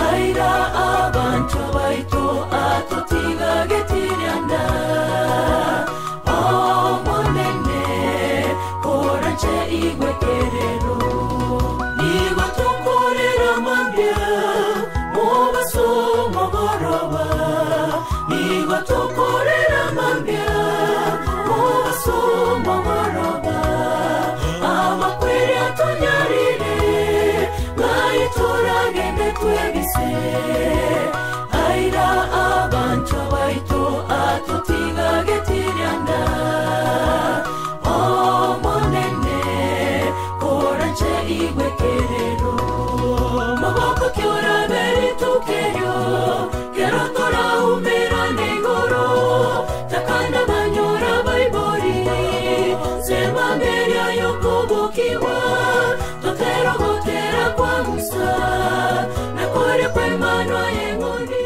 Aira abanchwa baito atotigagetiria-nda. Omonene, koranche igwekerero. Nigo tokorera mambia, mobaso mogoroba. Nigo tokorera mambia, mobaso mogoroba. Amakweri atonyarire, ng'aitoragende twebise. Aira abanchwa baito atotigagetiria-nda. Omonene, koranche igwekerero. Maboko kioraberi tukerio, kero toraumerane igoro. Takanda banyora baibori, sema mberia yokobokiwa. Toterogotera kwa Musa, na kore kwemanwa yeng'ondi.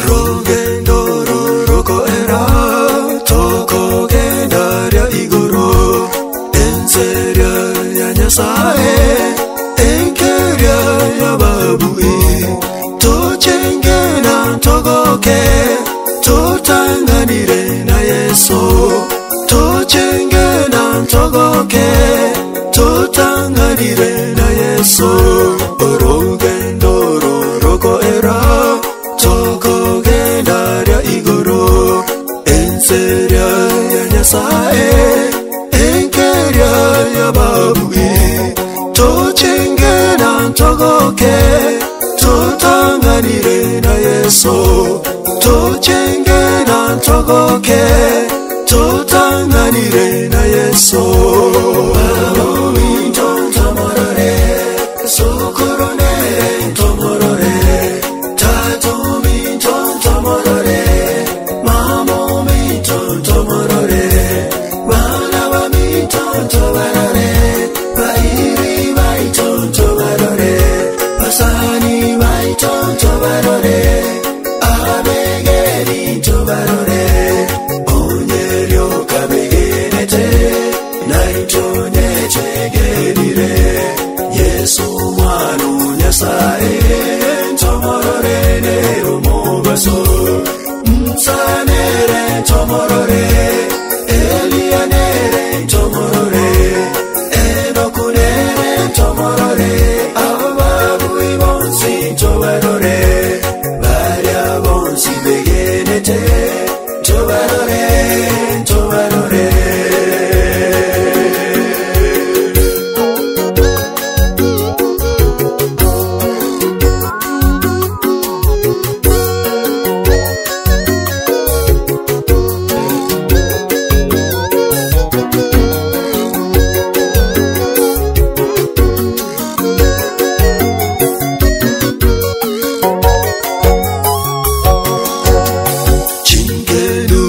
Rugendo rurukoera tukugenda rya iguru enzeria ya Nyasaye enkeria ya babui tuchenge na togoke tutanganire na Yesu tuchenge na togoke tutanganire na Yesu urugendo rurukoera tukugenda rya iguru enzeria ya Nyasaye enkeria ya babui tuchenge na togoke tutanganire na Yesu tuchenge na togoke tutanganire na Yesu Tomorore, sokorone, tomorore, tatomi, tomorore, mamomi, tomorore, banabami, tobarore, bairi, bai, tobarore, basani, bai, tobarore, abegeri, tobarore, onyerio kabegerete, naitonyechegerire, Yesu mwana Nyasaye, tomorore omubaso, nsanere tomorore, Elianere tomorore, Enokunere tomorore, ababui bonsi tobarore, baria bonsi begenete, tobarore, tobarore. Chinkedu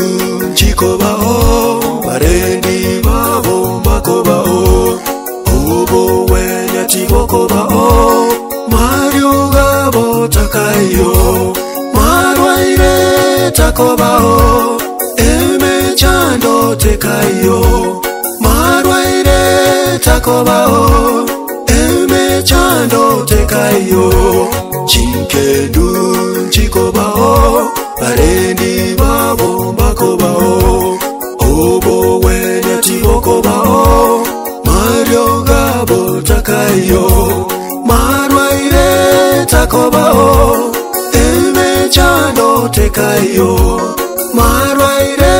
chikobao, barendi babo makobao, obo wenya chigokobao, Mario gabo takayo, marwaire takobao, emechando tekayo, marwaire takobao, emechando tekayo, chinkedu chikobao, barendi babo bakobao, obo wenya chigokobao, Mario gabo takayo, marwaire takobao, emechando tekayo, marwaire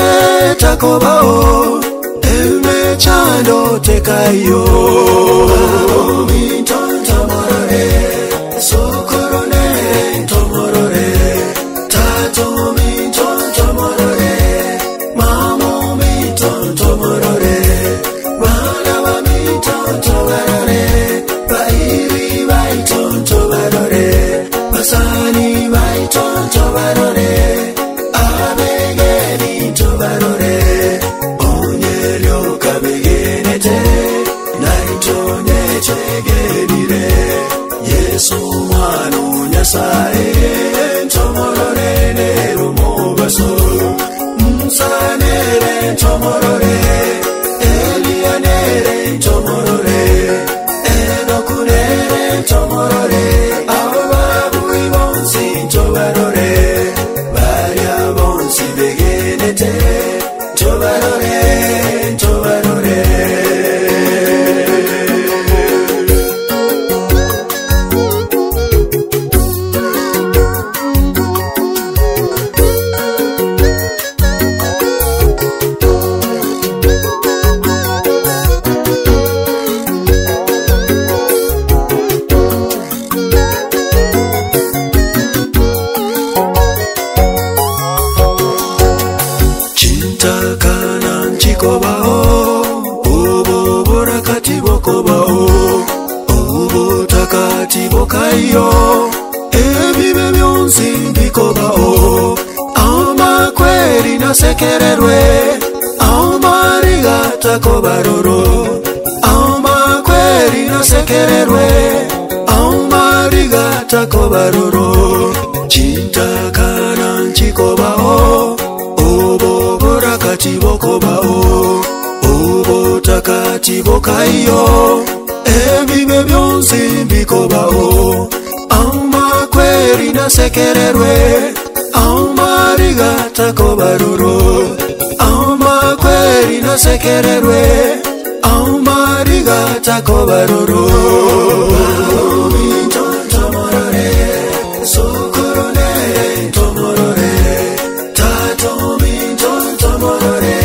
takobao, emechando tekayo. Tomorore, sokorone, tomorore, tatomi, tomorore, mamomi, tomorore, banabami, tobarore, bairi, bai, tobarore, basani, bai, Yesu mwana o Nyasaye ntomorore nero mobaso Musa nere ntomorore Eliya nere ntomorore Enoku nere ntomorore Abo babui bonsi ntobarore Baria bonsi begenete Ntobarore, ntobarore. Chintakana nchikobaho ubu burakati bokobaho ubutakati bokaiyo ebibe byonsi mbikobaho amakweri nasekererwe amarigatakobaroro amakweri nasekererwe amarigatakobaroro chintakana nchikobaho ubu burakati bokobaho ubutakati bokaiyo ebibe byonsi mbikobaho amakweri nasekererwe amarigatakobaroro amakweri nasekererwe amarigatakobaroro Tomorore, sokoronere, tomorore, tato minto, tomorore,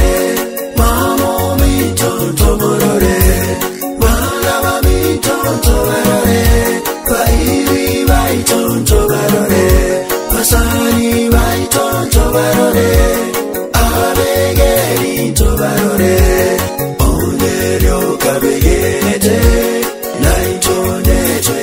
mamo minto, tomorore, bana minto, tobarore, bairi baito, tobarore, basani baito, tobarore, abegeri tobarore, oneryo kabegenete, naito netwe.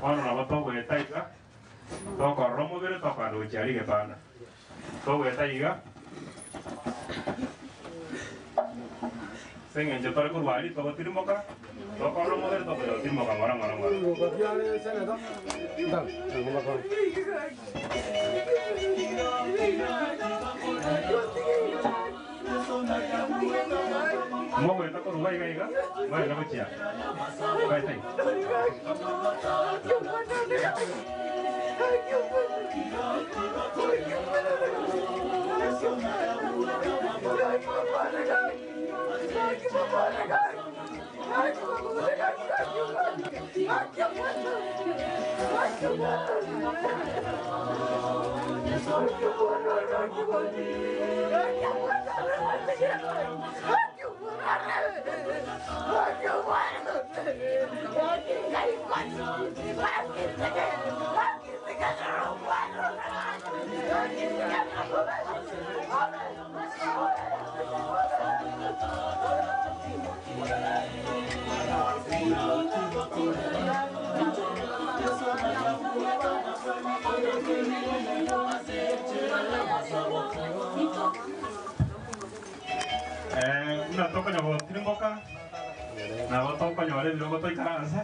Bono nabo togoeta iga, tokorora omobere tokoenda gochia aria egetanda. Togoeta iga, ase eng'encho tore korwa aria togotirimoka, tokorora omobere tokonya gotirimoka ng'ora ng'ora ng'ora. Mogoeta korwa iga iga, mwagenda gochia aa. Baeta iga. Eh, buna tokonya gotirimboka, nabo tokonyora ebirogo toikaranse,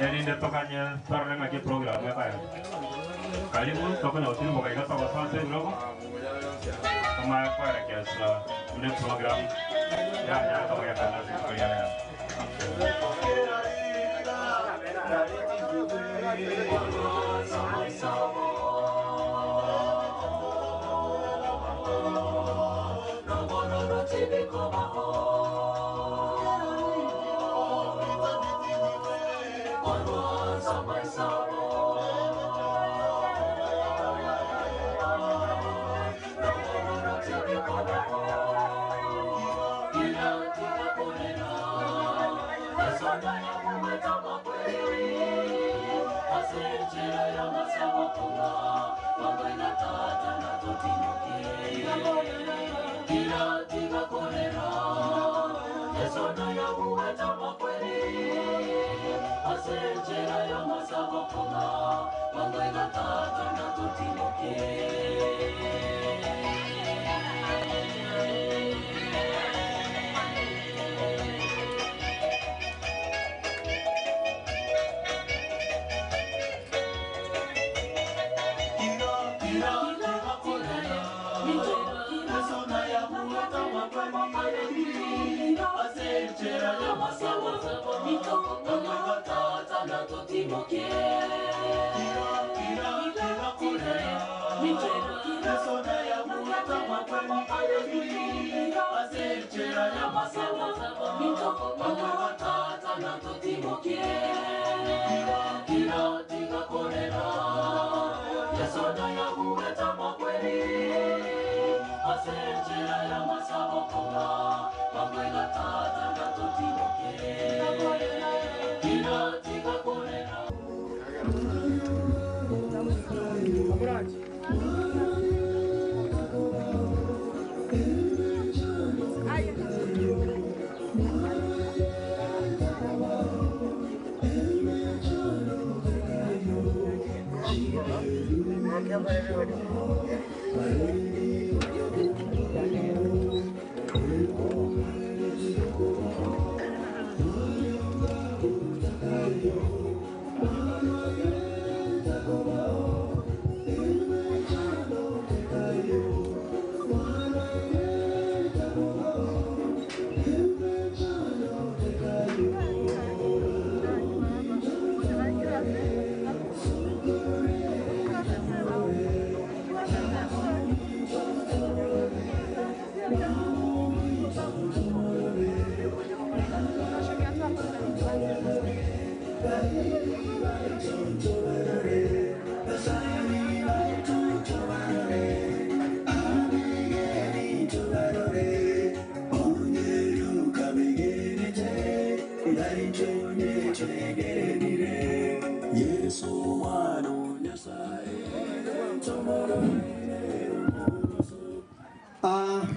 erinde tokanye torore ng'aki eprogram ekoera. Karibu tokonya gotirimboka iga togosoa ase ebirogo, tomanye koerekeswa buna eprogram yanyare togokenda ase rituko ria rero.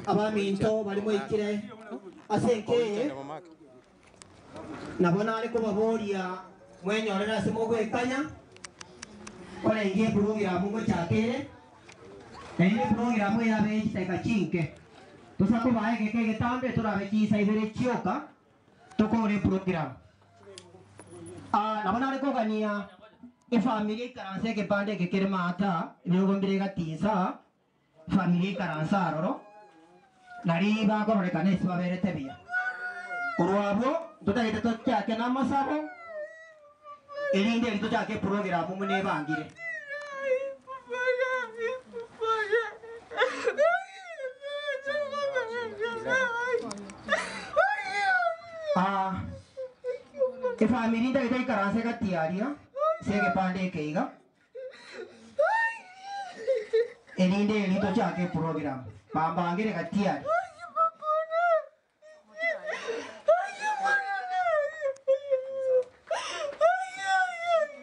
Abaminto baria moikire ase enka eye, nabo nare kobaboria mwenyorere ase mogwekanya, korenge eprogiramu ngochaka ere, naende eprogiramu eye yabe ye chidakika chinke. Tosa kobaa egeka egetambe torabe chinsa ibere chioka tokore eprogiramu. Nabo nare kogania efamiri ekaranse ekepande eke kere maata, ebirogo mbire egati insaa, Efamiri ekaranse aroro, nari bakororekana ase baberete buya. Korwa abwo ntotagete tochake namasabo, erinde erio tochake eprogiramu buna ebangire. Aa, efamiri ntagete ikaranse gati aria ase egepande eke iga. Erinde erio tochake eprogramu. Bambangere gati aria.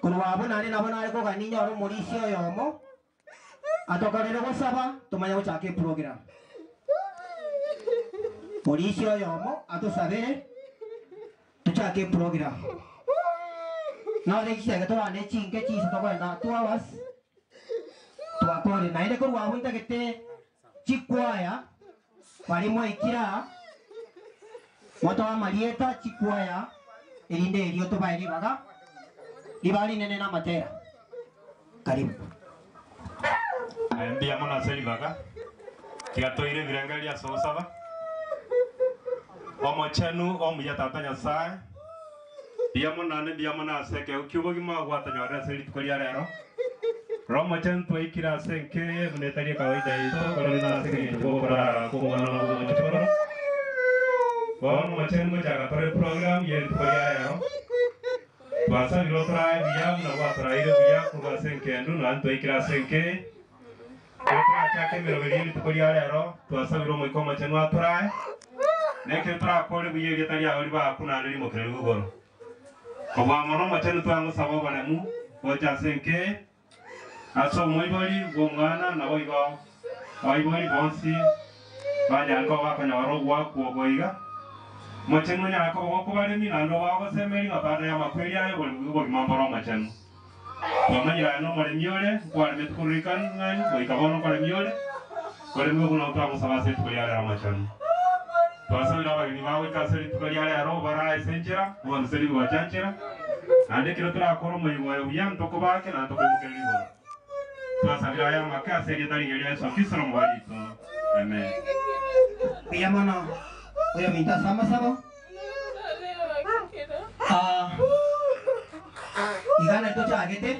Korwa abwo naende nabo nare kogania inyore omorisia oyomo atokorere gosaba tomanye gochaka eprogramu. Morisia oyomo atosabere Tochake eprogram. Nore chisege torande chinke chinsa tokoenda 2 hours twakorire. Naende korwa abwo ntagete chikwaya baria mwaikire aa motoe amarieta chikwaya erinde erio tobae ribaga ribaga rinene na amatera. Karibu. Mbuya mono ase ribaga, tiga toire ebirengererio ase ogosaba. Omochenu omuya Tata Nyasae, mbuya mono naende mbuya mono ase ekeegwa ki'obogima gwatonyorire ase rituko ria rero. Roho Omochenu twaikire ase enka eye buna etari ekawaida yaito, korende nase engencho bw'okorara kw'Omwana bw'Omochokoro. Bono Omochenu ngochaka tore program ye rituko ria rero. Twasabire otorae buya buna gwatoraire buya korwa ase enkendu, naende twaikire ase enka eye. Ekero torachake emeroberi ye rituko ria rero, twasabire Omoika Omochenu atorae, na ekero torakore buya erieta riao ribaakwe naende rimokererigwe igoro. Kobua mono Omochenu twagosaba oboremu gocha ase enka eye, Ase omoibori bw'omwana naboigo abaibori bonsi banyare koba bakonyora ogoakwa oko iga. Omochenu onyare koba gokobaremia naende obagosemeria ng'a baada y'amakweri aye obogima mbore omochenu. Twamanyire aye nomoremi ore, nkwaremete korwa rikang'ani goika bono nkoremia ore, koremigwe buna twagosaba ase rituko ria rero omochenu. Twasabire abageni bagoika ase rituko ria rero obarae ase enchera, obaruserie gocha nchera, naende ekero torakore omoyega oyo buya, ntokobaake naende tokoimokereria igoro. Twasabire aya amake ase erieta rigiya ria Yeso Kristo Omobori oito. Amen. Mbuya mono oyominto ase amasabo. Ah, iga nari tochagete.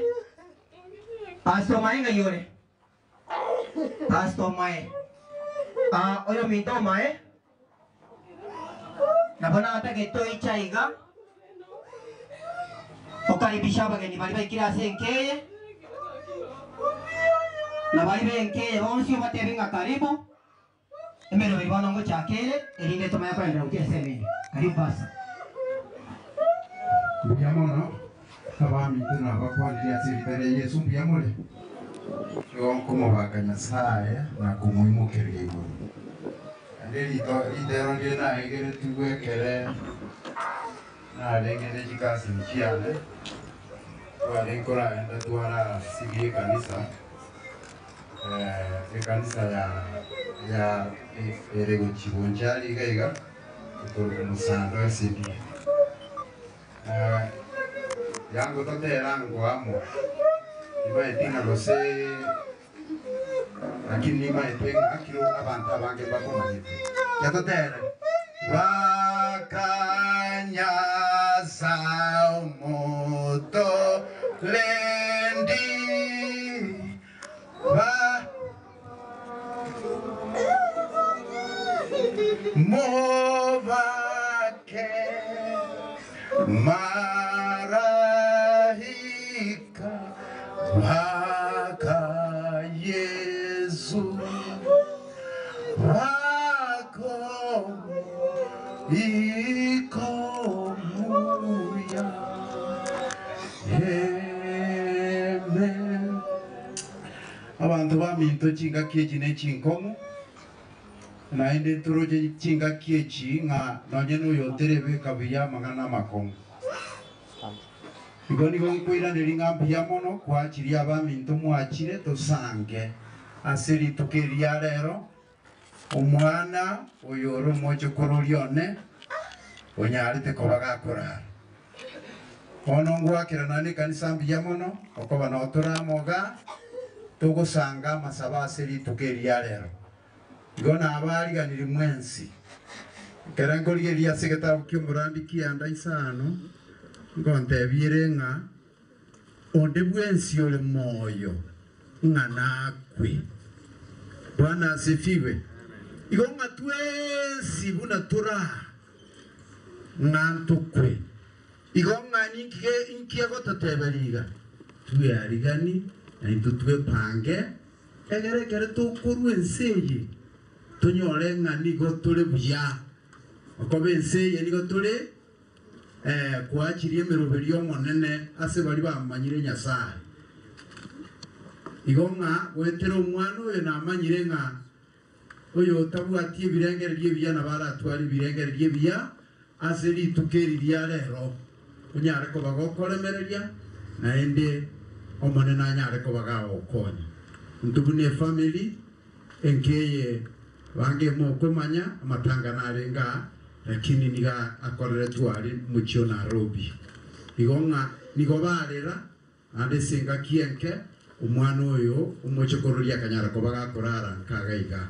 Pastor Omae ng'ai ore? Pastor Omae. Ah, oyominto Omae, nabo natagete oiche aiga, okaribishe abageni baria baikire ase enka eye, na baria b'enka eye bonsi obatebie ng'a karibu, emeroberi bono ngochaka ere, erinde tomanye koenderera gochia ensemo ende. Karibu Pastor. Mbuya mono, abaminto nabakwanire ase erieta ria Yeso, mbuya more? Igo nkomobaka Nyasae na komoimokereria igoro. Naende rito ritero ndire naegeretigwe ekere narenge ne chikasini chiane, twarenge koragenda twarasiria ekanisa. Ekanisa ya ya ere gochia Bonchari iga iga, ekorokwa Mosando SDA. Yango totera ango amo, nimaeti ng'a gose lakini nimaete ng'a kiro abanto abange mbakomanyete. Tiga totere. Bakanyasa omoto rendi ba Mobake maraika baka Yesu bakomoikomuya. Amen. Abanto baminto chingaki echi ne chinkong'u, naende ntoroche chingaki echi ng'a nonye noyoterebeka buya amang'ana amakong'u. Igo nigo nkoiraneria ng'a mbuya mono kwachirie abaminto mwachire tosange ase rituko eri ria rero, omwana oyo ore omochokororia one onyarete koba gakorara. Bono ngoakerana nekanisa mbuya mono, okoba noo tore amo igaa, togosanga amasabo ase rituko eri ria rero. Igo nabaariganirie mwensi. Ekero nkorigereria ase egetabu ki'omorandi kianda isano, ngontebiere ere ng'a onde bwensi ore moyo ng'a nakwe. Bwana asifiwe. Igo ng'a twensi buna tore aa, ng'a ntokwe. Igo ng'a ninki inki agototeberia iga? Twearigani, na intwe twepange, egere ekero tokorua ense eye, tonyore ng'a nigo tore buya. Okoba ense eye nigo tore koachiria emeroberio y'Omonene ase baria bamanyire Nyasae. Igo ng'a goetera omwana oyo namanyire ng'a Oyotabwati ebirengererio ebiya nabo aratware ebirengererio ebiya ase rituko eri ria rero, onyare koba gokoremereria, naende Omonene anyare koba gagokonya. Intwe buna efamiri enka eye bange mokomanya amatanga narenge aa, lakini nigo akoreretwe aria mochie o Nairobi. Igo ng'a nigo barera. Naende ase engaki enke omwana oyo omochokororia akanyara koba gakorara nkaga iga.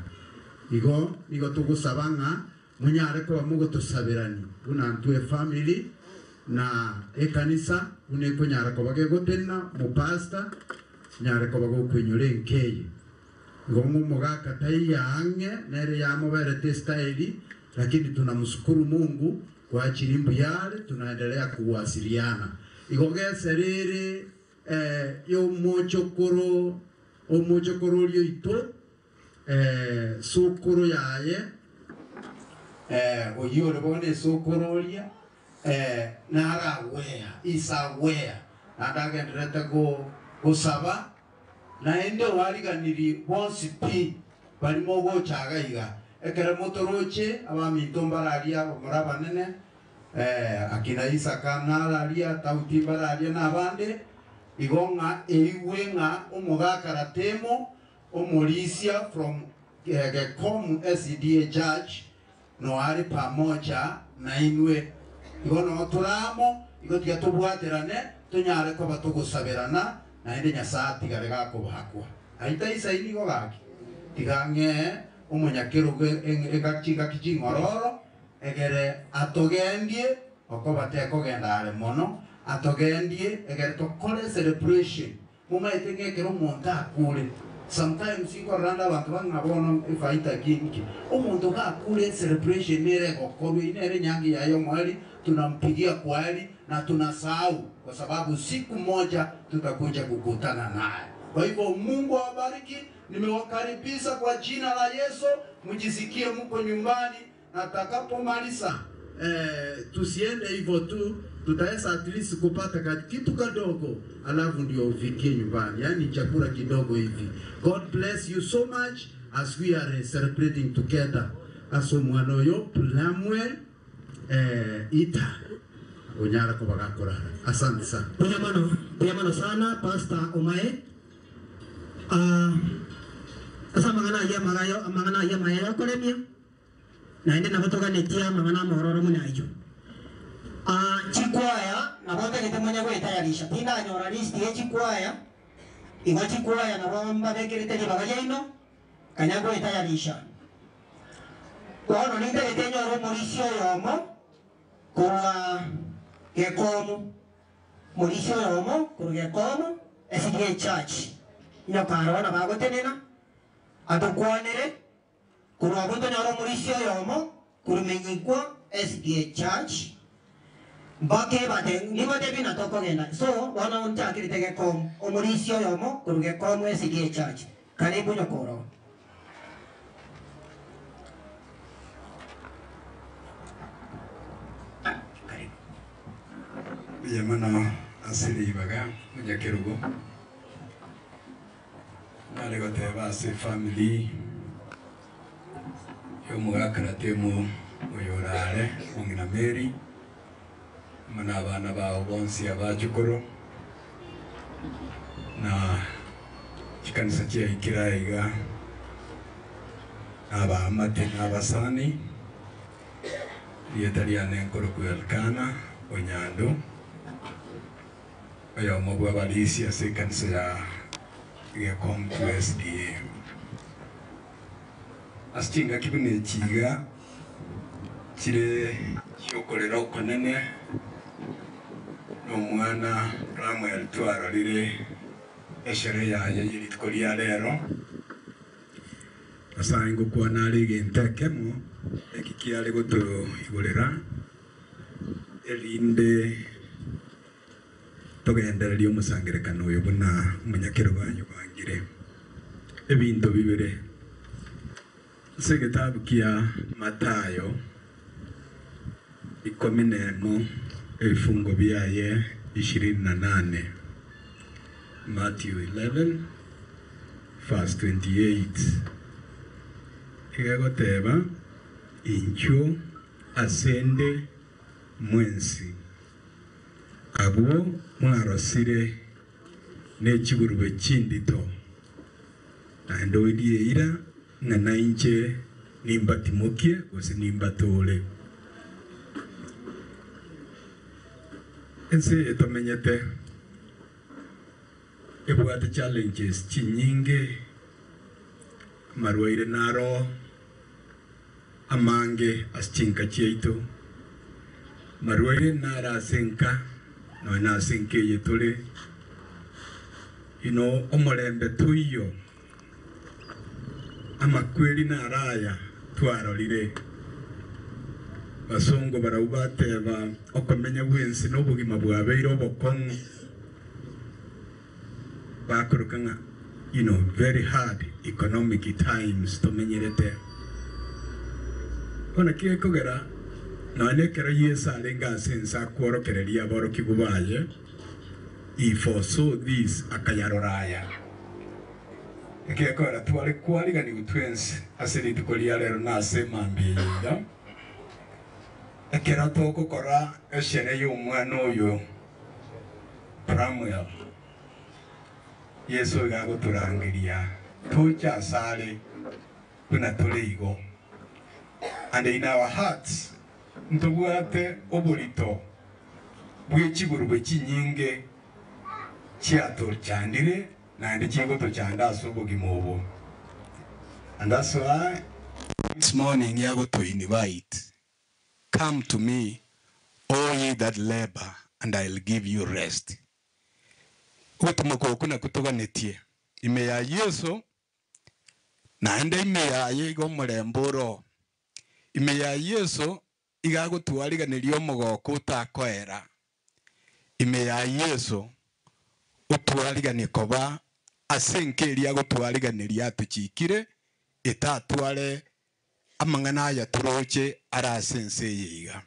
Igo nigo togosaba ng'a monyare koba mogotosaberani buna ntwe efamiri na ekanisa buna ekonyara koba gegotenena omopastor nyare koba gokoinyora enka eye. Igo ng'a omogaka taiyo ang'e nere yamoberete estaili lakini tunamshukuru Mungu kwa ajili mbuya are tunaendelea kuwasiliana. Igo gesera ere y'omochokoro omochokororia oito sokoro yaye oyio ore bono esokoro oria naragwea is aware naende agendererete gosaba Naende oariganirie bonsi pi baria mogocha iga iga, ekero motoroche abaminto mbararia abamura abanene, akina Isaka nararia, Daudi mbararia na abande, igo ng'a eigwe ng'a omogaka Ratemo, omorisia from Gekomu SDA Church, noare pamoja nainwe. Igo noo tore amo, igo tiga tobwaterane, tonyare koba togosaberana, naende Nyasae atigare gakobakwa. Aye taisaini igo gaki? Tiga ng'ee omonyakerogo chingaki ching'ororo, egere atogendie, okoba tekogenda are mono, atogendie egere tokore celebration Momaete ng'a ekero omonto akure, sometimes nkorora ande abanto bang'a bono efaita ki inki, omonto gakure ecelebration nere egokorwa, eyio nere enyangi yaye omoerio, tunampigia kwaheri na tunasahau kwa sababu siku moja tutakuja kukutana naye. Kwa hivyo Mungu awabariki, nimewakaribisha kwa jina la Yesu, mjisikie mko nyumbani. Na takapomaliza eh, tusiende hivyo tu, tutaweza at least kupata ka kitu kadogo, alafu ndio ufikie nyumbani, yaani chakula kidogo hivi. God bless you so much as we are celebrating together ase omwana oyo Samuel eh, Ita onyara koba gakorara. Asante sana. Mbuya mono, mbuya mono sana Pastor Omae. Ah. Ase amang'ana ayio amagayo, amang'ana ayio amaya y'okoremia, naende nabo toganetie amang'ana amororo buna ayio. Aa, chikwaya nabo ntagete monye gwetayarisha, tindanyora list ye chikwaya, igo chikwaya nabo mbabekerete ribaga riaino, kanya gwetayarisha. Bono nintagete nyore omorisia oyomo korwa Gekomu. Morisia oyomo korwa Gekomu SDA Church, inyoka aroro nabo agotenena atokwanere. Korwa abwo tonyore omorisia oyomo korwa Menyikwa SDA Church mpaka ebate nigo tebie na tokogenda. So bono nchakerete Gekomu, omorisia oyomo korwa Gekomu SDA Church. Karibu nyoka ororo. Karibu. Mbuya mono ase ribaga omonyakerogo, nare goteba ase efamiri ya omogaka Ratemo oyo orare omong'ina Mary, amo na abana bao bonsi abachukuru, na chikanisa chiaikire aiga, na abaamate na abasani. Erieta riane nkorokwa Elkana o Nyando, oyomo bw'abarisia ase ekanisa ya Gekonku SDA. Ase chingaki buna echi iga chire chi'okorera okonene, na omwana Ramuel twarorire eshere yaye ye rituko ria rero. Nyasae ngokwana are egento ekemo eki kiare gotoigorera, erinde togendererie omosangererekano oyo buna omonyakerogo ayobangire. Ebinto bibere ase egetabu kia Mathayo ikomi nemo ebifungo biaye ishirini na nane, Matthew 11 Verse 28 iga egoteba, Inchuo asende mwensi, abwo mwarosire ne chigurube chindito, naende oirie eira ng'a nainche nimbatimokie gose nimbatoore. Ense eye tomenyete. Ebwate challenges chinyinge, amarwaire naro amange ase chinka chiaito, amarwaire naro ase enka nonya na ase enka eye tore, you know omorembe toiyo, amakweri naro aya twarorire. Basongo barabwo bateba okomenya gwensi na obogima bwabeire obokong'u. Bakoroka ng'a you know very hard economic times tomenyerete. Bono naki gekogera nonya ekero Yeso arenge ase ense akworokereria aborokigwa baye, he foresaw this, akayarora aya. Naki gekogera tware kwariganigwa twensi ase rituko ria rero na ase emambia eye iga, ekero togokora esherehe y'omwana oyo Bramwell, Yeso iga agotorangeria toche asare buna tore igo. And in our hearts ntobwate oborito bwe chigurube chinyinge chiatochandire naende chigotochanda ase obogima obo. And that's why this morning agoto invite Come to me, all ye that labour, and I'll give you rest. Ogotomoka okwo nakwo toganetie ime ya Yeso, naende ime yaye iga omorembe ore oo. Ime ya Yeso iga agotwariganeria omogoko otakoera. Ime ya Yeso otwariganie koba ase enka eria agotwariganeria atochikire, etatware Amang'ana aya toroche are ase ense eye iga.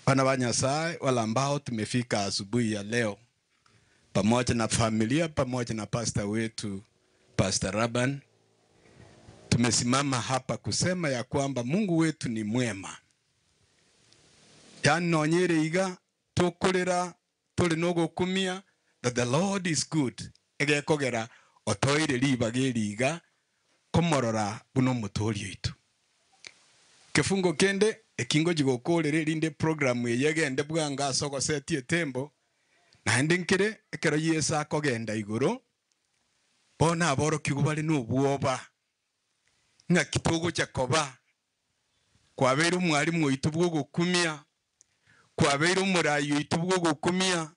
Bana ba Nyasae wale ambao tumefika asubuhi ya leo pamoja na familia pamoja na pastor wetu Pastor Raban, tumesimama hapa kusema ya kwamba Mungu wetu ni mwema. Yaani nonye ere iga tokorera tore nogokumia that the Lord is good egekogera Otoire ribaga eri iga komorora buna Omotoori oito. Kefungo kende eki ngochia gokoorera erinde eprogramu eye egende bwango ase ogosetia etembo, naende nkere ekero Yeso akogenda igoro, bono aborokigwa bare nobwoba, ng'aki togocha koba? Kwabeire omwalimu oito bw'ogokumia, kwabeire omorai oito bw'ogokumia,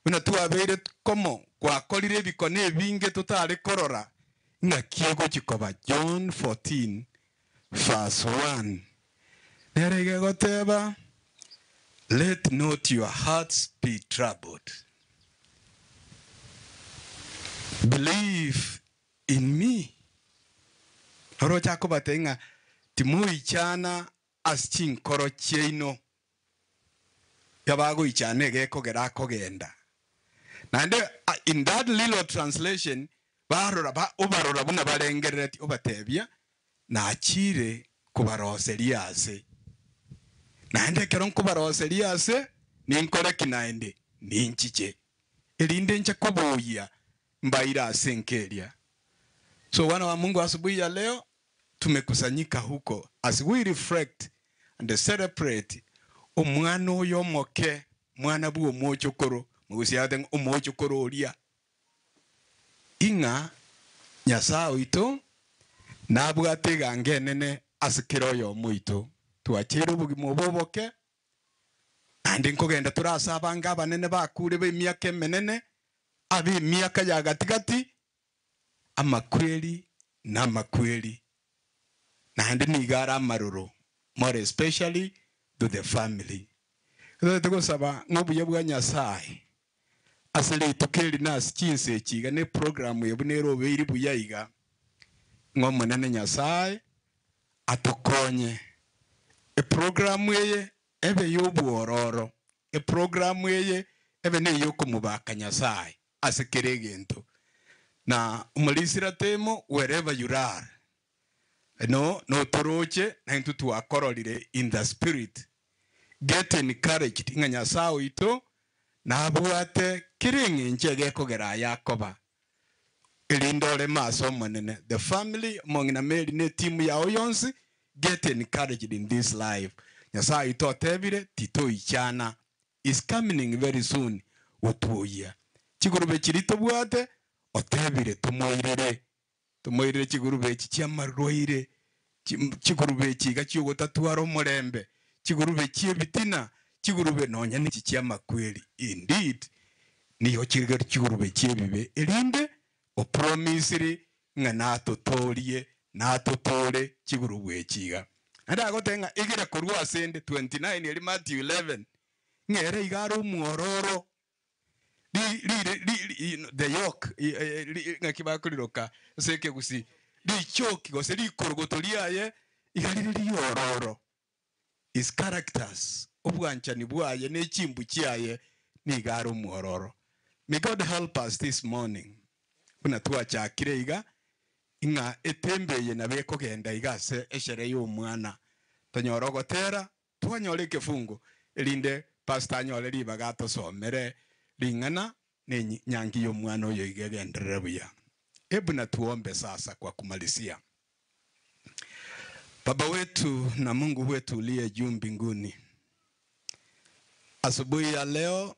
Buna twabeire komo gwakorire ebikone ebinge totare korora, ng'aki egochia koba John 14 verse 1 nere iga egoteba, Let not your hearts be troubled, believe in me. Noro ocha kobatebia ng'a timoichana ase chinkoro chiaino. Yabagoichana egekogera akogenda. Naende in that little translation barora ba obarora buna barengerereti obatebia, Nachire kobaroseria aase. Naende ekero nkobaroseria aase, ninkore ki naende? Ninchiche, erinde nche koboyia mbaire ase enka eria. So wana wa Mungu asubuhi ya leo Tumekusanyika huko as we reflect and celebrate omwana oyo omoke, mwana bwa omochokoro, mogusia agote ng'a omochokoro oria, ing'a Nyasae oito nabwate eganga enene ase kera oyomo oito. Twacheire obogima obo oboke, naende nkogenda tore ase abange abanene bakure b'emiaka emenene, ab'emiaka ya gati-gati, Amakweri namakweri, naende nigo are amaroro, more especially to the family. Totagete gosaba ng'a obuya bwa Nyasaye ase rituko eri na ase chinsa echi iga na eprogram eye buna erobeiri buya iga, ng'a Omonene Nyasaye atokonye eprogram eye ebe y'obwororo, eprogram eye ebe neyokomobaka Nyasaye. Ase kera egento, na omorisira temo wherever you are, no notoroche na intwe twakororire in the spirit. Get encouraged ng'a Nyasae oito nabwate kera eng'encho egekogera aya akoba, erinde oreme ase Omonene. The family, omong'ina Mary ne etimu yao yonsi, get encouraged in this life. Nyasae oito otebire titoichana is coming very soon gotwoyia chigurube chiria tobwate otebire tomoirere tomoirere chigurube echi chiamarwaire chigurube echi iga chiogotatwara omorembe chigurube chiebitina chigurube nonya nechi chiamakweri indeed nigo chire chigurube chiebibe erinde opromisiri ng'a natotoorie, natotoore chigurubu echi iga. Naende agoteba ng'a egera korwa ase 'nde, 29 eria Matthew 11, ng'a ere iga are omwororo, ri, ri, ri, ri, the yoke, ri, ng'aki bakoriroka ase ekegusii, richoki gose rikorogoto riaye iga rire riororo. His characters, obwanchani bwaye ne chimbu chiaye nigo are omwororo. May God help us this morning buna twachakire iga ing'a etembe eye nabo ekogenda iga ase eshere ya omwana tonyore ogotera twanyora ekefungo erinde pastor anyore ribaga atosomere ring'ana ne nyangi ya omwana oyo iga egenderere buya. Hebu na tuombe sasa kwa kumalisia. Baba wetu na Mungu wetu uliye juu mbinguni, asubuhi ya leo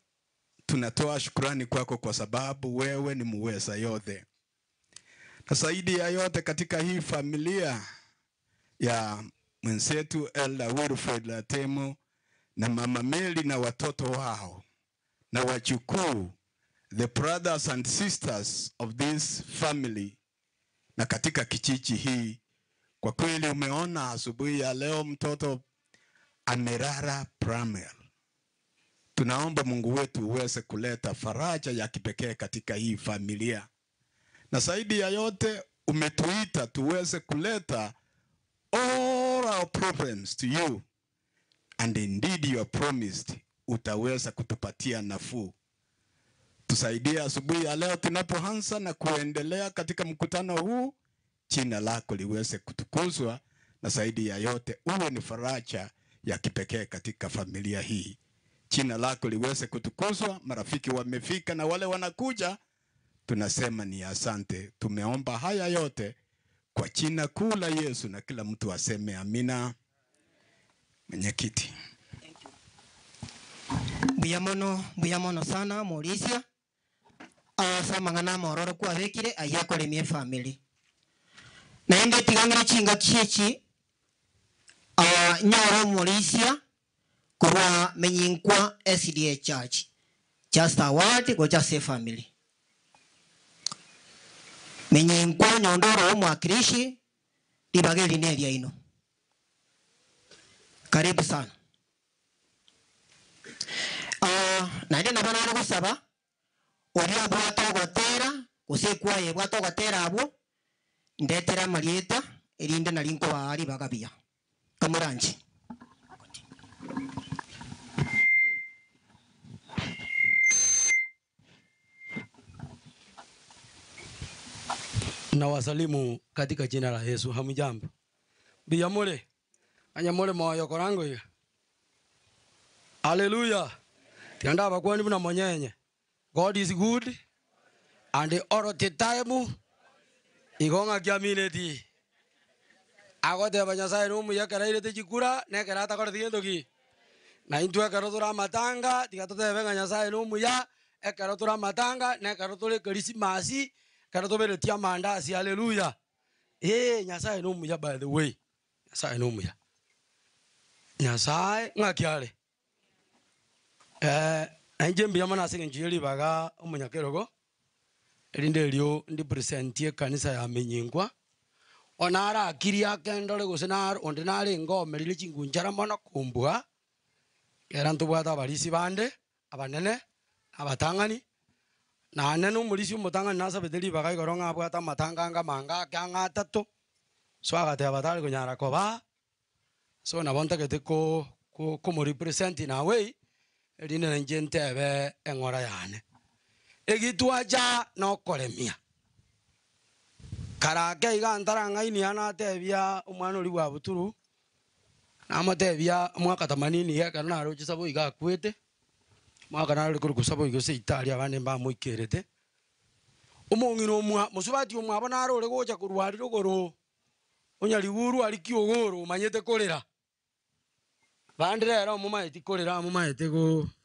tunatoa shukrani kwako kwa sababu wewe ni muweza yote, na zaidi ya yote katika hii familia ya mwenzetu Elder Wilfred Latemo na Mama Mary na watoto wao na wajukuu, the brothers and sisters of this family na katika kijiji hii. Kwa kweli umeona asubuhi ya leo mtoto amerara Pramel. Tunaomba Mungu wetu uweze kuleta faraja ya kipekee katika hii familia, na zaidi ya yote umetuita tuweze kuleta all our problems to you and indeed you have promised utaweza kutupatia nafuu. Tusaidie asubuhi ya leo tunapoanza na kuendelea katika mkutano huu, jina lako liweze kutukuzwa, na zaidi ya yote uwe ni faraja ya kipekee katika familia hii. Jina lako liweze kutukuzwa. Marafiki wamefika na wale wanakuja, Tunasema ni asante. Tumeomba haya yote kwa jina kuu la Yesu, na kila mtu aseme amina. Mwenyekiti. Mbuya mono, mbuya mono sana morisia ase amang'ana amororo kwabekire ayio akoremia efamily. Naende tigang'ire chingaki echi ah, nyore omorisia korwa Menyinkwa SDA Church. Just a word gocha ase efamily. Menyinkwa onye ore omwakilishi ribaga eri neriaino. Karibu sana. Ah, naende nabo nare gosaba oria obwate ogotera gose ekwaya ebwate ogotera abwo ndetere amarieta erinde nari nkobaa ribaga buya. Kamoranche. Nawasalimu katika jina la Yesu. Hamujambo? Mbuya more? Onye more moyo korango iga. Haleluya. Tiga ndabakwani buna monyenye. God is good and all the time. Igo ng'aki amineti. Agoteba Nyasaye nomuya ekero airete chikura na ekero atakoreti gento ki. Na intwe ekero tore amatanga tiga totebe ng'a Nyasaye nomuya ekero tore amatanga na ekero tore ekerisimasi ekero toberetie amandasi haleluya. Ee Nyasaye nomuya by the way. Nyasaye nomuya. Nyasaye ng'aki are? Eh, na inche mbuya mono ase eng'encho ye ribaga omonyakerogo, erinde erio ndipresentie ekanisa ya Menyinkwa, onye narakirie ake ndore gose naro onde narenge omerire chingunchara mono kombua, ekero ntobwate abarisia bande, abanene, na abatang'ani, naende na omorisia omotang'ani nasabete ribaga igoro ng'a abwate amatanga anga amange ake ang'e atato, so agateba tari konyara kobaa. So nabo ntagete ko ko komorepresent in a way, erinde nainche ntebe eng'ora yane. Egi twacha nokoremia, kare ake iga ntarang'ainia natebia omwana oria bwa Buturu, namotebia mwaka themanini iga ekero naroche sabo iga akwete, mwaka narore korokwa sabo iga gose itaria abande mbamoikerete, omong'ina omwa mosubati omwabo naro ore gocha korwa aria rogoro. Onye riguru aria kiogoro omanyete korera, bande rero momaeti korera momaete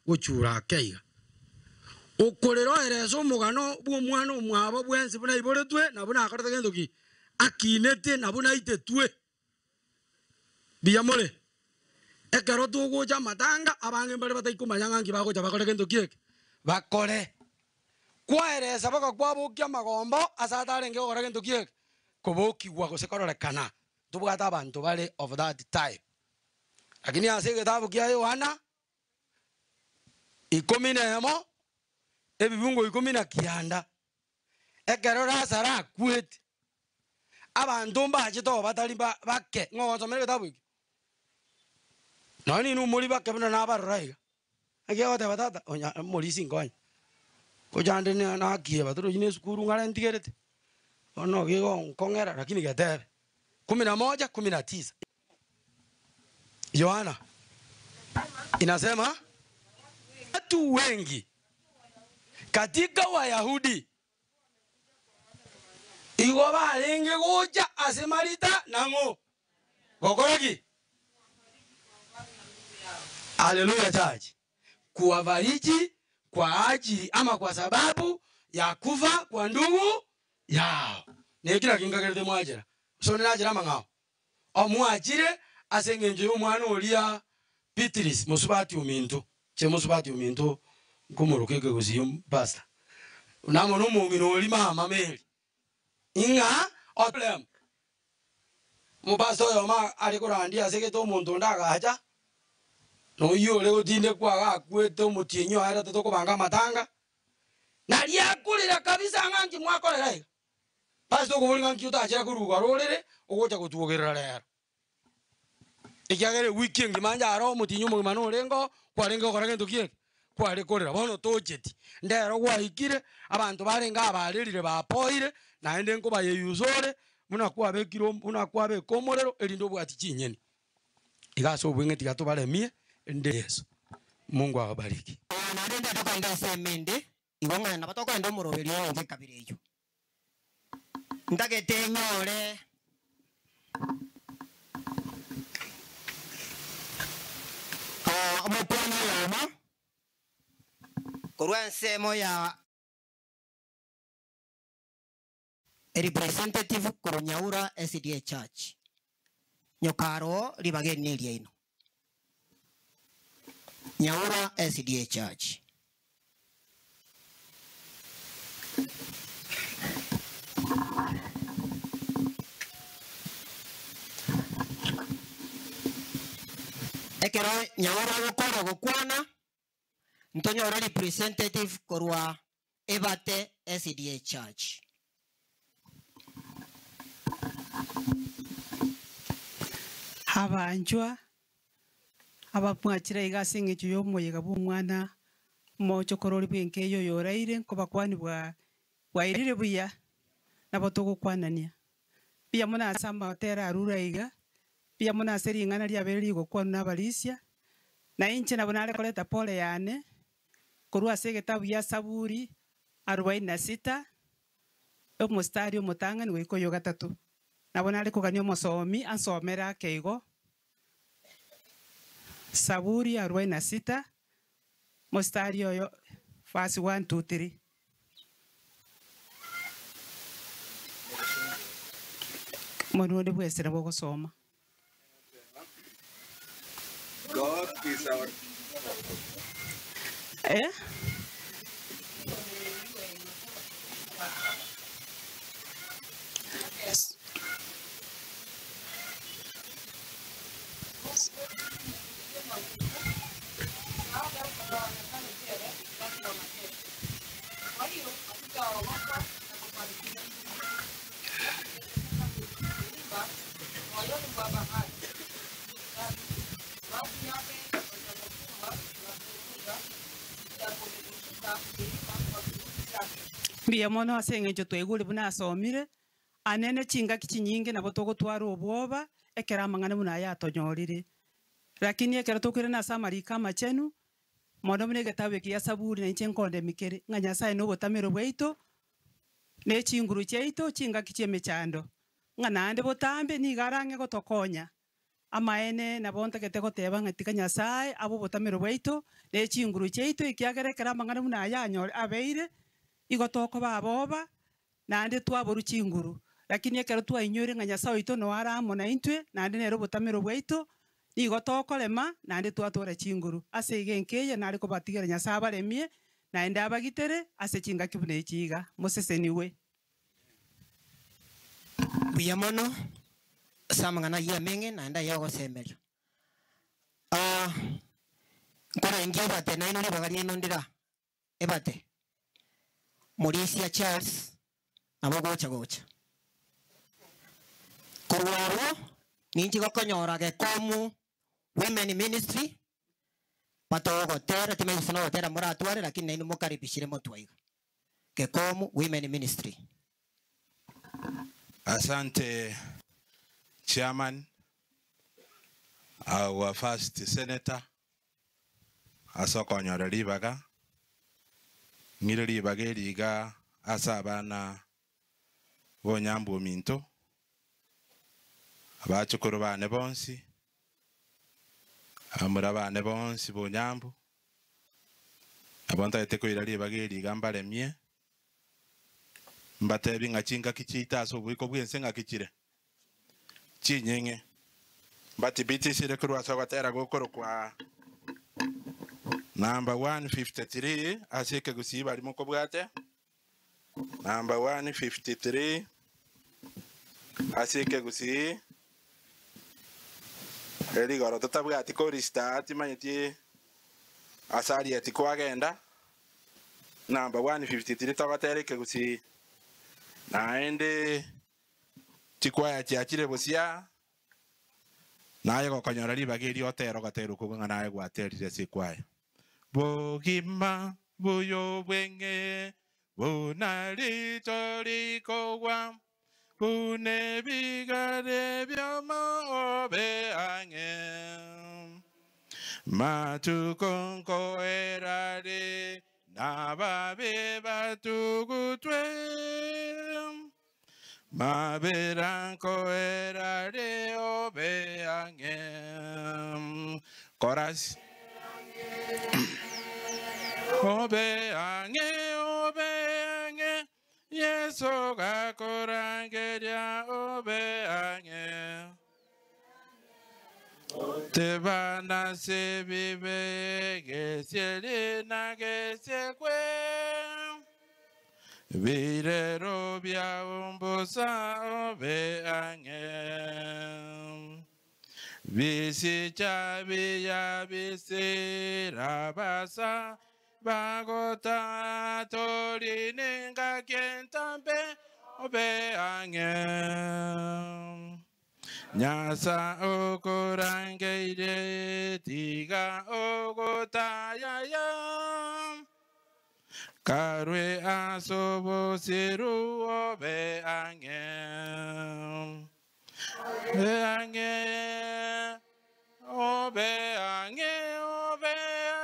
gochura ake iga. Okorera oerese omogano bw'omwana omwabo bwensi buna aiboretwe na buna akorete gento ki? Akinete na buna aitetwe. Mbuya more? Ekero togocha amatanga, abange mbare bataikomanya ng'a nki bagocha bakore gento ki eke? Bakore. Kwaeresa bagakwabokia amagombo ase atarenge gokora gento ki eke? Kobokigwa gose kororekana. Ntobwate abanto bare of that type. Lakini ase egetabu kia Yohana ikomi nemo, ebibungo ikomi na kianda, ekero Lazaro akwete, abanto mbachete oo batari bake. Ng'o ogosomera egetabu ekio? Nonya ninwe mori bake buna nabarora iga. Naki agoteba tata, onya omorisia nkonye, gochande nakieba torochi na esukuru ng'are ntigerete, bono gegonkong'era lakini getebe, kumi na moja kumi na tisa. Yohana inasema watu wengi katika Wayahudi igo barenge gocha ase Marita nang'o gokora ki? Haleluya church. Kuwafariji kwa ajili ama kwa sababu ya kufa kwa ndugu yao. Neki naki nkagerete mwachera. Gose onde nachere amang'ao? Omwachire ase engencho y'omwana oria Beatrice mosubati ominto, inche mosubati ominto nkomoroka ekegusii pastor, namo nomong'ina oria mama Mary, ing'a otoremo. Omopastor oyomo are korandia ase egete omonto onde agacha, na oyio ore gotindekwa agakwete omotienyi oerete tokobanga amatanga, naria akorera kabisa ng'a nki mwakorera iga. Pastor okoboria ng'a nki otachera korwa igoro orere ogocha gotwogerera rero. Ekiagera ewiki engima inche aro omotienyi omogima norenge oo, kwarenge gokora gento ki eke? Kware korera. Bono tocheti, ndero gwaikire, abanto barenge abarerire bapoire, naende nkobayeyusa ore, buna kwabekire buna kwabeka omorero erinde obwati chinyeni. Iga ase obweng'e tiga tobaremie, erinde Yeso. Mungu awabariki. Naende ndende kogenda ensemo ende. Igo ng'a nabo tokogenda omoroberio oonge ekabira eyio. Ntagete nyore omokuani oyomo korwa ensemo ya Representative korwa Nyaura SDA Church. Nyoka aro ribaga eri neriaino. Nyaura SDA Church. Ekero Nyaura agokora gokwana, ntonyore representative korwa Ebate SDA Church. Abanchwa abamwachire iga ase engencho y'omoyega bw'omwana omochokorori bw'enka eye oyoraire, nkobakwania bwa bwairire buya, nabo togokwanania. Mbuya mono ase amatera arure aiga, mbuya mono ase ring'ana riabeire rigokwanwa na abarisia, na inche nabo nare koreta pole yane, korwa ase egetabu gia Saburi arubaini na sita, omositari omotang'ani goika oyo gatato. Nabo nare kogania omosomi ansomere ake igo, Saburi arubaini na sita, mositari oyo verse one, two, three. Monwe onde bwensi nabo ogosoma. God is our Eh? Mbuya mono ase eng'encho twaigure buna asomire, anene chingaki chinyinge nabo togotwara obwoba ekero amang'ana buna aya atonyorire. Lakini ekero tokoirana ase amariko amachenu, mono buna egetabu eke gia Saburi na inche nkondemia kere, ng'a Nyasaye nobotamero bwaito, ne chinguru chiaito chingaki chi'emechando, ng'a naende botambe nigo arang'e gotokonya. Amaene nabo ntagete goteba ng'a tiga Nyasae abe obotamero bwaito ne chinguru chiaito, ekiagera ekero amang'ana buna aya anyore abeire, igo tokoba aboba, naende twaborwa chinguru. Lakini ekero twainyoire ng'a Nyasae oito noo are amo naintwe, naende nere obotamero bwaito, nigo tokorema, naende twatwara chinguru. Ase igo enka eye nare kobatigera Nyasae abaremie, naende abagitere ase chingaki buna echi iga. Mosesenigwe. Mbuya mono ase amang'ana ayio ameng'e naende aya ogosemeria. Nkorengia ebate nainwe ribaga riaino ndira ebate, Morisia Charles nabo ogocha gocha. Korwa abwo ninchi gokonyora Gekomu Women Ministry batogotera timanyeti gose nogotera moratware lakini nainwe mokaribishire motwe iga. Gekomu Women Ministry. Asante Chairman, our first senator, ase okonyora ribaga, ng'ire ribaga eri iga ase abana b'onyambu ominto, abachukuru bane bonsi, abamura bane bonsi b'onyambu, Nabo ntagete koira ribaga eri iga mbaremie, mbatebie ng'a chingaki chiaito ase oboiko bw'ense ng'aki chire chinyeng'e. Mbatibitisire korwa ase ogotera gokorokwa Number 153 ase ekegusii baria mokobwate, Number 153 ase ekegusii, erigoro totabwati korista timanyeti ase arieti kwagenda, Number 153 togotera ekegusii, naende chikwaya chiachire bosia, Naye gokonyora ribaga erio otere ogoteerwa okwo ng'a naye gwaterire ase ekwaya. Bogima buya obweng'e buna rito rikogwa, buna ebigare bi'omobe ang'e. Matuko nkoerare. Nababe batugutwe Mabera nkoerare obe ang'e Chorus Obe ang'e obe ang'e Yesu gakorangeria obe ang'e Tebana sebibe gesieri na gesekwe Birero bya umbusa obe ang'e Bisicha biya bisira basa bagota torininga kentambe obe ang'e Nyasa okorangeire tiga ogotayaya Karwe asobosiru obe ang'e Ang'e obe ang'e obe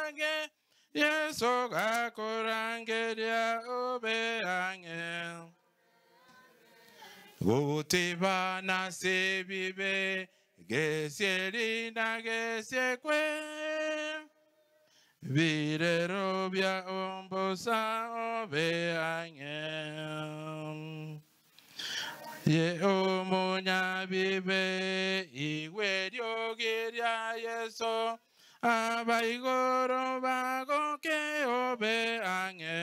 ang'e Yesu gakorangeria obe ang'e Gotebana sebibe gesieri na gesekwe Birero bya ombosa obe ang'e Ye omunyabibe igwe ryogeria Yesu abaigoro bagoke obe ang'e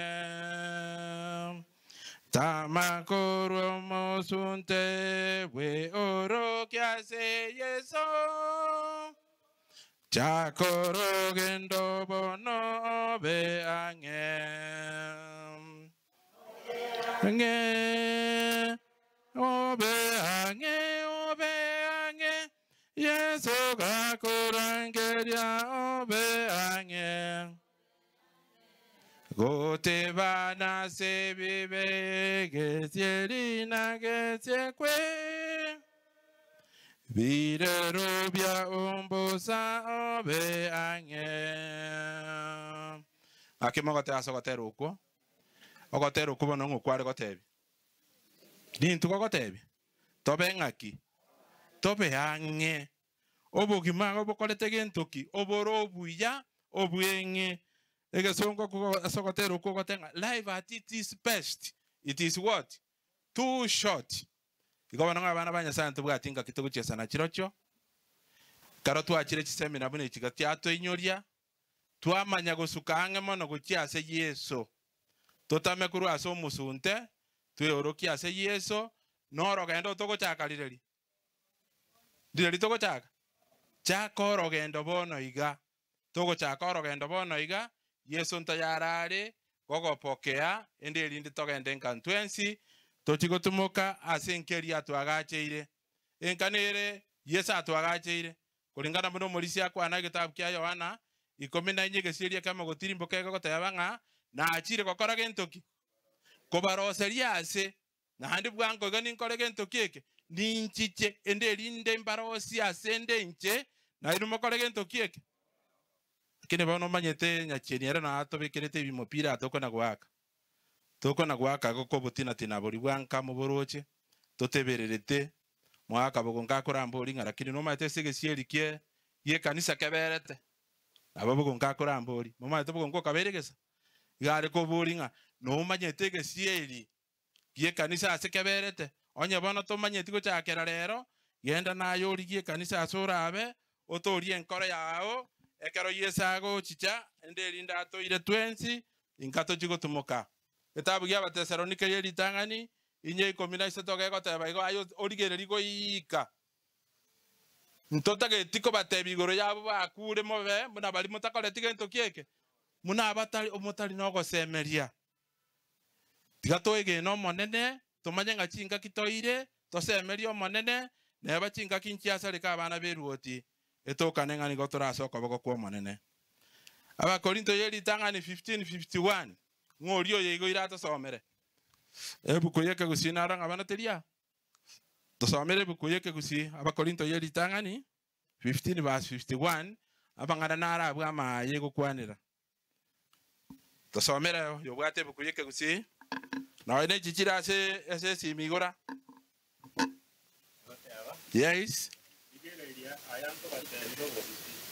Tamakoro mosunte we oro kiase Yesu Chakoro gendo bono obe ang'e Ang'e obe ang'e obe ang'e Yesu gakorangeria obe ang'e Gotebana sebibe gesieri na gesekwe Birero bya ombosa obe ang'e Akimo gote ase gotera okwo ogotera okwo bono ng'okware gotebi Nintu gogotebi tobe ng'aki tobe ang'e obogima obokorete gentoki oboro obuya obweng'e egesongo ase ogotera okwo ogotenga life at it is best it is what too short igo bono ng'a abana ba Nyasaye ntobwati ngaki togochiesana chirochio karo twachire chisemina buna echiga tiatoinyoria twamanya gosuka ang'e mono gochia ase Yeso totame korwa ase omosunte tweorokia ase Yeso norogendo togochaka rireri rireri togochaka chaka orogendo bono iga togochaka orogendo bono iga Yeso ntayarare gogopokea ende erinde togende nka ntwensi tochigotumoka ase enkeri atwagacheire enkanere Yeso atwagacheire kulingana muno omorisia akwana egetabu kia Yohana 14 gesieria kia mogotirimboka egogoteba ng'a nachire gokora gentoki kobaroseria ase naende bwango iga ninkore gentoki eke ninchiche ende erinde mbarosie ase ende inche nairwe mokore gentoki eke lakini bono omanyete nyachieni ere natobekerete ebimopira tokona goaka tokona goaka gokobotinatina bori bwanka moboroche totebererete mwaka bogo nkakoramba ori ng'a lakini nomanyete ase egesieri kie gie ekanisa keberete nabo bogo nkakoramba ori momanyete bogo nkokabere gesa iga are kobori ng'a nomanyete egesieri gie ekanisa ase keberete onye bono tomanyeti gochakera rero genda naye origie ekanisa ase orabe otorie enkoro yao ekero Yesu agochicha ende erinde toire twensi inka tochigotumoka getabu gia Abatesalonike ye ritang'ani inye 13 gegoteba igo aye origereri goika ntotageti kobatebia igoro yabo bakure mobe muna bari motakoreti gento kieke muna abatari omotari nogosemeria tiga toegena omonene tomanye ng'a chingaki toire tosemerie omonene neba chingaki nchiasareka abana beruoti etokane ng'a nigo torase okoboko kwa omonene Abakorinto ye ritang'ani 15:51 ng'ori oyo igo ira atosomere ebuku yeke nara ng'a bana teria tosomere ebuku yeke gusi Abakorinto ye ritang'ani 15 verse 51 abang'ana nara abwo amaye gokwanera. Tosomere oyobwate ebuku ya ekegusii, nonya ne echi chire ase ase esimi igora. Yes.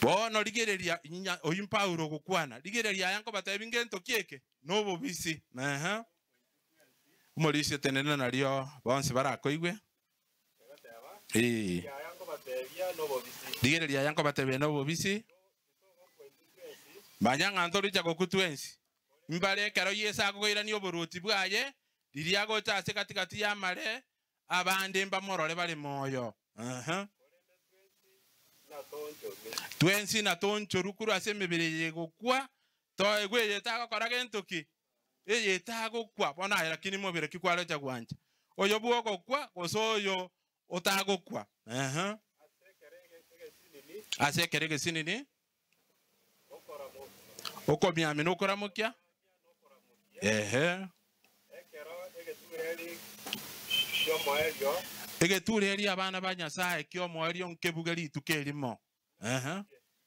Bono rigereria nya oyio Paulo ogokwana, rigereria aya nkobatebia ngento ki eke? Nobobisi. Ehe. Omorisia tenena nario bonsi barakoigwe. Ee. Rigereria aya nkobatebia nobobisi. Manya ng'a ntoricha gokwa twensi. Mbare ekero Yeso akoirania oboruoti bwaye, riria agocha ase gati-gati y'amare, abande mbamorore bare moyo. Ehe. Twensi natonchorwe korwa ase emebere eye egokwa, toegwe eye etagokora gento ki? Eye etagokwa. Bono aye lakini mobere ki kwarecha gwancha? Oyo bw'ogokwa gose oyo otagokwa? Ehe. Ase ekero egesinini, okomiamia na okoramokia. Ehe. Egetureri abana ba Nyasae ki'omoerio nkebuge rituko erimo. Ehe.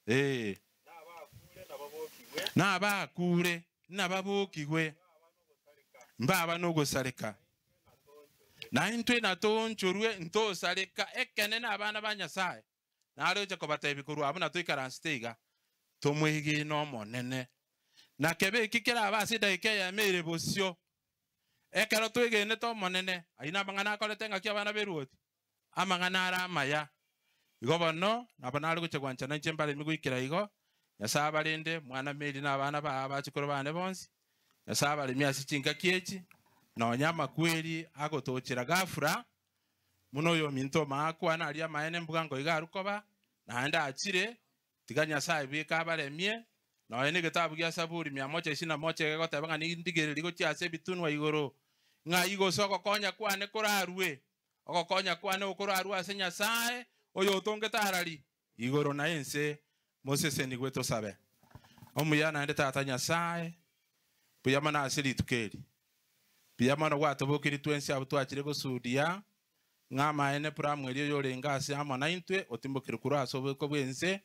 Ee. Nabakure nababokigwe, mbaba nogosareka, na intwe natoonchorwe ntosareka ekene nabana ba Nyasae. Naroche kobatebia korwa abwo natoikaransete iga, tomwegene Omonene. Na kebe eki kerabe ase edagika eyemo ere bosio, ekero twegenete Omonene, ayio namang'ana akorete ngaki abana b'eruoti, amang'ana are amaya. Igo bono, nabo nare gochia gwanchana inche mbaremi goikera igo, Nyasae abarende, mwana Mary na abana baye abachukuru bane bonsi, Nyasae abaremie ase chingaki echi, nonya amakweri agotochera ghafla, Buna oyominto omaakwa naria amaene mbuga nkoiga arue koba, naende achire, tiga Nyasae bweka abaremie, nonya negetabu gia Saburi mia moja isini na moja egegoteba ng'a nindigererie gochia ase ebitunwa igoro, ng'ai gose ogokonya kwane korarue? Ogokonya kwane gokorarue ase Nyasae, oyotongete arari igoro na ense. Mosesenigwe tosabe. Omuya naende Tata Nyasae, mbuya mono ase rituko eri. Mbuya mono gwatobokirie twensi abwo twachire gosudia, ng'a amaene Pramweli oyorenge ase amo naintwe otimbokire korwa ase oboiko bw'ense,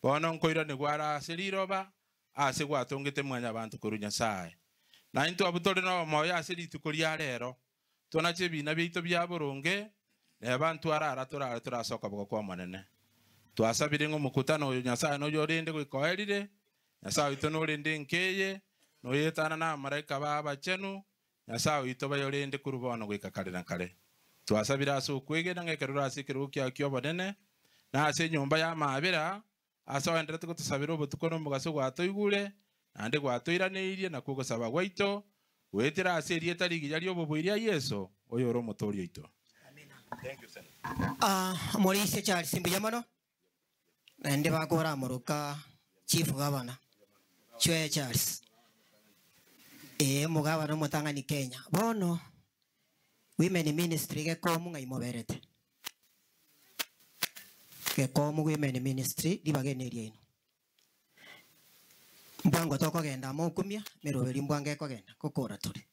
bono nkoiranigwa are ase riroba, aase gwatongete mwanyabanto korwa Nyasae. Naintwe abwo tore nomoyo ase rituko ria rero, tonache ebiina biaito bia boronge, neba ntwarara torare tore ase okoboko kw'Omonene. Twasabire ng'a omokutano oyo Nyasae noyorende goika oerire, Nyasae oito norende enka eye, na oyoetana namalaika baye abachenu, Nyasae oito bayorende korwa bono goika kare na kare. Twasabire ase okwegena ng'a ekero ore ase ekerogo kiao ki'obonene, na ase enyomba y'amaabera, ase ogendererete gotosabera obotuko na omogaso gwatoigure, naende gwatoiraneirie nakwo ogosaba gwaito, goetera ase erieta rigiya ri'obobui ria Yeso, oyore Omotoori oito. Omorisia Charles mbuya mono. Naende bakoramoroka chief gavana Chwee Charles ee omogavana omotang'ani Kenya. Bono women ministry gekomu ng'ai moberete? Gekomu women ministry ribaga ene riaino. Mbwango tokogenda amo okumia, emeroberi mbwango ekogenda, gokora tore.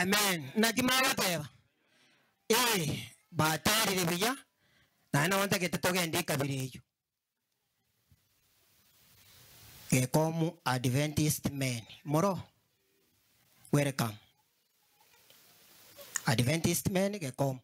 Amen. Naki mogoteba? Eh, baterire buya, naende nabo ntagete togende ekabira eywo. Gekomu Adventist men, moro? Welcome. Adventist men, Gekomu.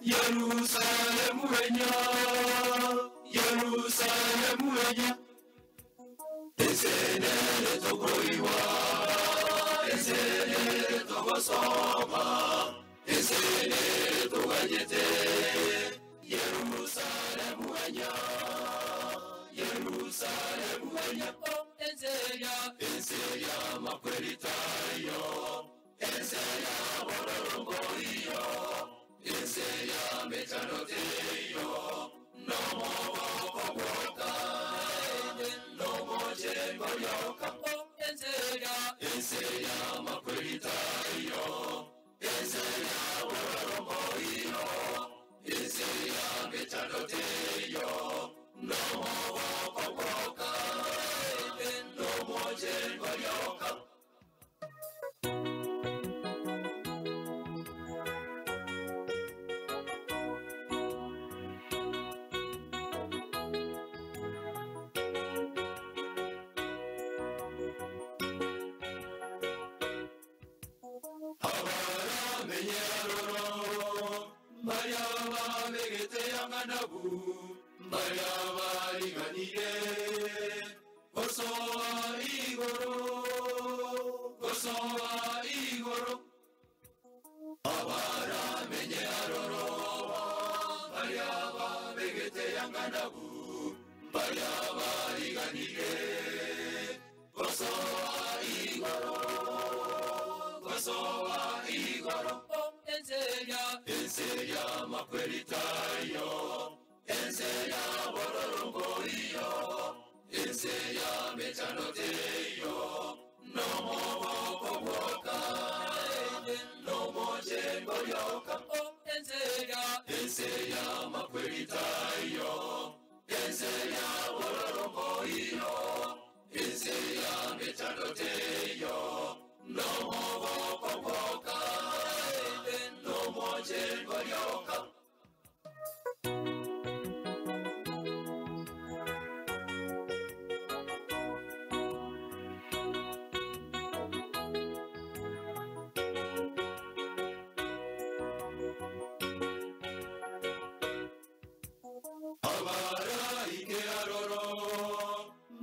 Yerusalemu enya, Yerusalemu enya, esenere tokoiwa, esenere tokosoma, esenere tokanyete, Yerusalemu enya, Yerusalemu enya, enseya, enseya makwelitayo, enseya bororomboiyo, enseya mechanoteyo, nomobokoboka, nomochemboyoka, enseya, enseya makwelitayo, enseya bororomboiyo, enseya mechanoteyo, nomobokoboka, nomochemboyoka. Enseya makwelitayo, enseya bororomboiyo, enseya mechanoteyo, nomobokoboka, nomochemboyoka, enseya, enseya makwelitayo, enseya bororomboiyo, enseya mechanoteyo, nomobokoboka, nomochemboyoka. Abaraike aroro,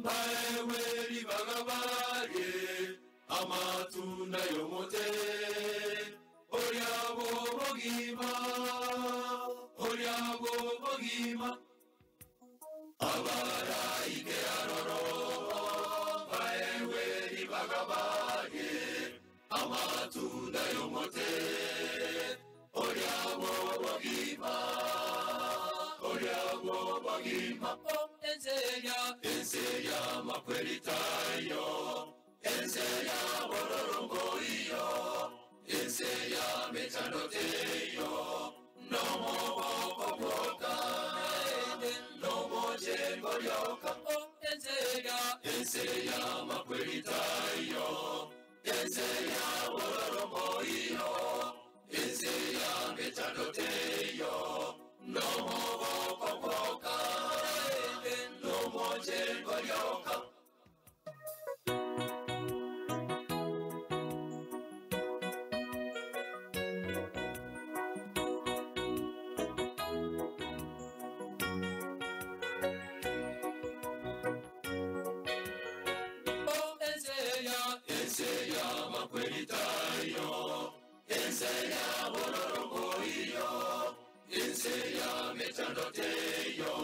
baeweri bagabarie, amatunda yomote, oriabo bogima, oriabo bogima. Abaraike aroro, baeweri bagabarie, amatunda yomote, oriabo bogima, oriabo bogima. Enseya, enseya makwelitayo, enseya bororomboiyo, enseya mechanoteyo, nomobokoboka, nomochemboyoka, enseya, enseya makwelitayo, enseya bororomboiyo, enseya mechanoteyo, nomobokoboka, ngorioka. Oh, Enseya, Enseya, makwelitayo. Enseya, boloromboiyo. Enseya, mechandoteyo.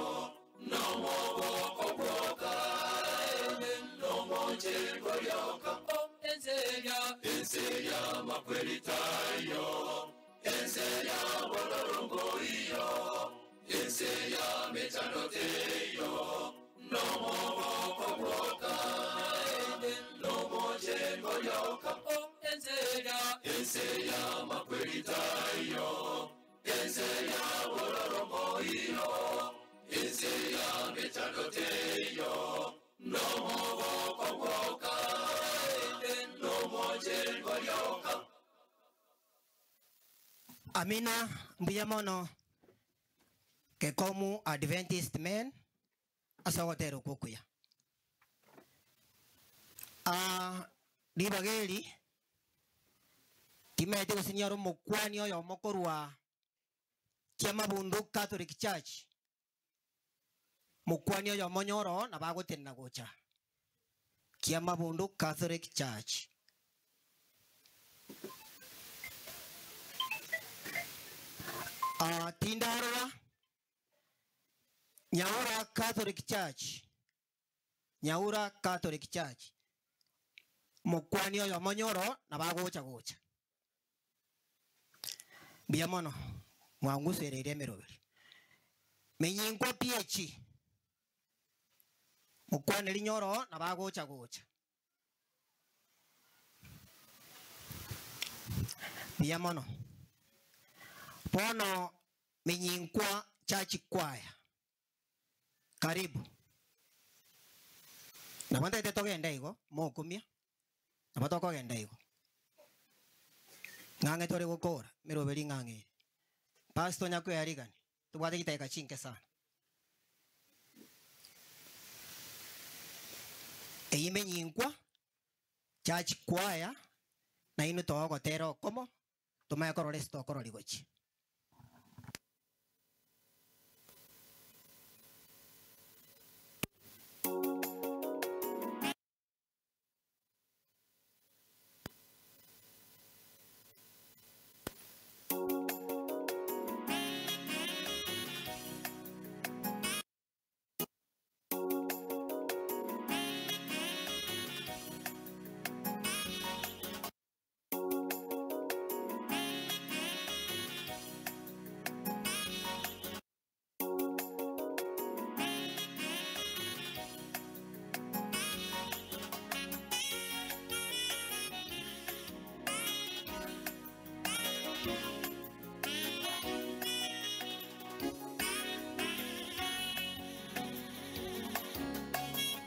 No moboko bwoka, no moche ngorioka. Oh, Enseya, Enseya, makwelitayo. Enseya, boloromboiyo. Enseya, mechandoteyo. No moboko bwoka, no moche ngorioka. Oh, Enseya, Enseya, makwelitayo. Enseya, boloromboiyo. Enseya, mechandoteyo. No moboko bwoka, no moche ngorioka. Amina mbuya mono Kekomu Adventist men asogotera okukuya. Ah, ribageri timete gusinyora omokwani oyo mokorwa Kiamabundu Catholic Church. Mokwani oyo monyoro na bagotenena gocha Kiamabundu Catholic Church. Ah, Tindarora Nyaura Catholic Church. Nyaura Catholic Church. Mokwani oyo monyoro na bagocha gocha. Mbuya mono mwangusereire emeroberi. Menyinkwa PH. Mokwane rinyoro na bagocha gocha. Mbuya mono. Bono Menyinkwa Church Choir. Karibu. Nabo ntaete togenda igo mokumia. Nabo tokogenda igo. Ng'ang'e tore gokora meroberi ng'ang'e. Pastor nyakweyarigani tubwate gitaeka chinke sana. Eyi Menyinkwa Church Choir na inu togogotera okomo tumanye korora ase tokorori gochia.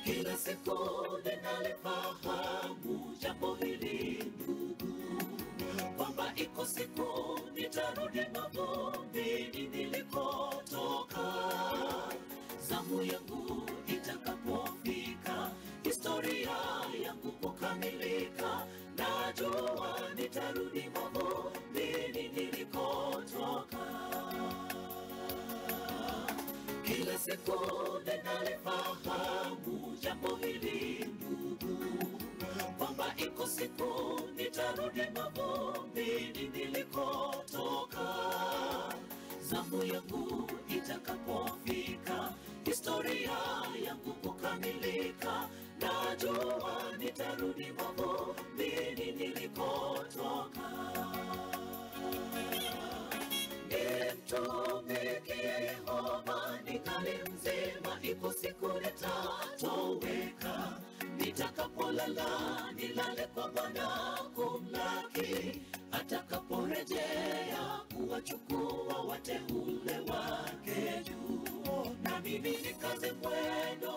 Kila siku ninalifahamu jambo hili ndugu, kwamba iko siku nitarudi mavumbini nilikotoka. Zamu yangu itakapofika, historia yangu kukamilika, najua nitarudi mavumbini nilikotoka. Kila siku ninalifahamu jambo hili ndugu, kwamba iko siku nitarudi mavumbini nilikotoka. Zamu yangu itakapofika, historia yangu kukamilika, najua nitarudi mavumbini nilikotoka. Nimtumikie Yehova ningali mzima, iko siku nitatoweka. Nitakapolala nilale kwa Bwana kumlaki, atakaporejea kuwachukua wateule wake juu. Na mimi nikaze mwendo,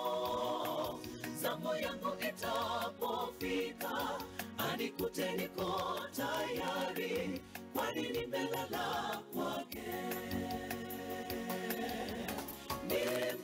zamu yangu itapofika, anikute niko tayari, kwani nimelala kwake.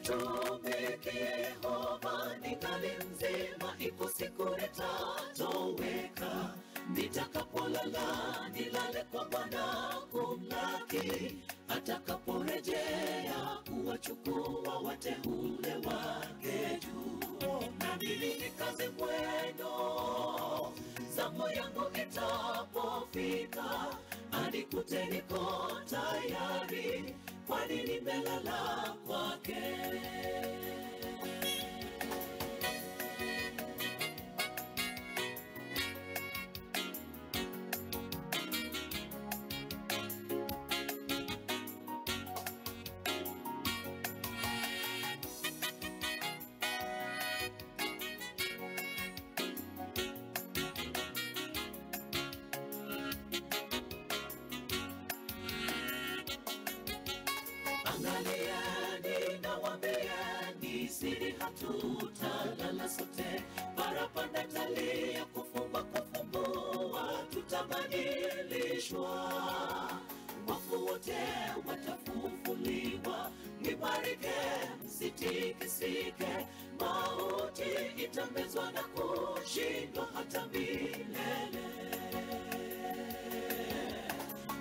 Nimtumikie Yehova ningali mzima, ipo siku nitatoweka. Nitakapolala nilale kwa Bwana kumlaki, atakaporejea kuwachukua wateule wake juu. Na mimi nikaze mwendo, zamu yangu itapofika, anikute niko tayari, kwani nimelala kwake. Angalieni nawaambieni, siri hatutalala sote, parapanda talia, kufumba kufumbua, tutabadilishwa. Wafu wote watafufuliwa, mwimarike, msitikisike, mauti itamezwa na kushindwa hata milele.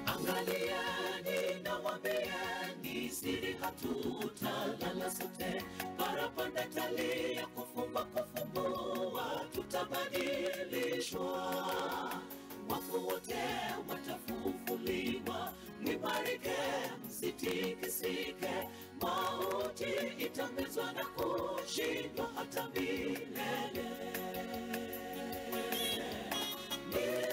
Angalieni nawaambieni, siri hatutalala sote, parapanda talia, kufumba kufumbua, tutabadilishwa. Wafu wote watafufuliwa, mwimarike, msitikisike, mauti itamezwa na kushindwa hata milele.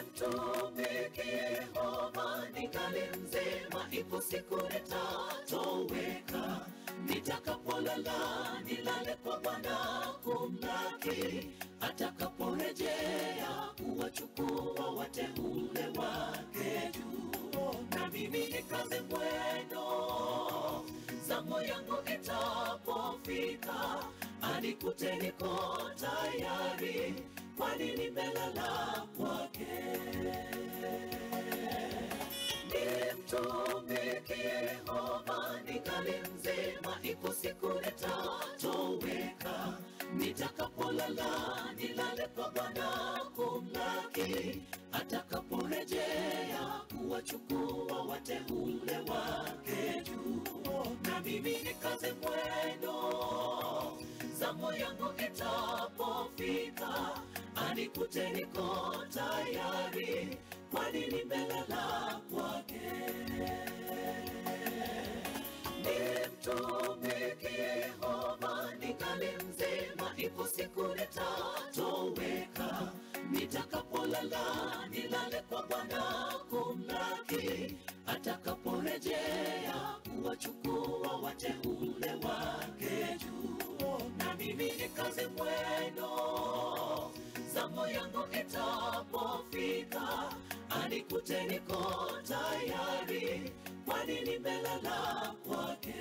Nimtumikie Yehova ningali mzima, ipo siku nitatoweka. Nitakapolala nilale kwa Bwana kumlaki, atakaporejea kuwachukua wateule wake juu. Na mimi nikaze mwendo, zamu yangu itapofika, anikute niko tayari, kwani nimelala kwake. Nimtumikie Yehova ningali mzima, ipo siku nitatoweka. Nitakapolala nilale kwa Bwana kumlaki, atakaporejea kuwachukua wateule wake juu. Na mimi nikaze mwendo, zamu yangu itapofika, anikute niko tayari, kwani nimelala kwake. Nimtumikie Yehova ningali mzima, ipo siku nitatoweka. Nitakapolala nilale kwa Bwana kumlaki, atakaporejea kuwachukua wateule wake juu. Na mimi nikaze mwendo, zamu yangu itapofika, anikute niko tayari, kwani nimelala kwake.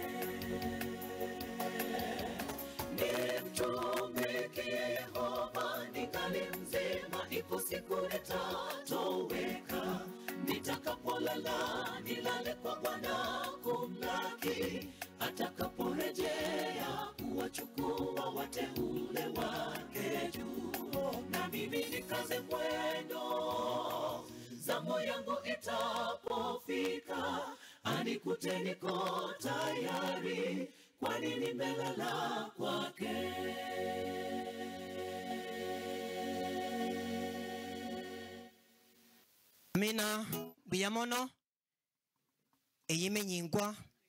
Nimtumikie Yehova ningali mzima, ipo siku nitatoweka. Nitakapolala nilale kwa Bwana kumlaki, atakaporejea kuwachukua wateule wake juu. Na mimi nikaze mwendo, zamu yangu itapofika, anikute niko tayari, kwani nimelala kwake. Amina mbuya mono eyimenyingwa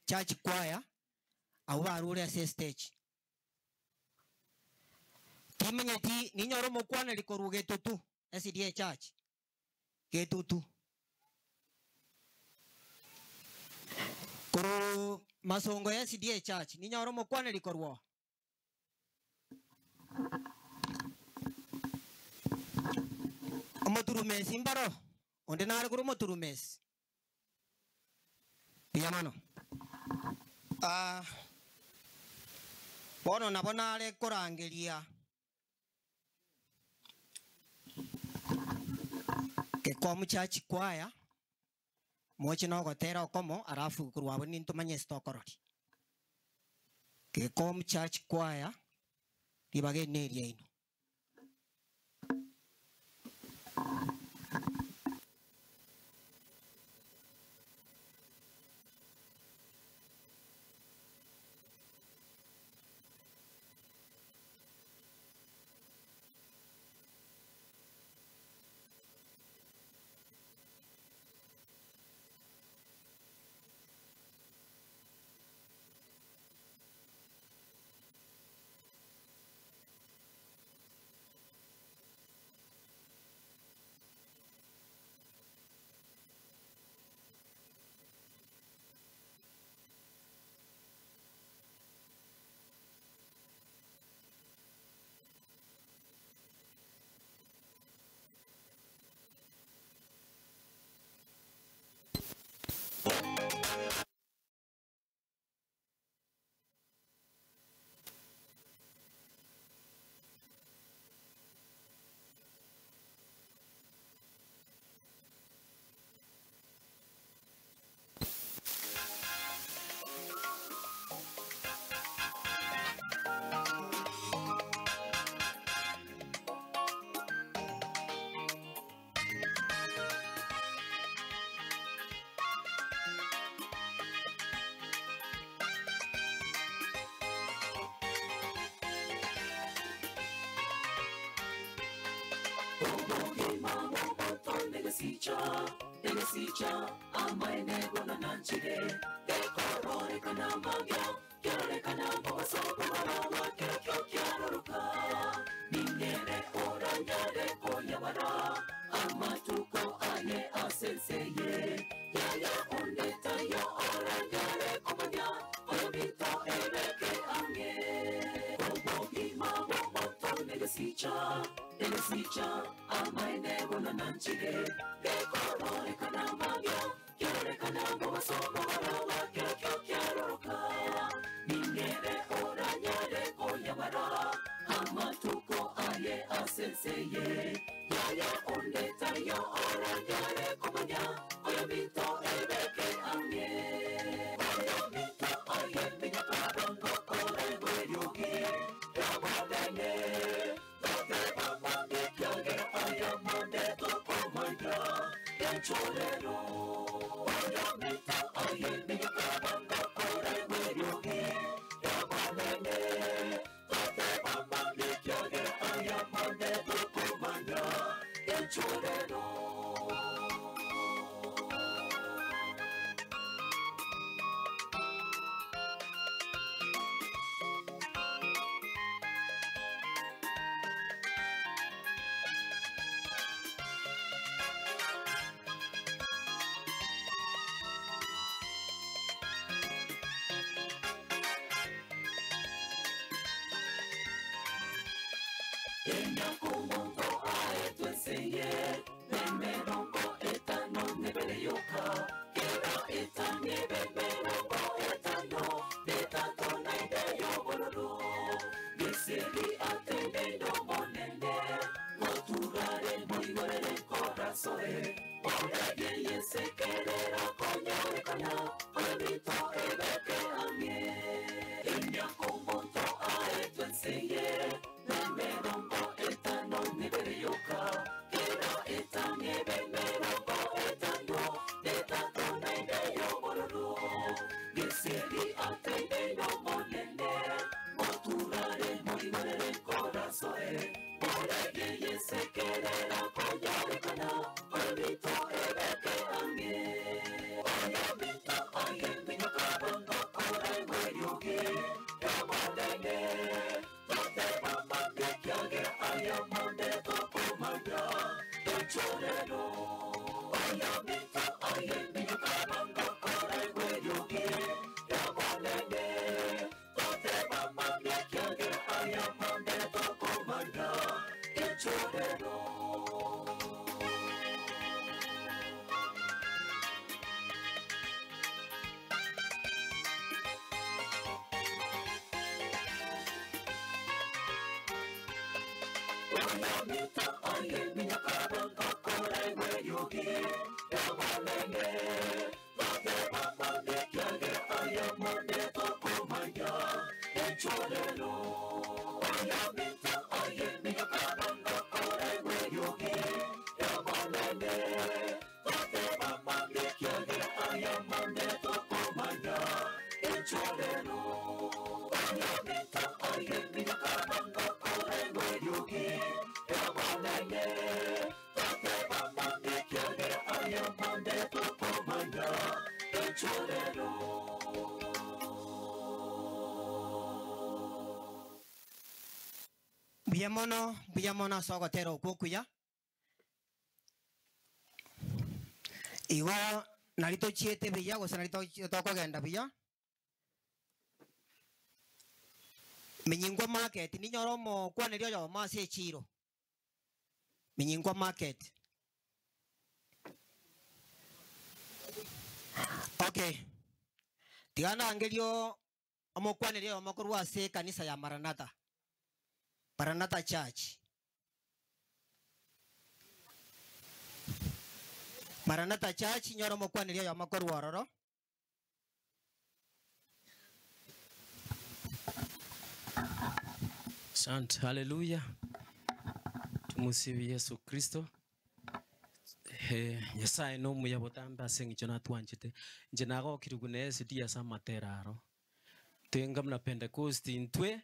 church choir abo barure ase stage timenyeti ninyora omokwaneri korwa getutu SDA church getutu korwa masongo ya SDA church ninyora omokwaneri korwa omoturumesi mbaro onde nare korwa omoturumesi mbuya mono. Ah, bono nabo nare korangeria gekomu church choir moche nogotera okomo alafu korwa abwo nintomanye ase tokorori. Gekom Church Choir, ribaga eri na eriaino. Mbuya mono, mbuya mono ase ogotera okwo okuya. Igo nari tochiete buya gose nari tochi tokogenda buya. Menyingwa market ninyore omokwaneri oyomo ase echiro, Menyingwa market. Okay, tiga nangerio omokwaneri oyomo korwa ase ekanisa ya Maranatha, Maranatha Church. Maranatha Church, nyore omokwaneri oyomo korwa ororo. Asante, haleluya. Tumusifu Yesu Kristo. Eh, Nyasaye nomuya botambe ase eng'encho natwanchete. Inche nagokire buna esidi ase amatera aro. Twenga buna Pentecost intwe,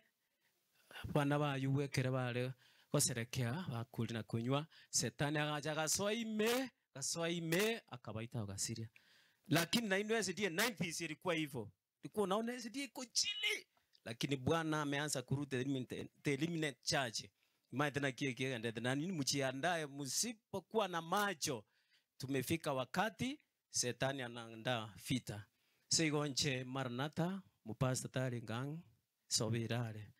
abana bayubu ekere bare goserekea bakoria na konywa, Setani agacha agasoa ime, agasoa ime akabaita agasiria. Lakini nainwe esidi 90s ilikuwa hivyo. Ulikuwa unaona SDA iko chini, lakini Bwana ameanza kurudi the eliminate church. Imani tena kie kie ende na nini, mjiandae, msipokuwa na macho. Tumefika wakati setani anaandaa vita. Seigonche Maranatha mupasta tari ngang sobirare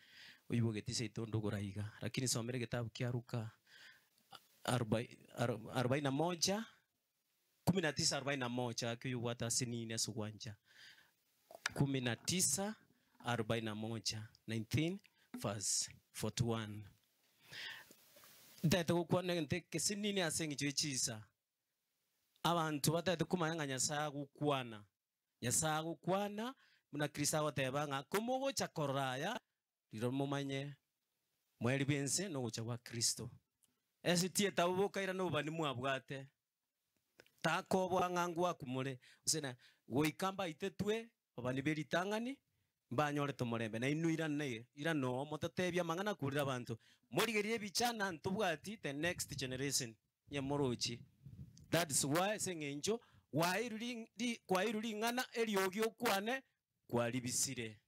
uibogeti seitondo guraiga, lakini somere kitabu kia Luka 41 19:41 akiyubwata sinini sugwanja 19:41, 19 verse 41. Ndete gukwana egento ekesinini ase eng'encho ya chisa. Abanto batete komanya ng'a Nyasaye agokwana. Nyasaye agokwana, buna Kristo agoteba ng'a komogocha korora aya, rirorio momanye mweri bw'ense na ogocha gwa Kristo. Ase tieta bokaira na obobani mwabwate, takoboa ng'a ngwakumore, gose na goika mbaitetwe obani be ritang'ani, mbanyorete omorembe. Na inwe irane, irane oo motatebie amang'ana akurire abanto. Morigererie ebichana ntobwati the next generation, onye morochie. That is why ase eng'encho kwairwe ring ri kwairwe ring'ana eriogi okwane kwaribisire.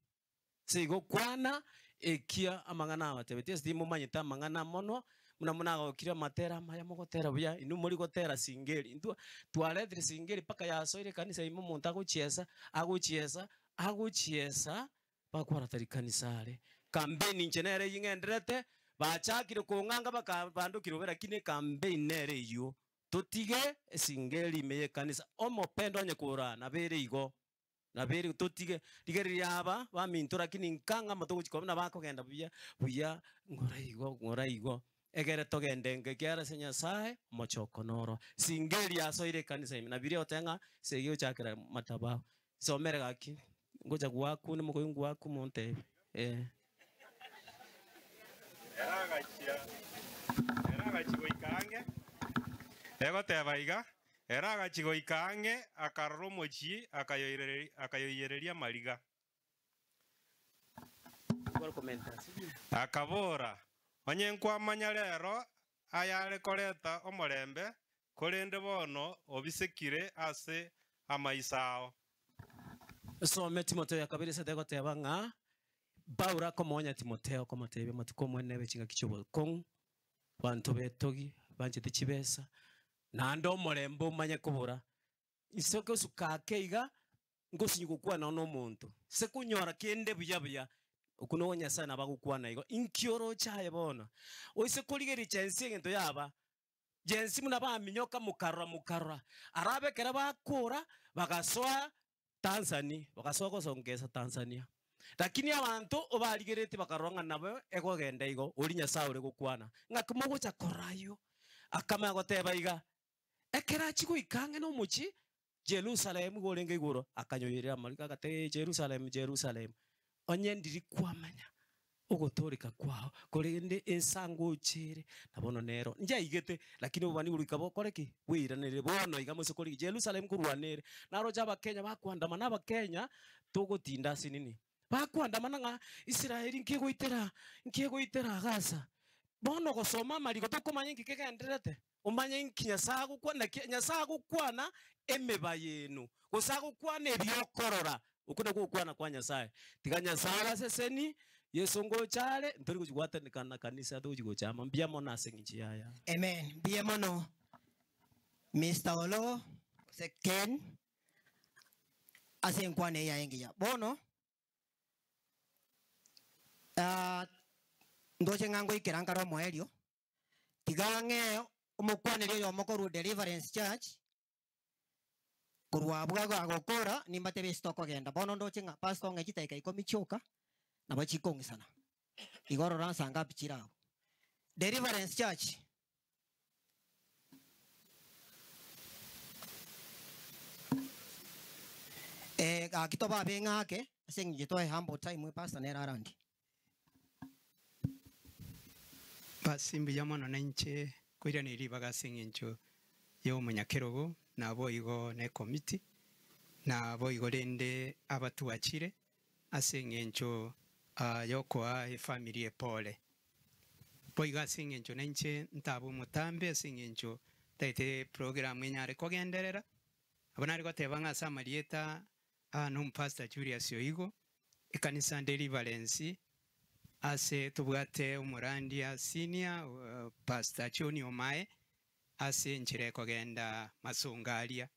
Ase igo kwana ekia amang'ana abatebetie, ase timomanyete amang'ana mono, buna munagokire amatera amaya mogotera buya, inwe mori gotera singeli. Intwe twaretire singeli mpaka yasoire ekanisa ime omonto agochiesa, agochiesa, agochiesa, bakwarata rikanisa are. Campaign inche nere eyio ng'enderete, bachakire kong'anga baka bandokire bobe lakini ecampaign nere eyio. Totige esingeli ime y'ekanisa, omopendo onye koraa nabere igo. Nabere totige rigereria aba baminto, lakini nkang'a amatuko gochia koba buna bakogenda buya buya, ng'ora igo ng'ora igo, egere togende enka ekiagera ase Nyasaye omochoko noro. Singeli yasoire ekanisa ime, na biria ogoteba ng'a segi gochakera madhabahu. Nsomere gaki, ngocha goakuna mokoyo ngoaku montebie eh. Ere agachia, ere agachia goika ang'e, egoteba iga, Ere agachia goika ang'e, akarora omochie, akayoiyereria amariga. Akabora, Onye nkwamanya rero ayare koreta omorembe, korende bono obisekire ase amaiso ao. Some Timotheo ya kabere esete egoteba ng'a Paulo akomonya Timotheo komotebia amatuko omwene ebe chingaki chi'obokong'u, banto betogi, banchete chibesa, naende omorembe omanye kobora. Inse gosuka ake iga, ngosinyi gokwana na omonto, ase konyora kende buya buya, okwo nigo Nyasae nabo agokwana igo. Inki oroche aye bono? Oise korigereria chensi egento yaba, chensi buna baminyoka mokarora mokarora, arabe ekero bakora, bagasoa Tanzania, bagasoa gosongesa Tanzania. Lakini abanto obarigeretie bakarora ng'a nabo ekogenda igo, oria Nyasae ore gokwana, ng'aki mogocha korora ayio? Akamanya goteba iga, ekero achia goika ang'e nomochie Jerusalemu iga orenge igoro, akanyoyerera amariko agateba, Ee Jerusalemu, Jerusalemu! Onye ndiri kwamanya ogotooreka kwao, korende ensango ochere, na bono nero njaigete, lakini obobani goika bokore ki? Bweiranere. Bono iga mose korigia Jerusalem korwana ere. Naroche abakenya bakoandamana, abakenya togotinda ase nini? Bakoandamana ng'a Israeli nkegoitera, nkegoitera Gaza. Bono gosoma amariko tokomanya inki kegendererete. Omanye inki Nyasae agokwana, naki Nyasae agokwana emebayeno, gose agokwana ebi'okorora. Okwo nakwo ogokwana kwa Nyasae. Tiga Nyasae abaseseni, Yeso ngocha are, ntori gochia gwatanekana na kanisa, togochia gocha amo. Mbuya mono ase eng'encho yaya. Amen mbuya mono Mister Oloo gose Ken ase enkwana eye yaye engiya. Bono ndoche ng'a ngoikera nkare omoerio. Tiga ang'e omokwaneri oyomo korwa Deliverance Church, korwa abwo agokora nimbatebie ase tokogenda. Bono ndoche ng'a pastor ong'e chidakika ikomi chioka nabo chikong'isana. Igo rora nsa ngapi chire abwo. Deliverance Church. Eh, gaki tobabe ng'ake ase eng'encho toe humble time pastor nere arandie. Basi mbuya mono nainche koiraneria ribaga ase engencho y'omonyakerogo, naboigo nekomiti, naboigo rende abatwachire ase engencho y'okoa efamiri epore. Boigo ase engencho nainche ntabe omotambe ase engencho ntagete eprogramu enyare kogenderera, nabo nare goteba ng'a ase amarieta aa nomopastor Julius Oigo, Ekanisa Deliverance ase tobwate omorandia senior Pastor John Omae ase enchera ekogenda masonga aria.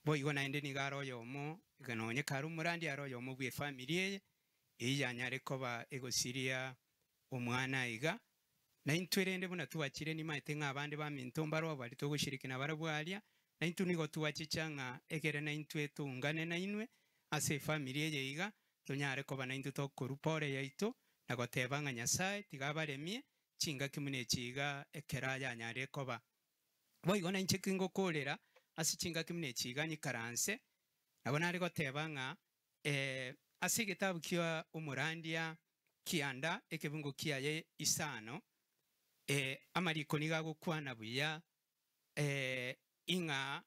Boigo naende nigo are oyomo nonye kare omorandia are oyomo bwe efamiri eye, eyio yanyare koba egosiria omwana iga. Naintwe rende buna twachire nimaete ng'a abande baminto mbaroo baria togoshiriki nabarabwo aria, naintwe nigo twachicha ng'a ekere naintwe toungane nainwe ase efamiri eye iga, tonyare koba naintwe tokorua pore yaito na goteba ng'a Nyasae tiga abaremie chingaki buna echi iga ekero ayanyarire koba. Boigo nainche kingokoorera ase chingaki buna echi iga nyikaranse, nabo nare goteba ng'a Ase egetabu kia omorandia kianda ekebungo kiaye isano, amariko nigo agokwana buya ing'a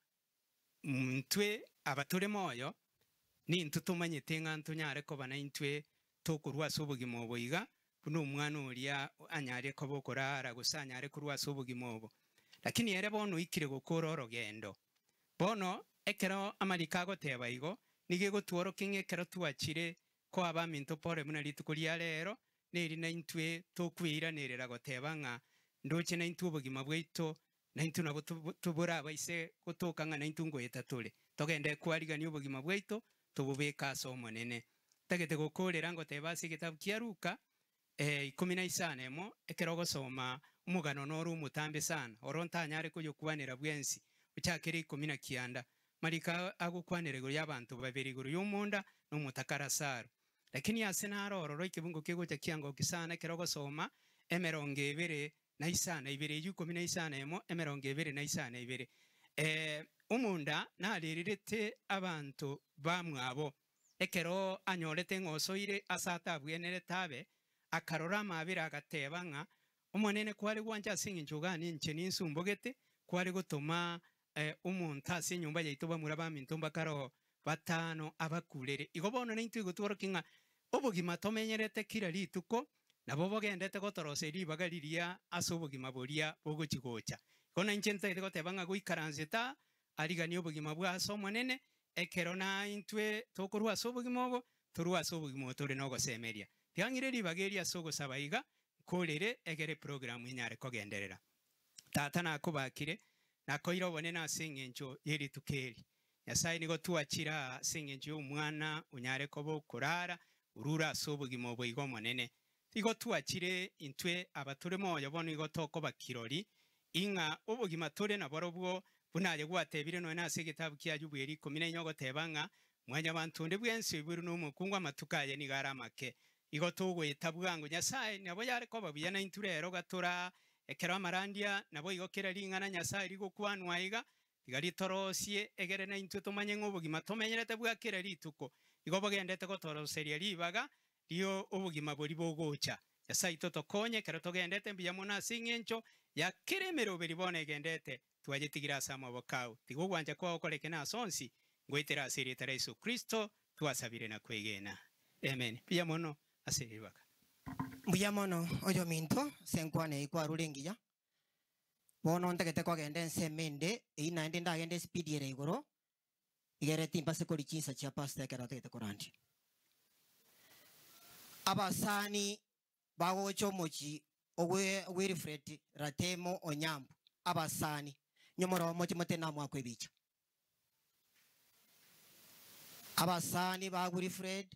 intwe aba tore moyo nintwe tomanyete ng'a ntonyare koba naintwe tokorwa ase obogima obo iga, buna omwana oria anyare koba okorara gose anyare korwa ase obogima obo. Lakini ere bono oikire gokora orogendo. Bono ekero amariko agoteba igo, nigo egotworokia ng'a ekero twachire koa abaminto pore buna rituko ria rero, neri naintwe tokweiranerera goteba ng'a ndoche naintwe obogima bwaito, naintwe nabo toborabaise gotoka ng'a naintwe ngoeta tore. Togende kwarigania obogima bwaito, tobobeke ase Omonene. Ntagete gokoorera ngoteba ase egetabu kia Luka, Ikomi na isano emo, ekero ogosoma omogano noro omotambe sana, oro ntanyare koyokwanera bwensi, ochakere ikomi na kianda. Mariko agokwanera igoro y'abanto babere igoro y'omonda na omotaka Lazaro. Lakini ase naro ororo ekebungo kegocha kiangoki sana ekero ogosoma emerongo ebere na isano ibere eyio ikomi na isano emo emerongo ebere na isano ibere. Omonda narererete abanto bamwabo. Ekero anyorete ng'a osoire ase atabwenerete abe, akarora amaabera agateeba ng'a, Omonene kware gwancha ase engencho oganie inche ninsumbogete, kware gotoma omonto ase enyomba yaito bamura baminto mbakare batano abakurere. Igo bono naintwe igo tworokie ng'a obogima tomenyerete kera rituko nabo bogendete gotoroseria ribaga riria ase obogima boria bogochi-gocha. Igo nainche ntagete goteba ng'a goikaransete aa ariganie obogima bwa ase Omonene, ekero naintwe tokorua ase obogima obo, torue ase obogima obo tore nogosemeria. Tiga ng'ire ribaga eri ase ogosaba iga, nkorere egere eprogramu enyare kogenderera. Tata nakobakire, nakoire obonene ase engencho ye rituko eri. Nyasae nigo twachire aa ase engencho y'omwana onyare koba okorara orure ase obogima obo iga Omonene. Igo twachire intwe aba tore moyo bono igo tokoba kirori, ing'a obogima tore naborobwo, buna aye gwatebire nonya nase egetabu kia Ayubu eri ikomi na inye ogoteba ng'a, Mwanyabanto onde bwensi oiboirwe nomokungu amatuko aye nigo are amake. Igo togoeta bwango. Nyasae nabo yare koba buya naintwe rero gatora aa, ekero amarandia naboigo kera ring'ana Nyasae rigokwanwa aiga, Tiga ritorosie, egere naintwe tomanye ng'a obogima tomenyerete bwa kera rituko igo bogendete gotoroseria ribaga. rio obogima boria bogocha. Nyasae oito tokonye ekero togendete mbuya mono ase eng'encho ya kera emeroberi bono egendete twayetigire ase amaboko ao. Tiga ogwancha kwao koreke nase onsi, ngoetera ase erieta ria Yeso Kristo twasabire na kwegena. Amen. Mbuya mono ase ribaga. Mbuya mono oyominto ase enkwana eyio kwarure engiya. Bono ntagete kogenda ensemo ende eyio naende ndagende espeed ere igoro, igere timbase koria chinsa chia pastor ekero atagete korandia. Abasani bagocha omochie o Wilfred Ratemo Onyambu, abasani, inwe more omochie motenene amo akwe ebicha. Abasani ba Wilfred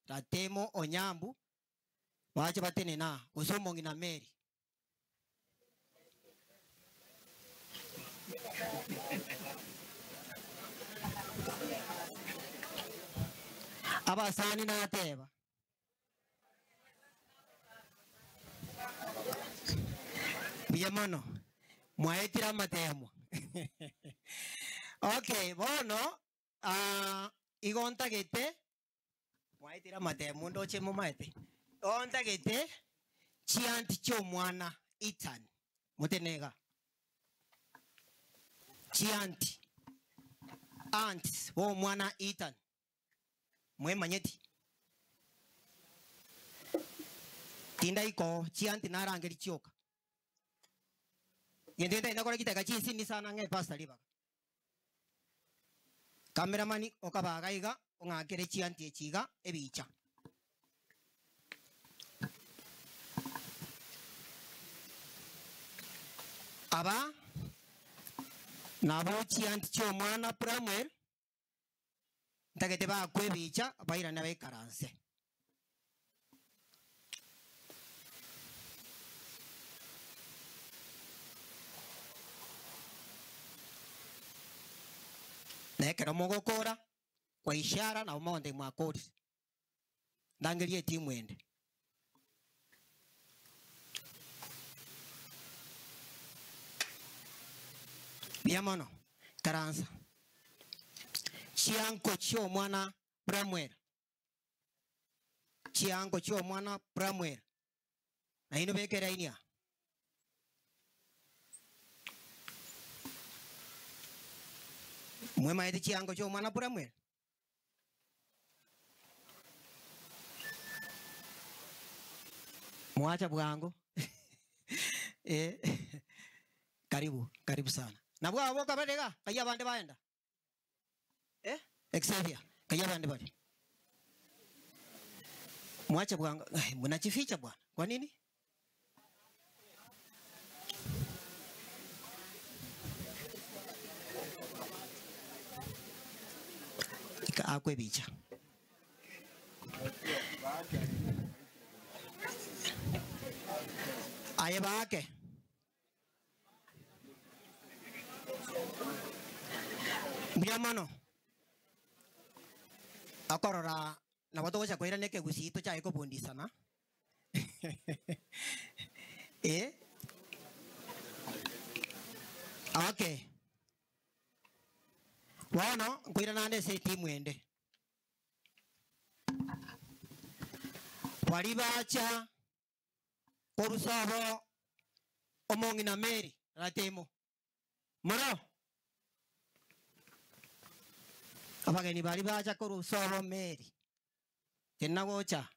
Ratemo Onyambu bache batenene aa, gose omong'ina Mary. Abasani nateba. Mbuya mono, mwaetire amateemwa. Okay, bono ah, igo ntagete mwaetire amateemwa ndoche momaete. Igo ntagete chianti chi'omwana Ethan, motene iga. Chianti, aunts b'omwana Ethan. Mwemanyeti? Tindaikoo chianti narangeria chioka. Gento gento ndakore chidakika chinsini sana ng'e pastor ribaga. Cameraman okabaga iga ong'akere chianti echi iga ebicha. Aba nabo chianti chi'omwana Pramuel. Ntagete bakwe ebicha bairane baikaranse. Na ekero mogokora kwa ishara nabo mogontebia mwakorire. Ndangerie etimu ende. Mbuya mono, ikaransa. Chianko chi'omwana Bramwel, chianko chi'omwana Bramwel, nainwe beka eraini aa. Mwemaete chianko chi'omwana Bramwel? Mwacha bwango eh, karibu karibu sana. Nabwo abo boka bare iga, kayio abande baenda eh, Xavier, kayio abande bare. Mwacha bwango, eh, mnajificha bwana, kwa nini? Ika akwe ebicha. Aye baake. Mbuya mono. Okorora nabo togocha koirana ekegusii tochake kobundisana. Eh. Okay. Bono nkoirana ande ase etimu ende. Baria bacha korusa obo omong'ina Mary Ratemo. Moro. Abageni baria bacha korusa obo Mary. Tenena gocha.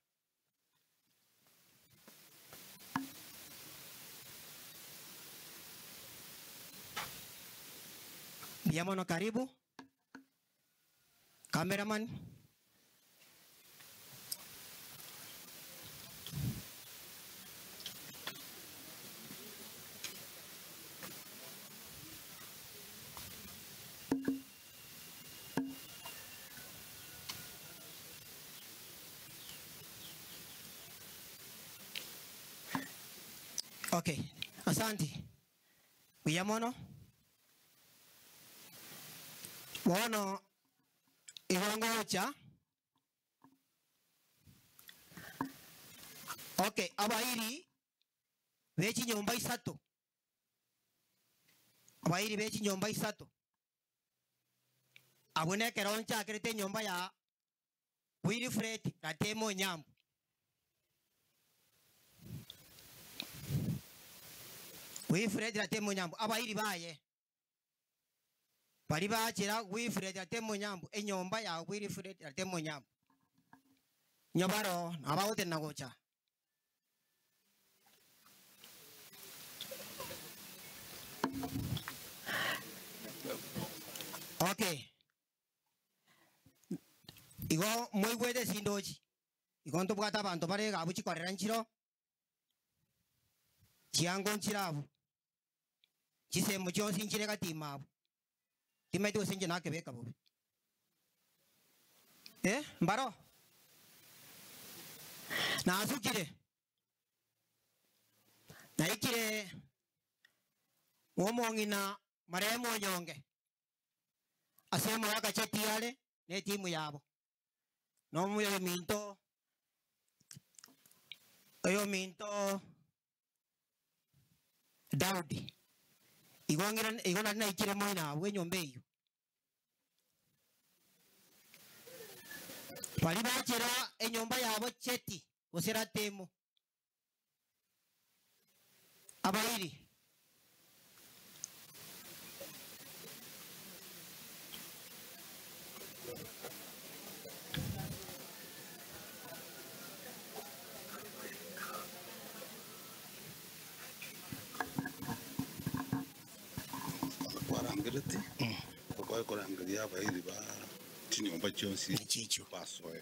Mbuya mono karibu. Cameraman. Okay, asanti. Buya mono. Bono igo ngocha. Okay, abairi be chinyomba isato. Abairi be chinyomba isato. Abwo nekero nchakerete enyomba ya Wilfred Ratemo Onyambu. Wilfred Ratemo Nyambu abairi baye bari bachira Wilfred Ratemo Nyambu enyomba ya Wilfred Ratemo Nyambu nyobaro nabagotenena gocha okay igo moigwete sindochi igo ntobwate abanto bare gabu chikorera nchiro chiango nchire abu chisemo chionsi nchire gatima abu timaete gose inche nakebeka bobe eh mbaro nasukire naikire omong'ina marehemu onyonge ase omogaka chetiare na etimu yabo na omoyo minto oyo minto Daudi igo ngira igo nari naikire moina abwo enyomba eywo bari bachera enyomba yabo cheti gose ratemo abairi Kwarangerete okwakorangeria abairi ba chinyomba chionsi basoe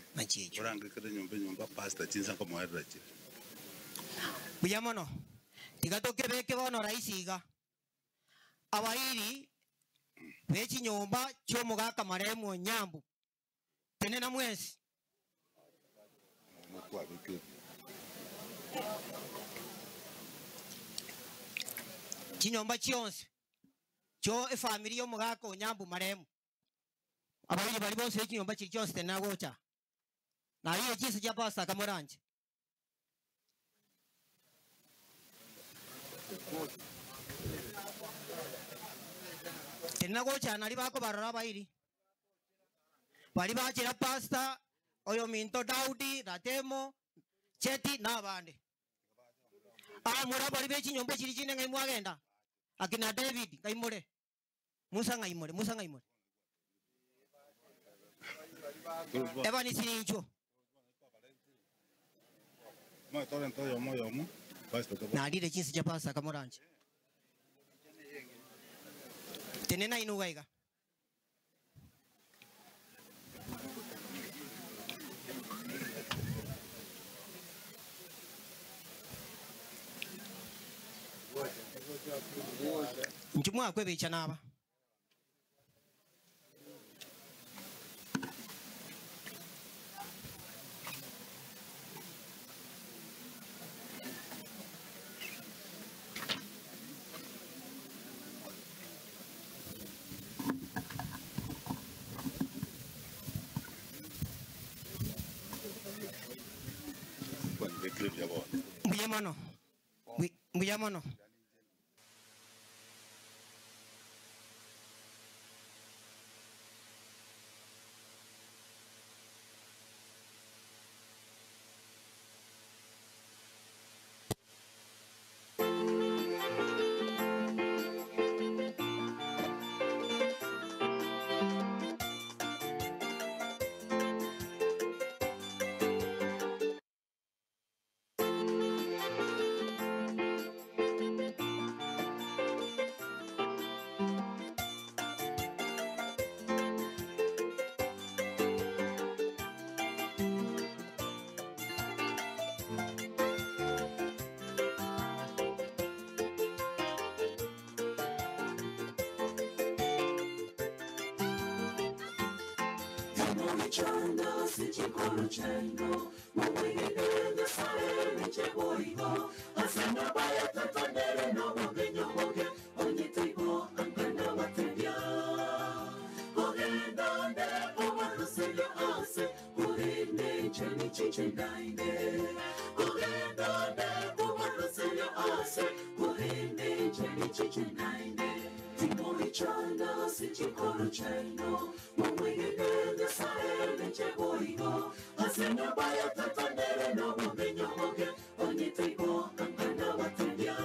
orangekere nyomba enyomba pastor chinsa nkomoerera chire buya mono tiga tokebeke bono rahisi iga abairi bechinyomba chiomogaka marehemu Onyambu tenena mwensi mokwabekire chinyomba chionsi chio efamiri yomogaka Onyambu marehemu abairi bari bonse echinyomba chiri chionsi tenena gocha naiyo chinse chia pastor kamoranje tenena gocha nari bakobarora abairi bari bachira pastor oyo minto Daudi Ratemo Cheti na abande amura bari bechinyomba chiri chine ng'ai mwagenda akina David ng'aimore Musa ng'aimore Musa ng'aimore Ebani sinincho motorento oyomo oyomo pastor narire chinse chia pastor kamoranje tenena inuga iga nchimwa kwebecha naba kwabekire buya bono mbuya mono mbuya mono Chanda sichikolo chendo mumwigine sare micheboigo asena baya tatandere no mugenyo boge onyetigo angana batebya ogendande obaruseyo ase urinde cheni chichendaine ogendande obaruseyo ase urinde cheni chichendaine Timoichanda sichikolo chendo mumwigine sare micheboigo asena baya tatandere no mugenyo boge onyetigo angana batebya.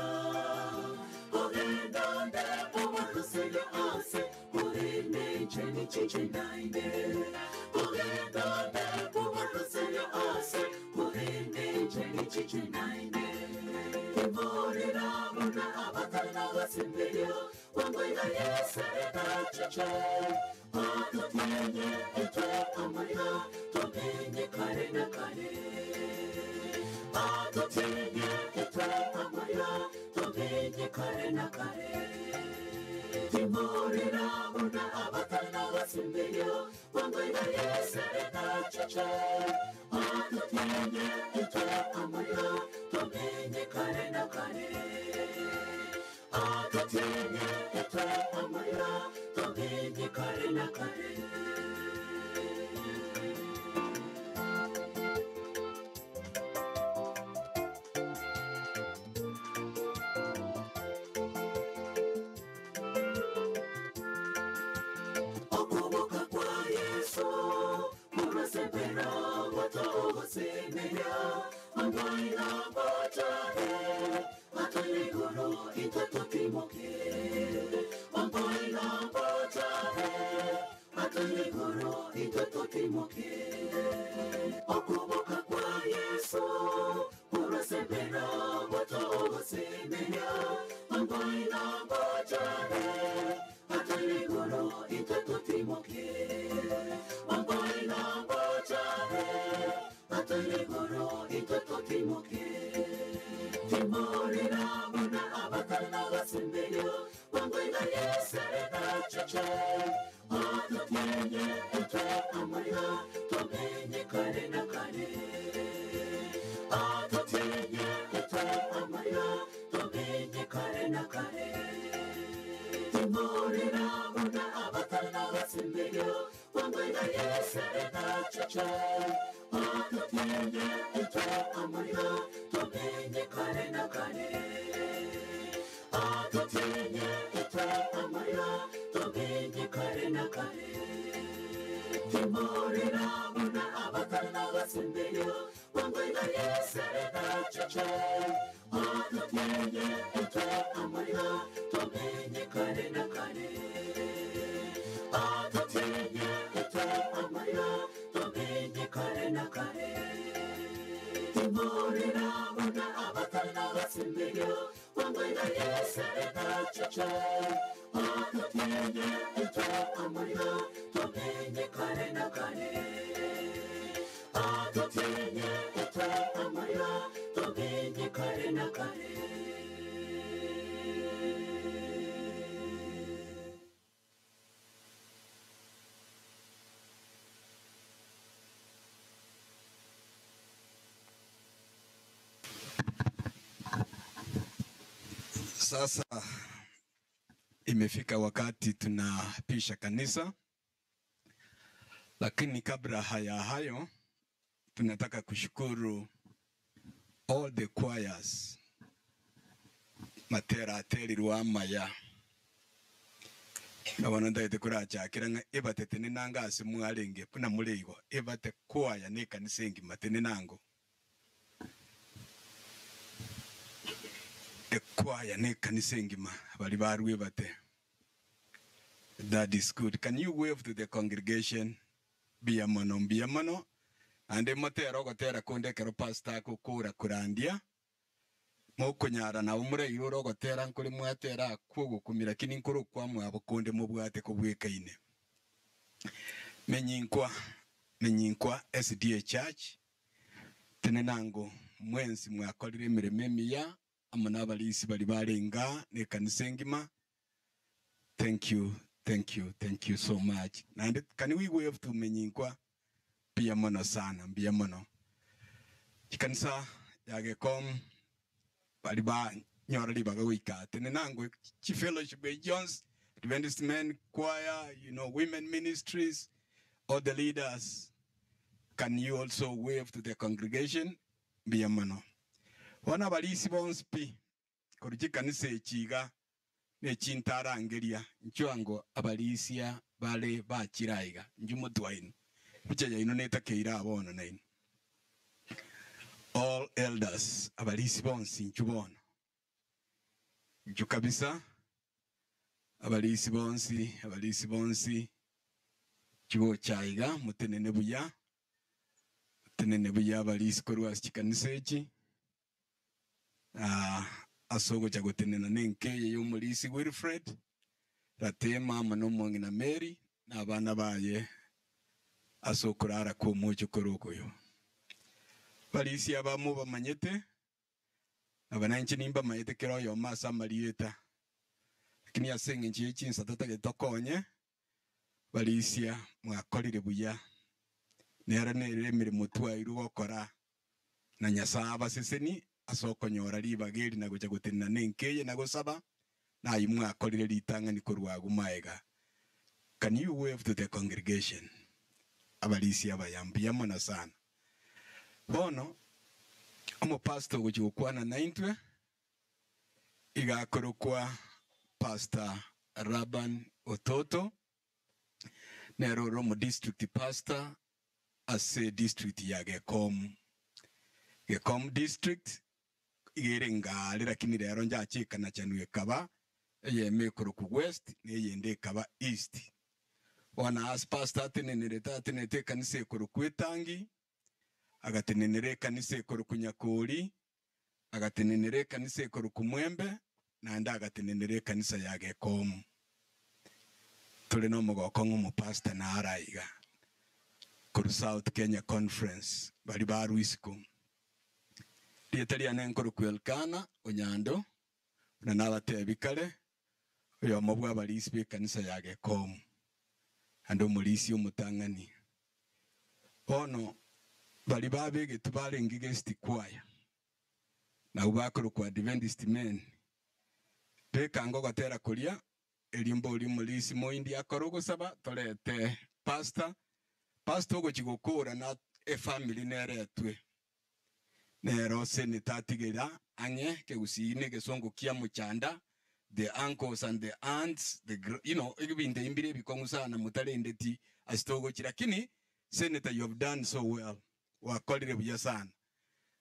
Sasa imefika wakati tunapisha kanisa, lakini kabla haya hayo, tunataka kushukuru all the choirs matera aterirwa maya nabona ndaite kurachakira ng'a ebate tene nanga ase mwarenge buna mureigo ebate kwaya ne kanisa engima tene nango ekwaya ne kanisa engima bari barwe bate. That is good. Can you wave to the congregation? Biamono mbiamono ande motera ogotera konde kero pastor akokora kurandia mokunyara nabo mureirwe ore ogotera nkore mwatera akwo ogokumira lakini nkore okwa mwabo konde mobwate kobwekaine. Menyinkwa menyinkwa SDA Church tene nango mwensi mwakorire emirimo emiya amo n'abarisi bari barenga ne kanisa engima. Thank you, thank you, thank you so much. And can we wave to Menyinkwa? Mbia mono sana, mbia mono. Chikanisa yagekom bari ba nyora ribaga goika. Tene nango chi fellowship e Jones Adventist Men Choir, you know, women ministries, all the leaders. Can you also wave to the congregation? Mbia mono. Wana balisi bonsi pi koruki kanisa echiga nechintarangeria nchwango abalisia bale bachiraiga njumutwainu picha yaino netakeira abono naino. All elders abalisi bonsi nchubono nchu kabisa abalisi bonsi abalisi bonsi. Chigocha iga motenene buya, motenene buya abarisi korwa ase chikanisa echi, ase ogocha gotenena nenka eye y'omorisi Wilfred, Ratema amo nomong'ina Mary, na abana baye ase okorara kw'omochokoro okoyo. Barisi aba mobamanyete, naba nainche nimbamanyete kera oyomo ase amarieta, lakini ase eng'encho ye chinsa totagete tokonye, barisia mwakorire buya, nere nere emeremo twairwe gokora, na Nyasae abaseseni ase okonyora ribaga eri na gocha gotenena nenka eye na gosaba, na ayio mwakorire ritang'ani korwa agwo maega. Can you wave to the congregation? Abarisia abaya, mbuya mono sana. Bono, omopastor ogochia gokwana naintwe, iga akorokwa Pastor Laban Ototo, nere ore omodistrict pastor ase edistrict ya Gekomu. Gekomu district iga ere ngare lakini rero njache ekanachanwa ekaba eyemo ekorokwa West na eyende ekaba East. Bono ase pastor atenenerete atenerete ekanisa ekorokwa Etangi, agatenenera ekanisa ekorokwa Nyakori, agatenenera ekanisa ekorokwa Mwembe, naende agatenenera ekanisa ya Gekomu. Tore nomogoko ng'a omopastor nare aiga korwa South Kenya Conference baria barwa isiko. Rieta riane nkorokwa Elkana Onyando, buna nabatebi kare, oyomo bw'abarisi b'ekanisa ya Gekomu, naende omorisia omotang'ani. Bono baria babegetwe barenge guest choir, nabwo bakorokwa Adventist men, bekanga ogotera koria, erio mbori omorisia moindi akore ogosaba, torete pastor, pastor ogochia gokora na efamily neretwe. Nero senator atigera ang'e kegusii na egesongo kia mochanda, the uncles and the aunts, the you know, ebinto ebi mbire ebikong'u sana motarendeti ase togochia, lakini senator you have done so well, wakorire buya sana.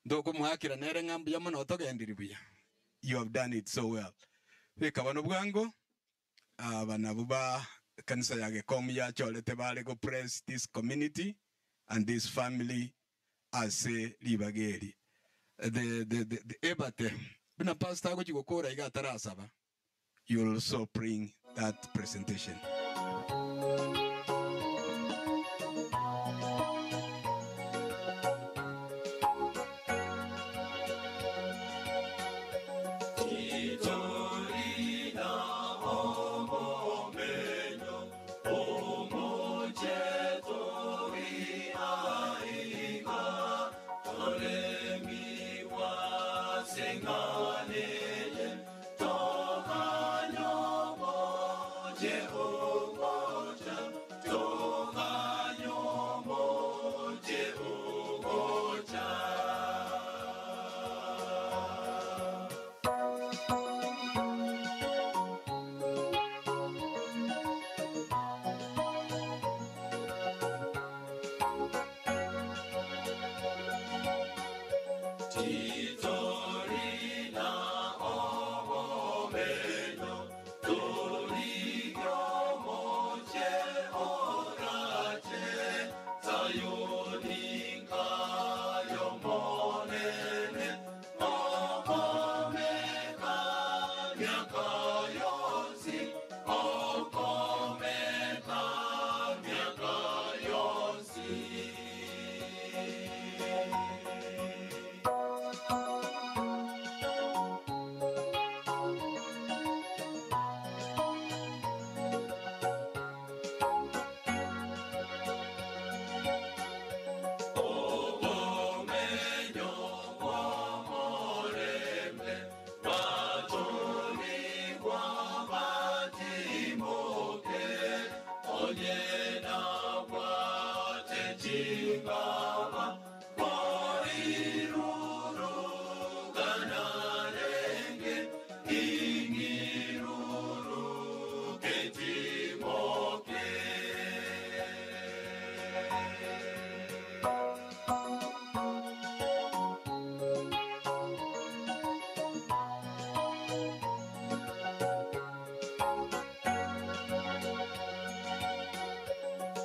Ntokomoakera nere ng'a mbuya mono otogendiri buya, you have done it so well. Beka bono bwango, aba nabwo ba kanisa ya Gekomu yachorete bare go bless this community and this family ase ribaga eri. The, the, the, the ebate, buna pastor agochia gokora iga atarasaba, you will also bring that presentation.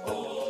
Oh.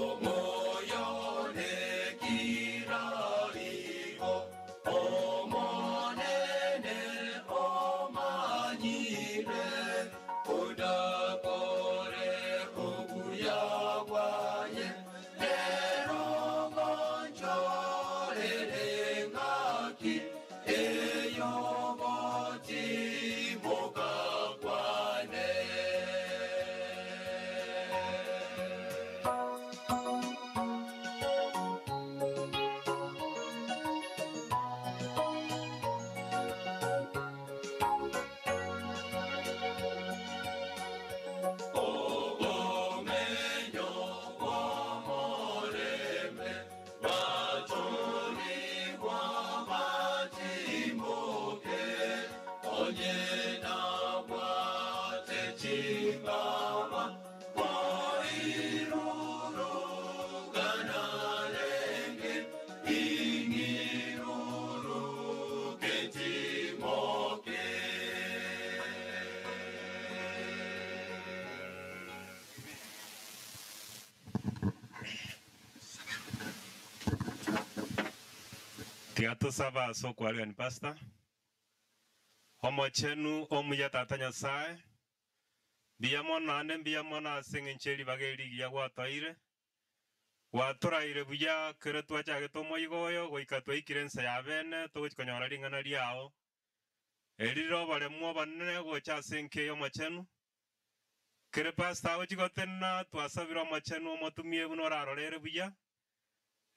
Tiga tosabe ase okwarigani Pastor. Omochenu omuya Tata Nyasae, mbuya mono naende mbuya mono ase eng'encho ye ribaga eri rigiya gwatoeire. Gwatoraire buya kero twachagete omoigo oyo goika twaikire ense ya bene togochi konyora ring'ana riao. Eri rire oboremu obonene gocha ase enka eye omochenu. Kere pastor agochi gotenena twasabire omochenu omotumie buna orarorere buya.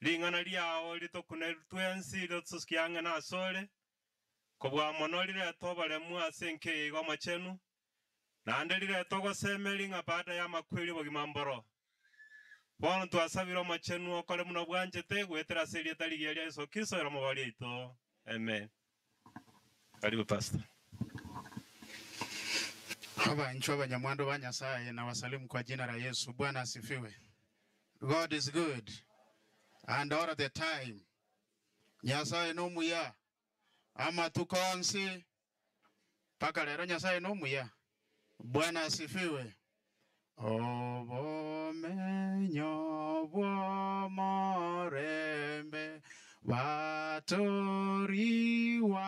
Ring'ana riao ritokune twensi ritosukie ang'e nasore, kobua mono rirete oboremu ase enka eye iga omochenu, naende rirete ogosemeria ng'a baada y'amakweri obogima mboro. Bono twasabire omochenu okore buna obwanchete goetera ase erieta rigiya ria Yeso Kristo ere omobori oito. Amen. Karibu Pastor. Abanchwa abanyamwando ba Nyasaye nawasalimu kwa jina la Yesu. Bwana asifiwe. God is good and all the time. Nyasaye nomuya amatuko onsi mpaka rero Nyasaye nomuya. Bwana asifiwe. Obomenyo bw'omorembe batoriwa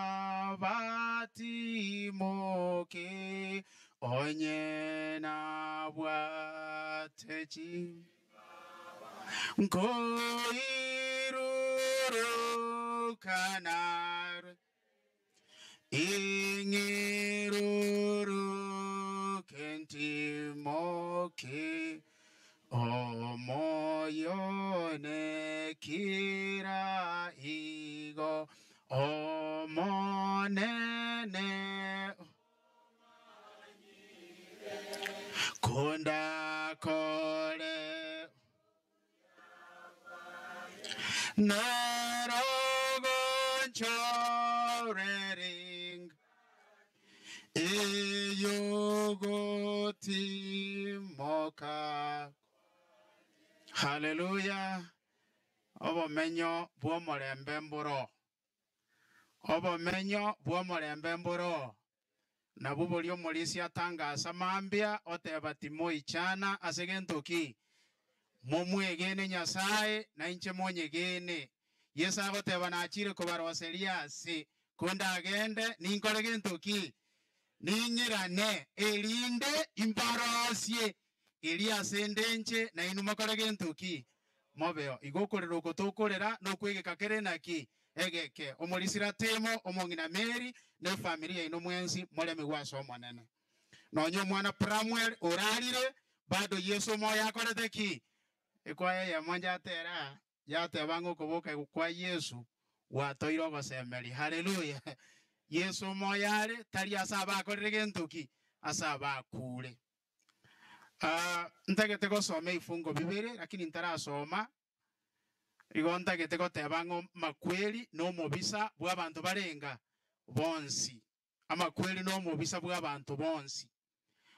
batimoke onye nabwate chi nkoirurukanarwe ing'iruruke ntimoke omoyone kira igo omonene kondakore Narogonchorering Eyogotimoka Haleluya Obomenyo bw'omorembe mboro Obomenyo bw'omorembe mboro Nabwo boria omorisia atangasa mambia, oteba, Timoichana ase gento ki? Momwegene Nyasae, na inche monyegene. Yeso agoteba, Nachire kobaroseria ase, kondagende, ninkore gento ki? Ning'irane, erinde imbarosie erio ase 'nde inche, nainwe mokore gento ki? Mobeo. Igo okorera oko tokorera nokwegeka kere naki? Egeke. Omorisira Timo, omong'ina Meri, na efamiri yaino mwensi moremigwe ase Omonene. Nonya omwana Pramuel orarire, bado Yeso omoyo akorete ki? Ekwaya eyemo njatera yateba ng'a okoboka kwa Yeso gwatoire ogosemeria. Haleluya! Yeso omoyo are, tari ase abakorire gento ki? Ase abakure. Ah, ntagete gosoma ebifungo bibere, lakini ntarasoma, igo ntagete goteba ng'a amakweri nomobisa bw'abanto barenga bonsi. Amakweri nomobisa bw'abanto bonsi.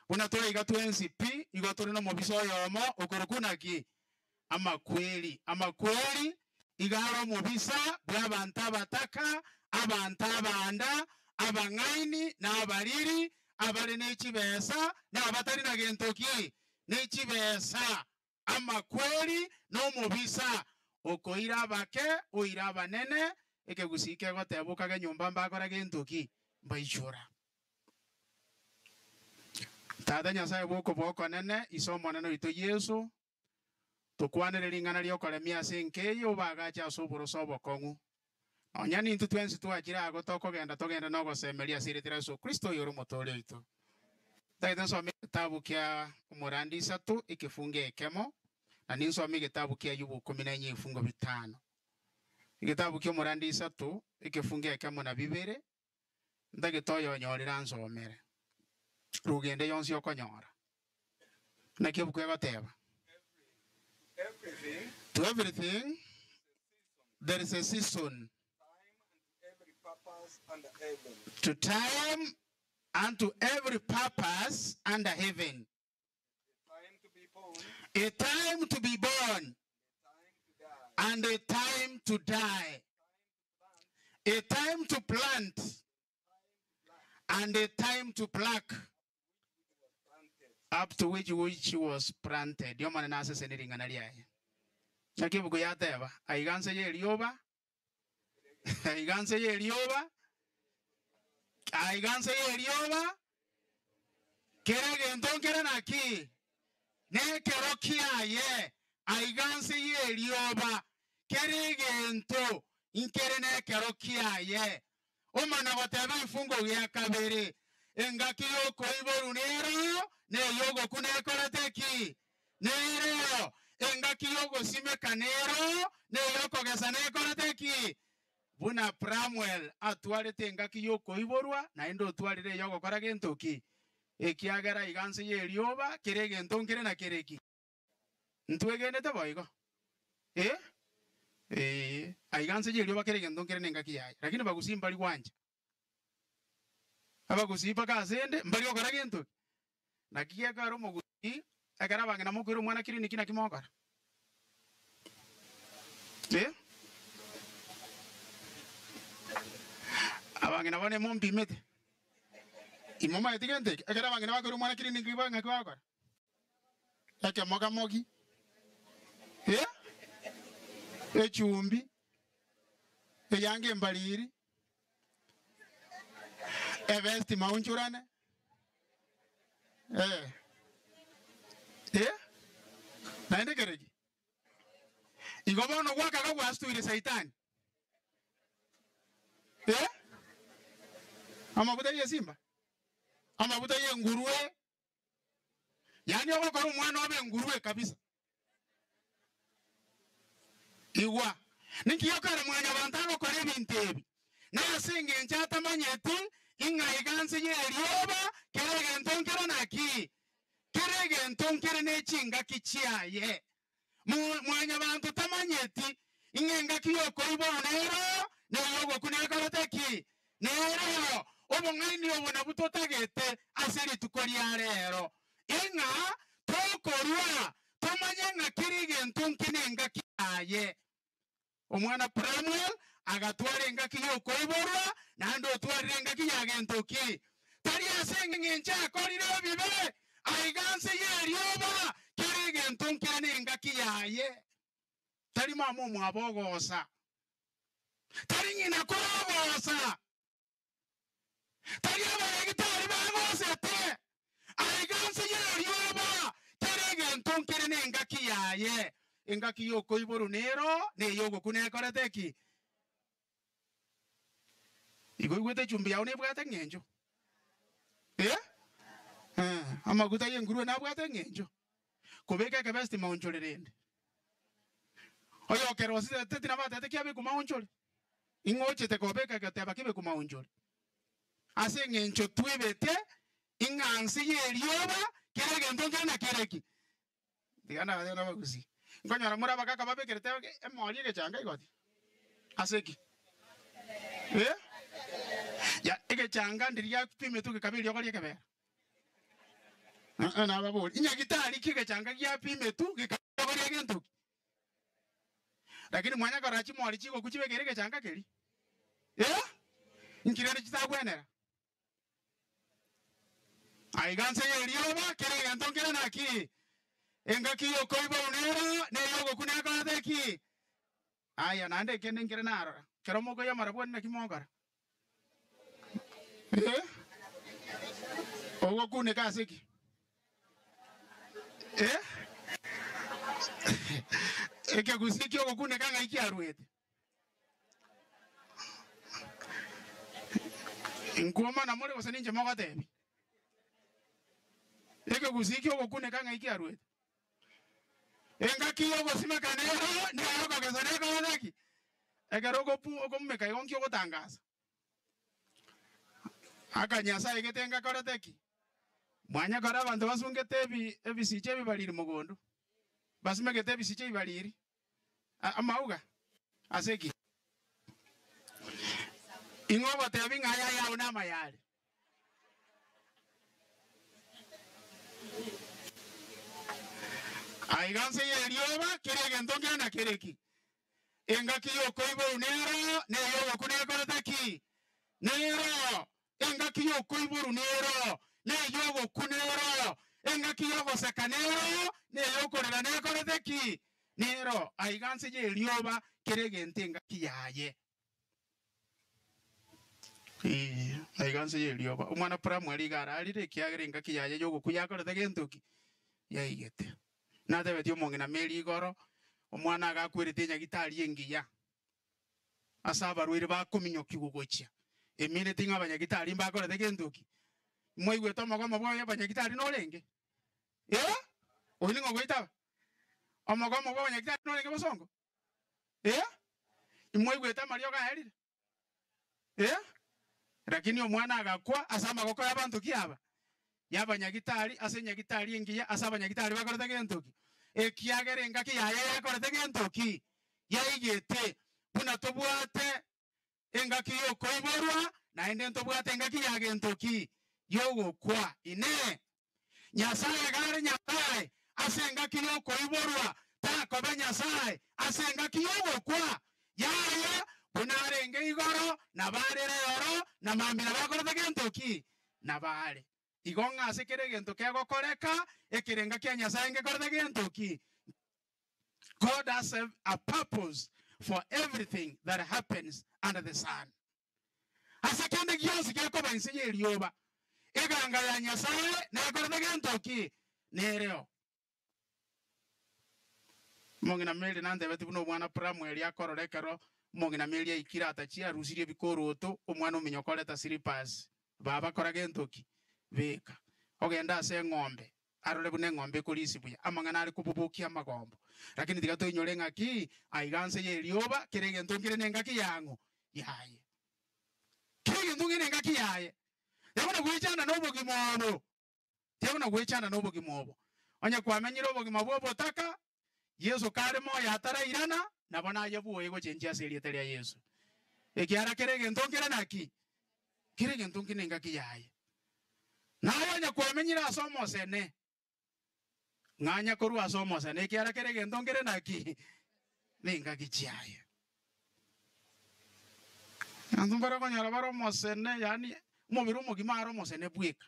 Buna tore iga twensi pi, igo tore nomobisa oyomo okorokwa naki? Amakweri. Amakweri iga are omobisa bw'abanto abataka, abanto abanda, abang'aini, na abariri, abare ne chibesa, na abatari na gento ki? Ne chibesa. Amakweri nomobisa, okoira abake, oira abanene, ekegusii kegoteba okage nyomba mbakora gento ki? Mbaichora. Tata Nyasae bw'okobua okonene, Ise Omonene oito Yeso, Tokwanere ring'ana ri'okoremia ase enka eye, obagache ase oboroso obokong'u. Nonya nintwe twensi twachire agwo tokogenda togende nogosemeria ase erieta ria Yeso Kristo oyore Omotooria oito. Ntagete nsome egetabu kia Omorandi isato ekefungo ekemo, na ninsome egetabu kia Ayubu ikomi na inye ebifungo bitano. Egetabu kia Omorandi isato ekefungo ekemo na bibere, ntagete oyonyorire ansomere. Rugende yonsi okonyora. Naki ebuku egoteba? To everything there is a season, to time and to every purpose under heaven. A time to be born and a time to die. A time to plant and a time to pluck up to which which was planted. Omonene asesenie ring'ana riaye. Naki ebuku yateba, aiga nse y'erioba. Aiga nse y'erioba, aiga nse y'erioba, kera egento nkere naki? Nekero kiaye, aiga nse y'erioba, kera egento nkere nekero kiaye. Omana goteba ebifungo gia kabere, engaki y'okoiborwa nero, na ey'ogokwa nekorete ki? Nereo. Engaki y'ogosimeka nero, na ey'okogesa nekorete ki? Buna Pramuel atwarete engaki y'okoiborwa, naende otwarire ey'ogokora gento ki? Ekiagera iga nse y'erioba kera egento nkere na kereki. Ntwegenete boigo? Eh? Ee, aiga nse y'erioba kera egento nkere nengaki yaye, lakini bagusii mbari gwancha. Abagusii mpaka ase ende mbari gokora gento ki? Naki gekogera omogusii ekero abang'ina mokoira omwana kiriniki naki mogokora? Eh? Abang'ina bono emompimete. Imomaeti gento eke? Ekero abang'ina bakoira omwana kiriniki ng'aki bagokora? Ekemogamogi, eh, echumbi, eyanga embariri, ebesti maunchurane, eh, eh, naende kereki. Igo bono gwakaga gwasutoire Saitani, eh, amaguta y'esimba, amaguta y'engurue. Yaani ogokora omwana obe engurue kabisa. Igwa, ninki gekogera mwanyabanto agokora ebinto ebi? Nase engencho atamanyeti ing'a iga nse y'erioba kera egento nkere naki? Kera egento nkere ne chingaki chiaye. Mwanyabanto tamanyeti ng'a engaki y'okoiborwa nero, na ey'ogokwa nekorete ki? Nero. Obong'aini obo nabwo totagete ase rituko ria rero, ing'a tokorua tomanye ng'a kera egento nki nengaki yaye. Omwana Pramuel agatwara engaki y'okoiborwa, naende otwarire engaki ya gento ki? Tari ase engencho akorire ebibe, aiga nse y'erioba, kera egento nkere nengaki yaye. Tari mama omwabo ogosa, tari ng'ina kore ogosa. Tari abaragitari bagosete, aiga nse y'erioba, kera egento nkere nengaki yaye. Engaki y'okoiborwa nero, na ey'ogokwa nekorete ki? Igo oigwete echumbi yao nebwate eng'encho? Eh? Eh, amaguta y'engurue nabwate eng'encho? Kobeka ekebesti maonchore rende. Oyokerosete tinabatete kiabekwa maonchore? Ing'o ochete kobeka egeteba kebekwe maonchore? Ase engencho twebete ing'a nse y'erioba kera egento nkere na kereki. Tiga nabatebie nabagusii, nkonyora more abagaka babekerete emori egechanga igoti? Ase ki? Eh? Ya, egechanga ndiria giapimetwe gekaba eriogo ri'ekebera. Eh, nababoria, inyagitari ki egechanga giapimetwe gekaba eriogo ri'egento ki? Lakini mwanya korora chimori chigokwa chibekere egechanga keria, eh, inki rende chitagwenera? Aiga nse y'erioba kera egento nkere naki? Engaki y'okoiborwa nero, na ey'ogokwa nekorete ki? Aya, naende ekende nkere narora, kero mokoyia amarabwoni naki mogokora? Eh? Ogokuneka ase ki? Eh? Ekegusii ki'ogokuneka ng'ai kiaruete? Nkwomana more gose ninche mogotebia? Ekegusii ki'ogokuneka ng'ai kiaruete? Engaki y'ogosimeka nero, na ey'okogesa nekorete ki? Ekero okomumeka igo nki ogotangasa? Aka Nyasae gete ngakorete ki? Mwanyakora abanto basungete ebisicha ebibariri mogondo, basimegete ebisicha ebibariri amauga ase ki? Ing'o ogotebi ng'a aya ayao namaya are? Aiga nse y'erioba kera egento nkere na kereki. Engaki y'okoiborwa nero, na ey'ogokwa nekorete ki? Nero. Engaki y'okoiborwa nero, na ey'ogokwa nero. Engaki y'ogoseka nero, na ey'okorera nekorete ki? Nero. Aiga nse y'erioba kera egento engaki yaye. Ee, aiga nse y'erioba. Omwana Pramueli iga ararire, ekiagera engaki yaye y'ogokwa yakorete gento ki? Yaigete. Natebetie omong'ina Mary igoro, omwana agakwerete enyagitari engiya, ase abarwaire bakominyokigwa gochia. Emineti ng'a abanyagitari mbakorete gento ki? Mwaigwete omogomo bwaye abanyagitari norenge? Ee? Oyio ning'o ogoitaba? Omogomo bwa abanyagitari norenge bosongo? Ee? Imwaigwete amariogo aerire? Ee? Lakini omwana agakwa ase amagoko y'abanto ki aba? Y'abanyagitari, ase enyagitari engiya, ase abanyagitari bakorete gento ki? Ekiagera engaki yaye yakorete gento ki? Yaigete. Buna tobwate engaki y'okoiborwa, naende ntobwate engaki ya gento ki? Y'ogokwa. Inee! Nyasae iga are Nyasae ase engaki y'okoiborwa, takoba Nyasae ase engaki y'ogokwa? Yaya, buna arenge igoro, nabo are rero, na mambia nabo akorete gento ki? Nabo are. Igo ng'a ase kera egento kegokoreka, ekerenga kia Nyasae ngekorete gento ki? God has a purpose for everything that happens under the sun. Ase kende gionsi gekoba inse y'erioba, eganga ya Nyasae nekorete gento ki? Nereo. Omong'ina Mary nantebeti buna omwana Pramueli akorora ekero omong'ina Mary aikire atachie arusirie ebikoroto, omwana ominyoka oreta slippers. Baba kora gento ki? Beka. Ogende ase eng'ombe, arore buna eng'ombe ekorisia buya, amang'ana are kobobokia amagombo. Lakini tiga toinyore ng'a ki, aiga nse y'erioba, kera egento nkere nengaki yang'o? Yaye. Kera egento nkere nengaki yaye. Tiga gwechanda nobogima obo. Tiga gwechanda nobogima obo. Onye kwamenyire obogima bw'obotaka, Yeso kare moyo atarairana, nabo naye bwoye gochenchia ase erieta ria Yeso. Ekiara kera egento nkere naki? Kera egento nkere nengaki yaye. Naye onye kwamenyire ase omosene, ng'anya korwa ase omosene, ekiara kera egento nkere naki? Nengaki chiaye. Abanto mbare okonyora bare omosene, yaani omobere omogima are omosene bweka.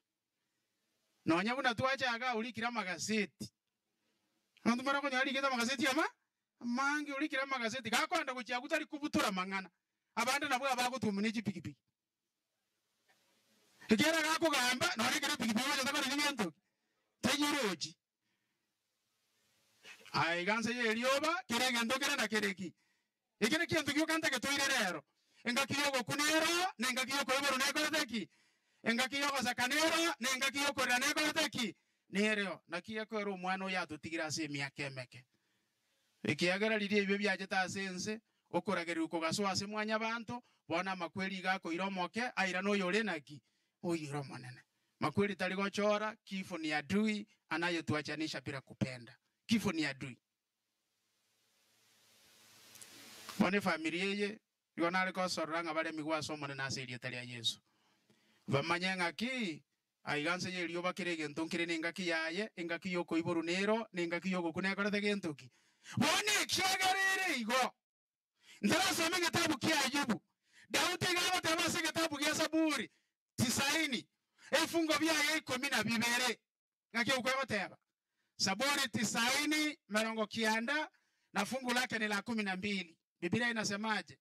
Nonya buna twacha iga orikire amagaseti, abanto mbare okonyora arikete amagaseti ama amange, orikire amagaseti gakoenda gochia agwo tari kobutora amang'ana, abande nabwo abagotuomwa ne chipikipiki. Ekiagera gakogamba nonya ekero epikipiki egocha takoreti gento ki? Tainyorochi. Aye iga nse y'erioba, kera egento kere na kere ki? Eke nekento gioka ntagete rero. Engaki y'ogokuna ero, na engaki y'okoiborwa nekorete ki? Engaki y'ogoseka nero, na engaki y'okorera nekorete ki? Nereo. Naki ekoera omwana oyo atotigire ase emiaka emeke. Ekiagera riria ebibe biachete ase ense, okoragererigwa kogasoa ase mwanyabanto, bono amakweri iga akoira omoke, airane oyore naki? Oyore omonene. Makweri tari gochora, kifo ni adui anayetuachanisha bila kupenda. Kifo ni adui. Bono efamiri eye nigo nare gosorora ng'a baremigwe ase Omonene ase erieta ria Yeso. Bamanye ng'a ki, aiga nse y'erioba kera egento nkere nengaki yaye, engaki y'okoiborwa nero, na engaki y'ogokwa nekorete gento ki? Bono ekiagera ere igo, ntarasoma egetabu kia Ayubu, Daudi iga agoteba ase egetabu gia Zaburi tisaini, ebifungo biaye ikomi na bibere. Ng'aki okwo egoteba? Zaburi tisaini merongo kianda na fungu lake ni la kumi na mbili. Biblia inasemaje?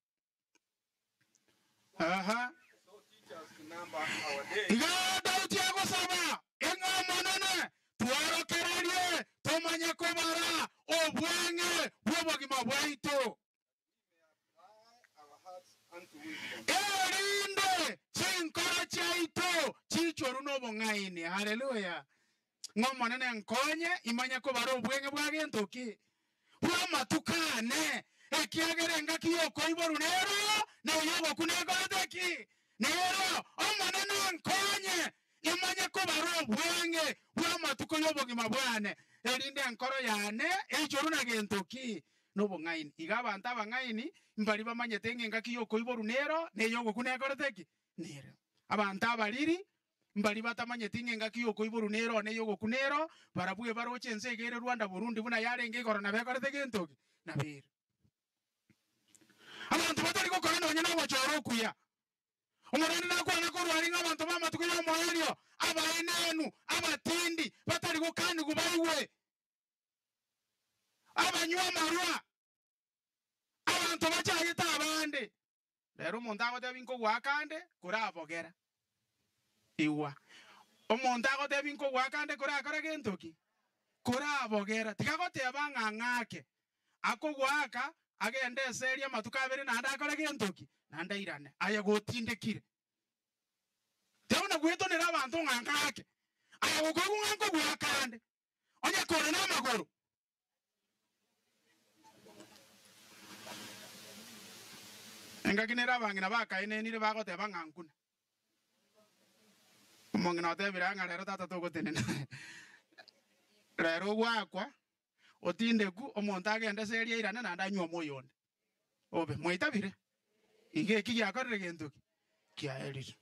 Aha. Iga Daudi agosaba, Ing'a Omonene, tworokererie tomanye kobara obweng'e bw'obogima bwaito. Erinde chinkoro chiaito chiichorwe nobong'aini. Haleluya! Ng'a Omonene nkonye imanye kobara obweng'e bwa gento ki? Bw'amatuko ane, ekiagera engaki y'okoiborwa nero, na ey'ogokwa nekorete ki? Nero. Omonene nkonye imanye kobara obweng'e bw'amatuko y'obogima bwane, erinde enkoro yane eichorwe na gento ki? Nobong'aini. Iga abanto abang'aini mbaria bamanyete ng'a engaki y'okoiborwa nero, na ey'ogokwa nekorete ki? Nero. Abanto abariri mbaria batamanyeti ng'a engaki y'okoiborwa nero, na ey'ogokwa nero, barabwo ebaroche ense iga ere Rwanda Burundi buna yarenge igoro nabo ekorete gento ki? Nabo ere. Abanto batari gokora nonya nogochora okuya. Omorwani nakwane korwa aria ng'a abanto b'amatuko y'omoerio, abaenenu, abatindi, batari gokanigwa baigwe, abanywa amarwa, abanto bachayete abande. Rero omonto agotebia nkogoaka ande, korabogera. Igwa. Omonto agotebia nkogoaka ande korakore gento ki? Korabogera. Tiga goteba ng'a ng'ake. Akogoaka, agende eseri amatuko abere naende akore gento ki? Naende airane. Aye gotindekire. Tiga buna gwetonera abanto ng'a ng'ake. Aye gokoigwa ng'a nkogoaka ande, onye kore namagoro. Engaki nere abang'ina bakaenenire bagoteba ng'a nkuna. Omong'ina otebire ng'a rero tata togotenena. Rero ogwakwa, otindeku, omonto agende ase eria airane naende anywe omoyo onde. Obe, mwaitabire? Iga eki giakorire gento ki? Kiaerire.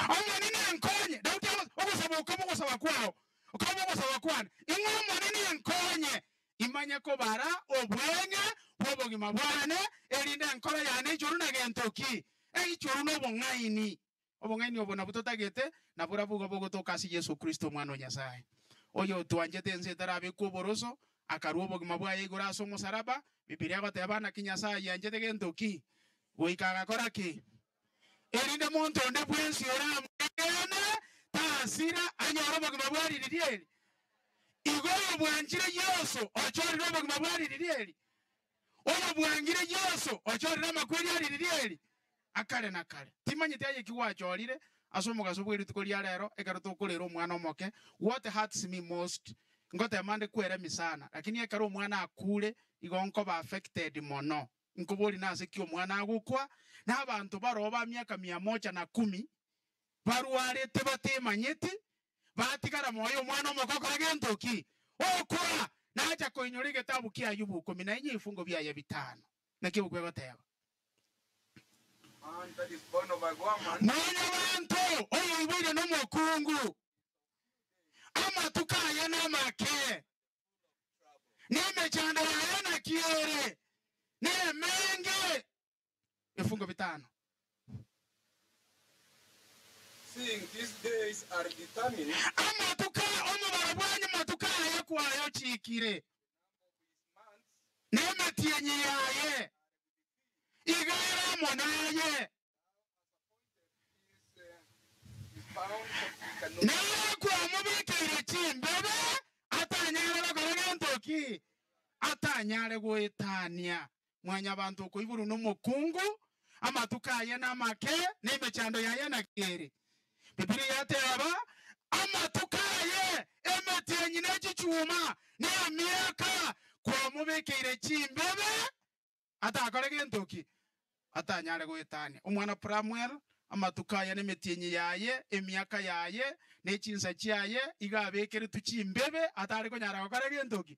Omonene ankonye. Daudi ago- ogosaba okwo ogosaba kwao, okoba ogosaba kwane, ing'o Omonene ankonye imanye kobara obweng'e bw'obogima bwane, erinde enkoro yane eichorwe na gento ki? Eichorwe nobong'aini. Obong'aini obo nabwo totagete, na borabwo igo bogotoka ase Yeso Kristo, Omwana o Nyasae, oyotwanchete ense etarabekwa oboroso, akarua obogima bwaye igoro ase omosaraba. Bibilia egoteba, Naki Nyasae ayianchete gento ki? Goika agakora ki? Erinde monto onde bwensi oramwegene tasira, anyore obogima bwa ririri eri. Igo oyobwanchire Yeso ochorire obogima bwa ririri eri. Oyobwangire Yeso ochorire amakweri a ririri eri akare na kare. Timanyeti aye ki gwachorire ase omogaso bwe rituko ria rero ekero tokorera omwana omoke. What hurts me most, ngotema nde kweremi sana, lakini ekero omwana akure igo nkoba affected mono. Nkobori nase ki omwana agokwa, na abanto baroo ba miaka mia moja na kumi barwarete batemanyeti, batigara moyo omwana omoke okora gento ki? Okwa! Nacha koinyora egetabu kia Ayubu ikomi na inye ebifungo biaye bitano. Naki ebuku egoteba? Mwanyabanto oyoiboire nomokungu, amatuko aye namake, na emechando yaye naki ere nemenge. Ebifungo bitano. Seeing these days are determined. Amatuko omobaro bwanyu matuko aya kwayochiikire, na emetienyi yaye iga ere amo naye. Nere kwamobekeire chimbebe atanyare gokora gento ki? Atanyare goetania Mwanyabanto okoiborwa nomokungu, amatuko aye namake, na emechando yaye naki ere. Bibilia yateba, Amatuko aye, emetienyi ne chichuma, na emiaka, kwamobekeire chimbebe, atakore gento ki? Atanyare goetania. Omwana Pramuel, amatuko aye nemetienyi yaye, emiaka yaye, ne chinsa chiaye, iga abekeretwe chimbebe, atare konyara gokora gento ki?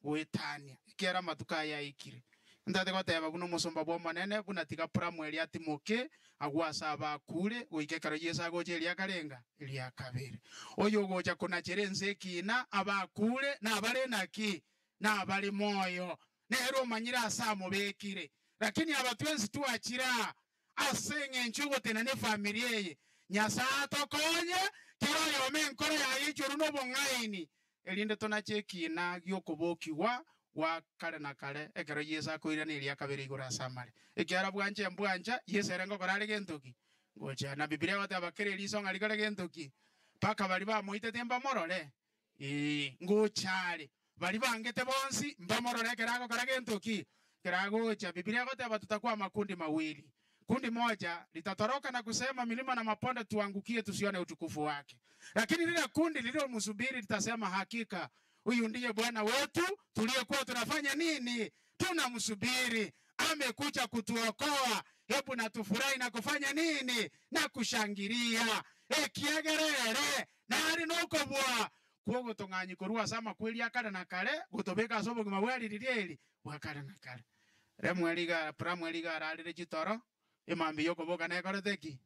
Goetania, ekiagera amatuko aye aikire. Ntate goteba buna omosomba bw'Omonene, buna tiga Pramueli atimoke agwo ase abakure, goika ekero Yeso agocha eria karenga? Eria kabere. Oyo ogocha konachera ense ekiina, abakure, nabare naki? Nabare moyo. Nere omanyire ase amobekire. Lakini aba twensi twachire aa ase eng'encho y'ogotenena efamiri eye. Nyasae atokonye, kera oyomo enkoro yaye eichorwe nobong'aini, erinde tonache ekiina gi'okobokigwa gwa kare na kare ekero Yeso akoirana eria kabere igoro ase amare. Ekiagera bwancha embwancha, Yeso ere ngokora are gento ki? Ngocha. Na Bibilia egoteba kera eriso ng'a rikore gento ki? Mpaka baria bamoitete mbamorore. Ee, ngocha are. Baria bangete bonsi mbamorore ekero agokora gento ki? Ekero agocha. Bibilia egoteba tutakuwa makundi mawili. Kundi moja litatoroka na kusema milima na mabonde tuangukie tusione utukufu wake. Lakini lile kundi lililomsubiri litasema hakika huyu ndiye Bwana wetu tuliyekuwa tunafanya nini? Tunamsubiri. Amekuja kutuokoa. Hebu na tufurahi na kufanya nini? Na kushangilia. Ekiagera ere nare nokobua kw'ogotong'anyia korwa ase amakweri a kare na kare, gotobeka ase obogima bwa ririri eri bwa kare na kare. Lemueli iga, Pramueli iga ararire chitoro, emambia y'okoboka nekorete ki?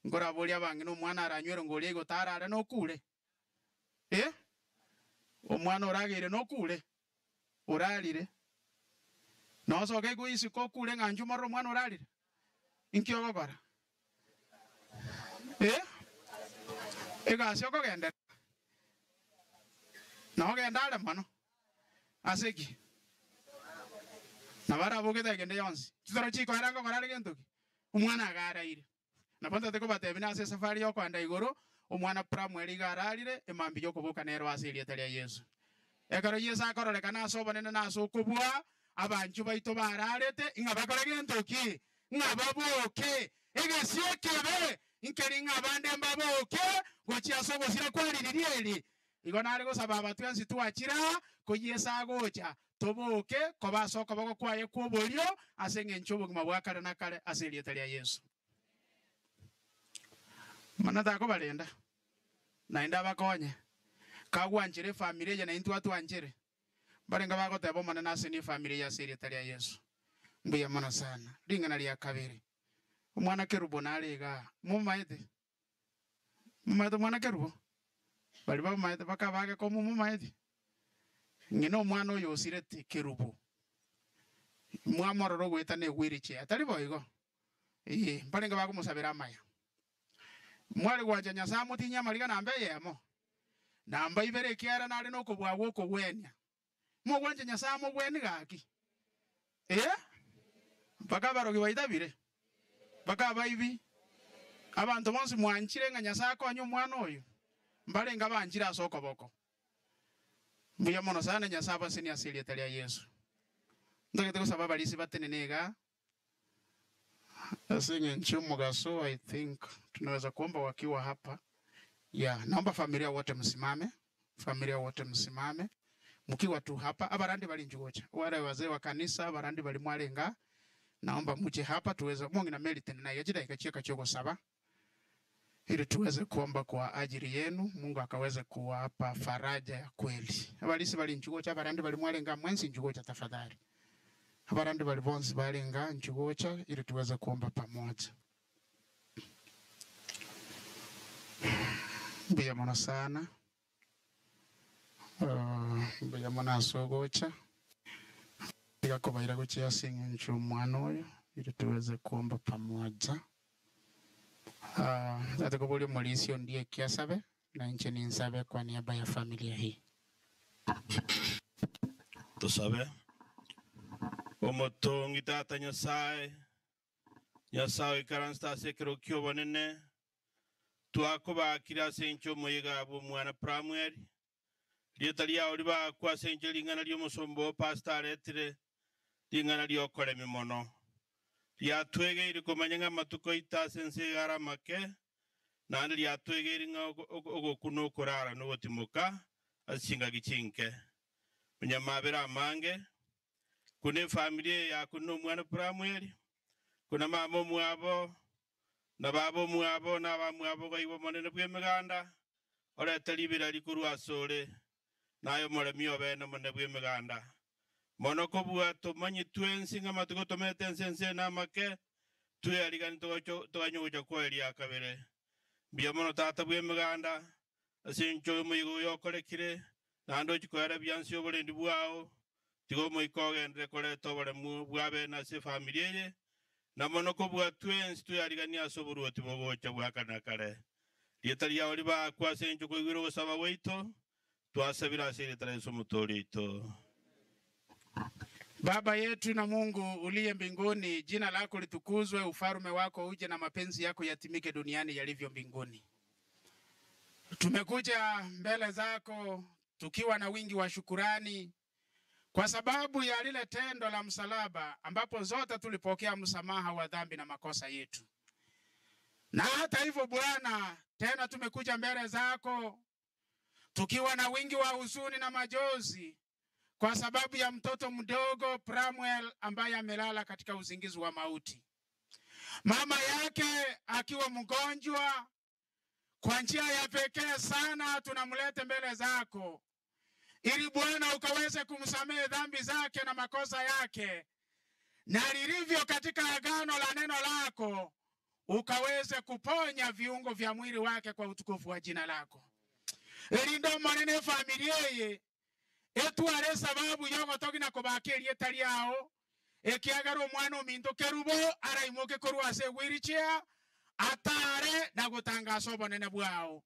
Nkoraborie abang'ina omwana aranywere ngoria igo tarare nokure? Eh? Omwana orageire nokure? Orarire? Nosoke igwe isiko okure ng'a inchuo morore omwana orarire? Inki ogokora? Eh? Egasi okogenderera? Nogenda are mono. Ase ki? Nabo arabogete egende yonsi. Chitoro chikoera nkokora are gento ki? Omwana iga araire. Nabo ntagete kobatebia nase esafari yokoenda igoro, omwana Pramuel iga ararire, emambia yokoboka nero ase erieta ria Yeso. Ekero Yeso akororekana ase obonene na ase okobua, abanchwa baito bararete, ng'a bakore gento ki? Ng'a baboke. Egesio ekebe nkeri ng'a abande mbaboke gochia ase ogosira kwa ririri eri. Igo nare gosaba aba twensi twachira, ko Yeso agocha, toboke koba ase okoboko kwaye kw'oborio ase engencho y'obogima bwa kare na kare ase erieta ria Yeso. Mana takobarenda, naende abakonye. Kagwanchire efamiri eye naintwe atwanchere. Mbarenge bagoteba Omonene asenie efamiri eye ase erieta ria Yeso. Mbuya mono sana. Ring'ana ria kabere. Omwana Kerubo nare igaa. Momaete? Momaete omwana Kerubo? Baria bamaete bakaba agekomu momaete? Ng'ina omwana oyo osirete Kerubo. Mwamorora ogoeta ne wheelchair, tari boigo? Ee, mbarenge bakomosabera amaya. Mware gwancha Nyasae amotinyie amariga namba eyemo, namba ibere ekiagera nare nokobua gw'okogwenia. Mogwancha Nyasae amogwenie gaki? Ee, mpaka abarogi baitabire, mpaka abaibi, abanto bonsi mwanchire ng'a Nyasae akonye omwana oyo, mbarenge abanchire ase okoboko. Mbuya mono sana, Nyasae abasenie ase erieta ria Yeso. Ntagete gosaba abarisia batenene igaa. Ase eng'encho y'omogaso I think tunaweza kuomba wakiwa hapa yeah naomba familia wote msimame familia wote msimame mkiwa tu hapa abarandi bari inchu gocha wale wazee wa kanisa abarandi bari mwarenga naomba muche hapa tuweze omong'ina Mary tenena iga chidaika chieka chiogosaba ili tuweze kuomba kwa ajili yenu Mungu akaweze kuwapa faraja ya kweli. Abarisi bari inchu gocha abarandi bari mwarenga mwensi inchu gocha tafadhali. Abarandi bari bonsi barenga inchu gocha ili tuweze kuomba pamoja. Mbuya mono sana. Uh, mbuya mono ase ogocha. Tiga kobaira gochia ase eng'encho omwana oyo ili tuweze kuomba pamoja. Tata koboria omorisia ondie eki asabe, na inche ninsabe kwa niaba ya familia hii. Tosabe. Omotongi Tata Nyasae, Nyasae oikaransete ase ekerogo ki'obonene, twakobakire ase inche omoyega bw'omwana Pramueli, Rieta riao ribakwe ase inche ring'ana ri'omosomba oo Pastor aretire, ring'ana ri'okoremia mono. Riatwegeire komanya ng'a amatuko aito ase ense iga are amake, naende riatwegeire ng'a ogokwa nokorara nogotimoka ase chingaki chinke. Onyamabere amange, kuna efamiri eye yaku nomwana Pramueli, kuna mama omwabo, na baba omwabo, na abamwabo gaigwe Omonene bw'Emeganda, orete ribera rikorwa asore, naye omoremi obe nomonene bw'emeganda. Mono kobua tomanye twensi ng'a amatuko tomerete ense ense namake, tweariganie toganye ogocha kwaye eria kabere. Mbuya mono Tata bw'Emeganda, ase engencho y'omoyega oyo okorekire, naende ochie koera biansi oborendi bwao, tiga Omoika ogenderere koreta oboremu bw'abene ase efamiri eye, na mono kobua twensi tweariganie ase oboruoti bogocha bwa kare na kare. Rieta riao ribakwe ase engencho koigwera ogosaba gwaito, twasabire ase erieta ria Yeso Omotoori oito. Baba yetu na Mungu uliye mbinguni, jina lako litukuzwe, ufalume wako uje na mapenzi yako yatimike duniani yalivyo mbinguni. Tumekuja mbele zako tukiwa na wingi wa shukurani kwa sababu ya lile tendo la msalaba ambapo zote tulipokea msamaha wa dhambi na makosa yetu. Na hata hivyo Bwana, tena tumekuja mbele zako tukiwa na wingi wa huzuni na majozi kwa sababu ya mtoto mdogo Pramuel ambaye amelala katika usingizi wa mauti, mama yake akiwa mgonjwa. Kwa njia ya pekee sana tunamleta mbele zako ili Bwana ukaweze kumsamehe dhambi zake na makosa yake, na lilivyo katika agano la neno lako ukaweze kuponya viungo vya mwili wake kwa utukufu wa jina lako. Erindo monene familia eye etware sababu yogotogi na kobaka erieta riao ekiagera omwana ominto Kerubo araimoke korwa ase wheelchair atare na gotangasa obonene bwao.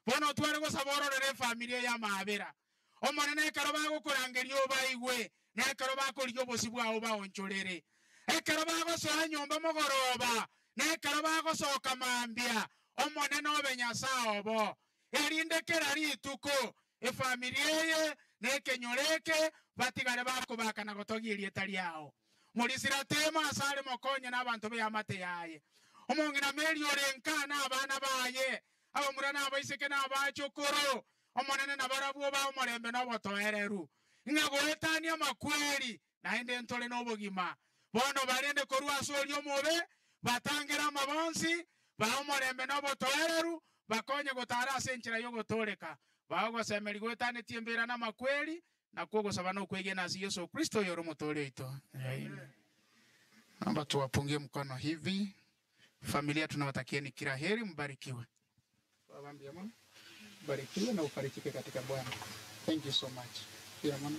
Bono tware gosaba ororere efamiri eye amabera. Omonene ekero bagokorangeria obaigwe. Na ekero bakorigia obosio bwao baonchorere. Ekero bagosoa nyomba mogoroba, na ekero bagosoka mambia, Omonene obe Nyasae obo, erinde kera rituko efamiri eye na ekenyoro eke batigare bakobaka na gotogia erieta riao. Morisira tema asare mokonye nabanto b'eamate yaye. Omong'ina Meri ore nka na abana baye, abamura na abaiseke na abachokoro, Omonene nabarabwo bae omorembe na obotoereru, ng'a goetania amakweri, naende ntore nobogima. Bono barende korwa ase oria omobe, batangere amabonsi, bae omorembe na obotoereru, bakonye gotara ase enchera y'ogotooreka, bae ogosemeria goetanetie embeera na amakweri, nakwo ogosaba na okwegena ase Yeso Kristo oyore Omotooria oito. Amen. Naomba tuwapungie mkono hivi. Familia tunawatakieni kila heri, mbarikiwe. Twabambia mono, mbarikiwe na ufarijike katika Bwana. Thank you so much. Pia mono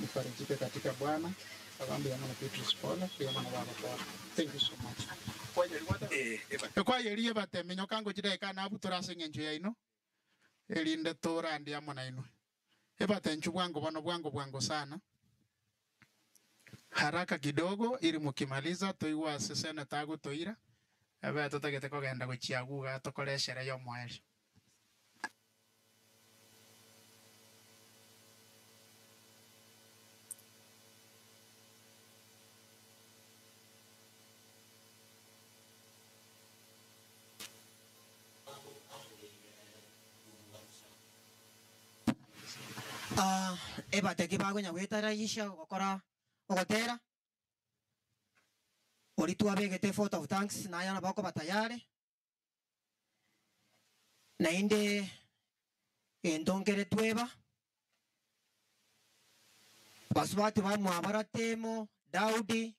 mfarijike katika Bwana. Twabambia mono Beatrice pole, pia mono baba pole. Thank you so much. Ekwayerie bateminyoka ngochideka nabutora ase eng'encho yaino erinde torande amo nainwe. Ebatenchu bwango bono bwango bwango sana. Haraka kidogo ili mukimaliza toigwe ase senator agotoira ebe totagete kogenda gochia agwo igaa tokore eshere ya omoerio. Ah, ebateki bagonya gwetaraisha gokora ogotera ori twabegete vote of thanks naye nabo bakoba tayari naende ento nkere tweba basubati bamwabara Temo, Daudi,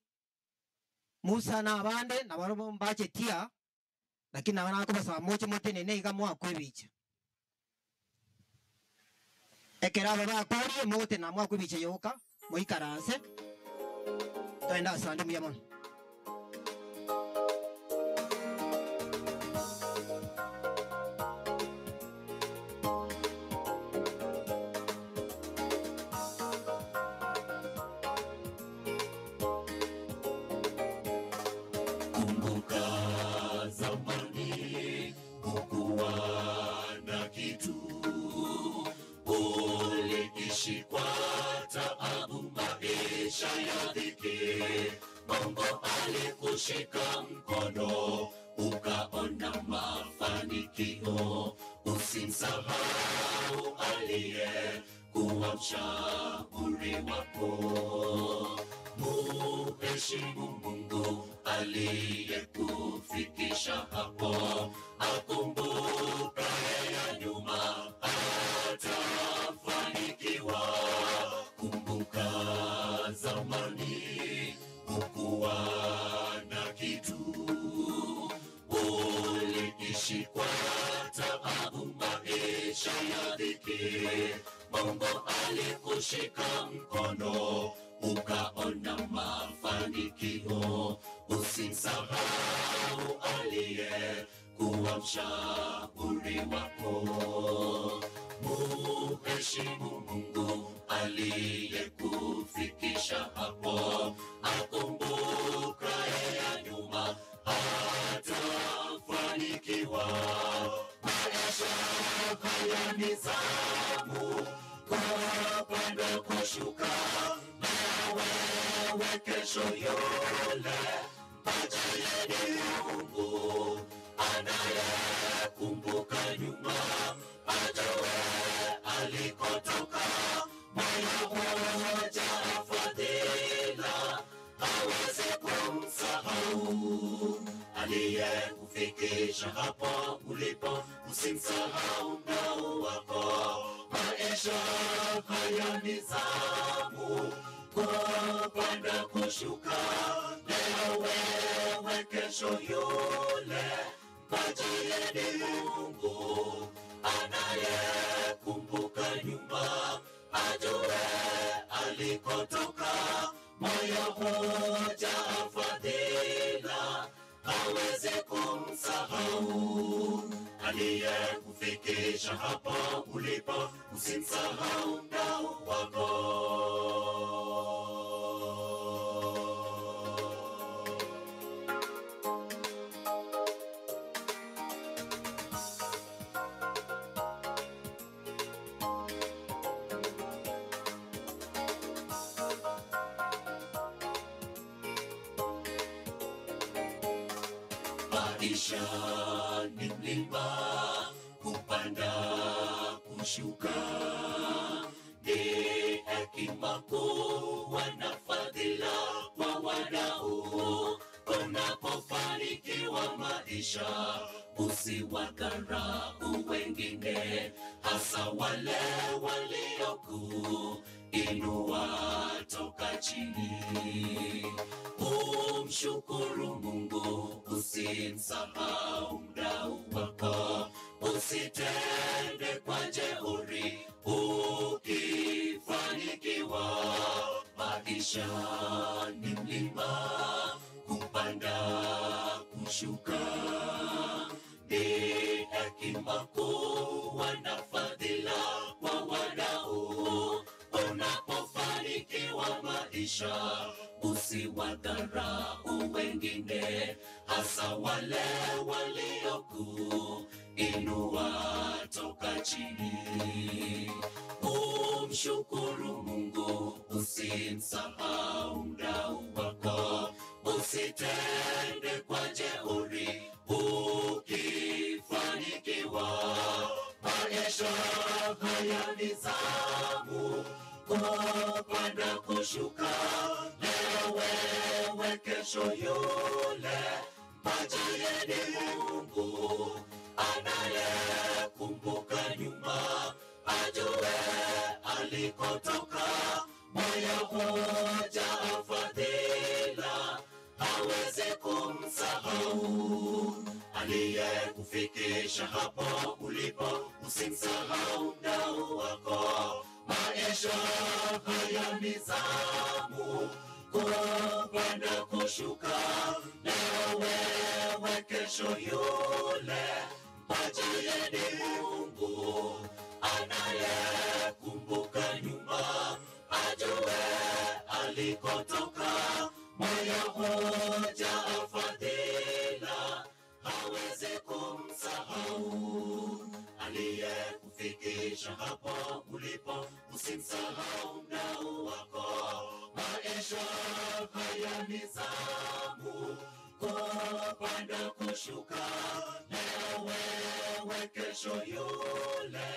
Musa na abande nabo mbachetia lakini nabo nakobasaba moche motenene iga mwakwa ebicha ekero aba bakorie mogotena mwakwa ebicha yoka moikaranse toenda asande muya mono. Kumbuka zamani hukuwa na kitu, uliishi kwa taabu, maisha ya dhiki. Mungu alikushika mkono, ukaona mafanikio. Usimsahau aliye kuwa mshauri wako. Muheshimu Mungu aliyekufikisha hapo, akumbuka ya nyuma, atafanikiwa. Kumbuka zamani hukuwa na kitu, uliishi kwa taabu, maisha ya dhiki. Mungu alikushika mkono, ukaona mafanikio. Usimsahau aliye kuwa mshauri wako. Muheshimu Mungu aliyekufikisha hapo, akumbuka ya nyuma, atafanikiwa. Maisha haya ni zamu, kupanda kushuka, na wewe kesho yule mpajieni Mungu anayekumbuka nyuma, ajue alikotoka. Moyo mmoja fadhila hawezi kumsahau aliyekufikisha hapo ulipo, usimsahau mdau wako. Maisha haya ni zamu, kupanda kushuka, leo wewe, kesho yule. Mpajieni Mungu anayekumbuka nyuma, ajue alikotoka. Moyo mmoja fadhila hawezi kumsahau aliyekufikisha Aliyekufikisha hapo ulipo, usimsahau mdau wako. Maisha ni mlima, kupanda kushuka, ni hekima kuwa na fadhila kwa wadau. Unapofanikiwa maisha, usiwadharau wengine, hasa wale waliokuinua toka chini. Umshukuru Mungu, usimsahau mdau wako, usitende kwa jeuri ukifanikiwa. Maisha ni mlima, kupanda kushuka, ni hekima kuwa na fadhila kwa wadau. Unapofanikiwa maisha, usiwadharau wengine, hasa wale waliokuinua toka chini. Umshukuru Mungu, usimsahau mdau wako, usitende kwa jeuri ukifanikiwa. Maisha haya ni zamu, kupanda kushuka, leo wewe, kesho yule. Mpajiye ni Mungu anayekumbuka nyuma, ajue alikotoka. Moyo hujaa fadhila, hawezi kumsahau aliyekufikisha hapo ulipo, usimsahau mdau wako. Maisha haya ni zamu, kupanda kushuka, leo wewe, kesho yule. Mpajiye ni Mungu anayekumbuka nyuma, ajue alikotoka. Moyo hujaa fadhila, hawezi kumsahau aliyekufikisha hapo ulipo, usimsahau mdau wako. Maisha haya ni zamu, kupanda kushuka, leo wewe, kesho yule.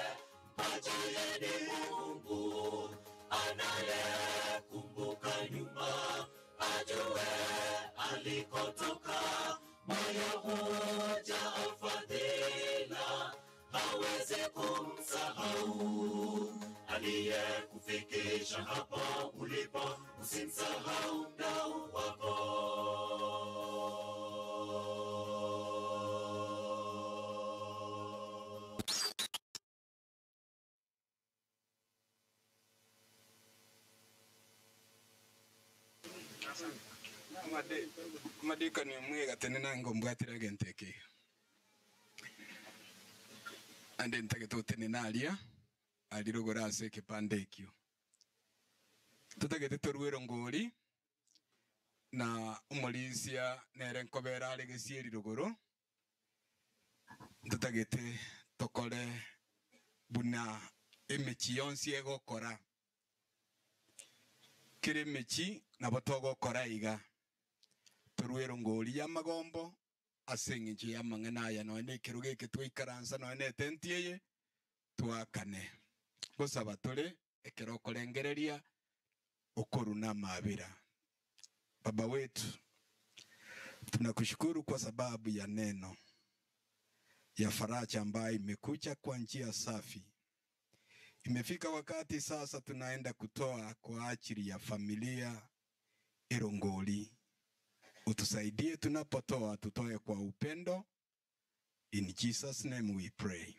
Mpajiye ni Mungu anayekumbuka nyuma, ajue alikotoka. Moyo hujaa fadhila, hawezi kumsahau aliyekufikisha hapo ulipo, usimsahau mdau wako. Amadika ni omwega tene nange ombwatire egento eke ande ntagete otene naria ari rogoro ase ekepande ekio totagete torwero ngori na omorisia nere nkobera are gesieri rogoro ntotagete tokore buna emechi yonsi egokora kere emechi nabo togokora iga torwero ngori ya magombo ase eng'encho ya amang'ana aya nonya na ekero geke twaikaransa nonya na etenti eye twakane gosaba tore ekero okorengereria okoruna amabera. Baba wetu, tunakushukuru kwa sababu ya neno ya faraja ambayo imekuja kwa njia safi. Imefika wakati sasa tunaenda kutoa kwa ajili ya familia Irongoli. Utusaidie tunapotoa, tutoe kwa upendo. In Jesus name we pray.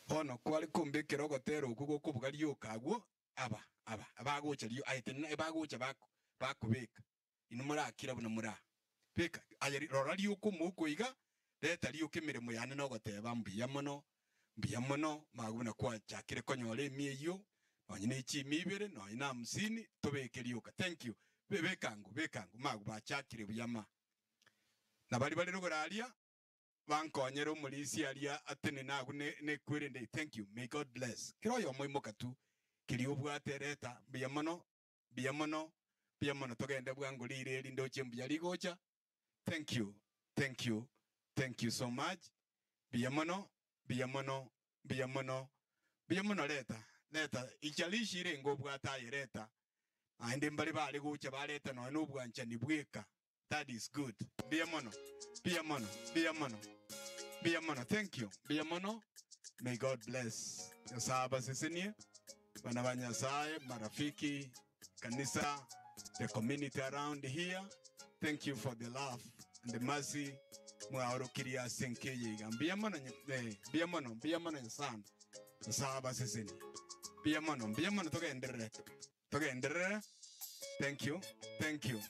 Ono kwari kumbikira ogotera oku gokobuga rioka agwo aba aba abagocha rio aete bagocha bakubika ino murakira buna mura bika aya rora rioka omokoiga Reta rioka emeremo yane na ogoteba mbuya mono, mbuya mono, magwe buna kwachakire konyora emia eyio, nonye ne chimia ibere, nonye na hamsini, tobeke rioka. Thank you. Be- Beka ango, beka ango, magwe bachakire buya ma. Na baria bare rogoro aria, bankonyere omorisia aria atenene agwo ne nekwerende. Thank you. May God bless. Kera oyomo imoka tu, keria obwate reta, mbuya mono, mbuya mono, mbuya mono, togende bwango rire eri ndoche mbuya rigocha. Thank you, thank you, thank you so much. Mbuya mono, mbuya mono, mbuya mono, mbuya mono reta, reta. Ichalishi renge obwate aye reta. Naende mbare bare gocha bareta nonya na obwanchani bweka. That is good. Mbuya mono, mbuya mono, mbuya mono, mbuya mono. Thank you. Mbuya mono. May God bless. Nyasaye abasesenie, bana ba Nyasaye, marafiki, kanisa, the community around here. Thank you for the love and the mercy mwaorokirie ase enka eye iga. Mbuya mono, eh, mbuya mono, mbuya mono sana. Nyasaye abasesenie. Mbuya mono, mbuya mono togenderere. Togenderere. Thank you. Thank you.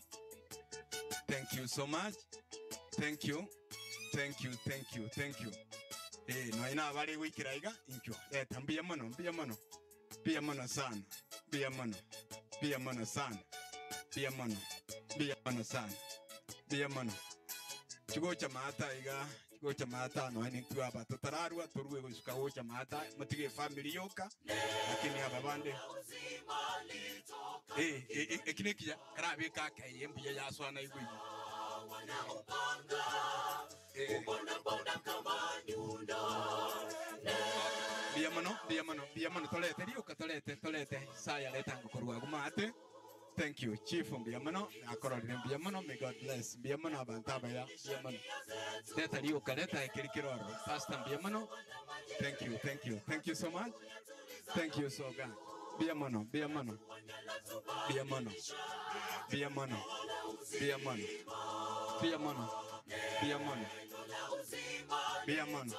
Thank you so much. Thank you. Thank you, thank you, thank you. Eh, nonya nabare goikera iga inchwo. Leta mbuya mono, mbuya mono. Mbuya mono sana. Mbuya mono. Mbuya mono sana. Mbuya mono. Mbuya mono sana. Mbuya mono. Chigocha maata iga, chigocha maata nonya nintwe aba totararwa torue gosuka gocha maata motige efamily yoka lakini aba bande eh eh eh, eki nekiya karabeka akaiye mbuya yaswana igwe igo. Eh. Mbuya mono, mbuya mono, mbuya mono torete rioka torete torete saya reta ngokorwa agumate. Thank you chief mbuya mono nakororire mbuya mono may God bless mbuya mono abanto abaya mbuya mono. Reta rioka reta ekeri kiroro pastor mbuya mono. Thank you, thank you, thank you so much. Thank you so much. Mbuya mono, mbuya mono. Mbuya mono. Mbuya mono. Mbuya mono. Mbuya mono. Mbuya mono. Mbuya mono.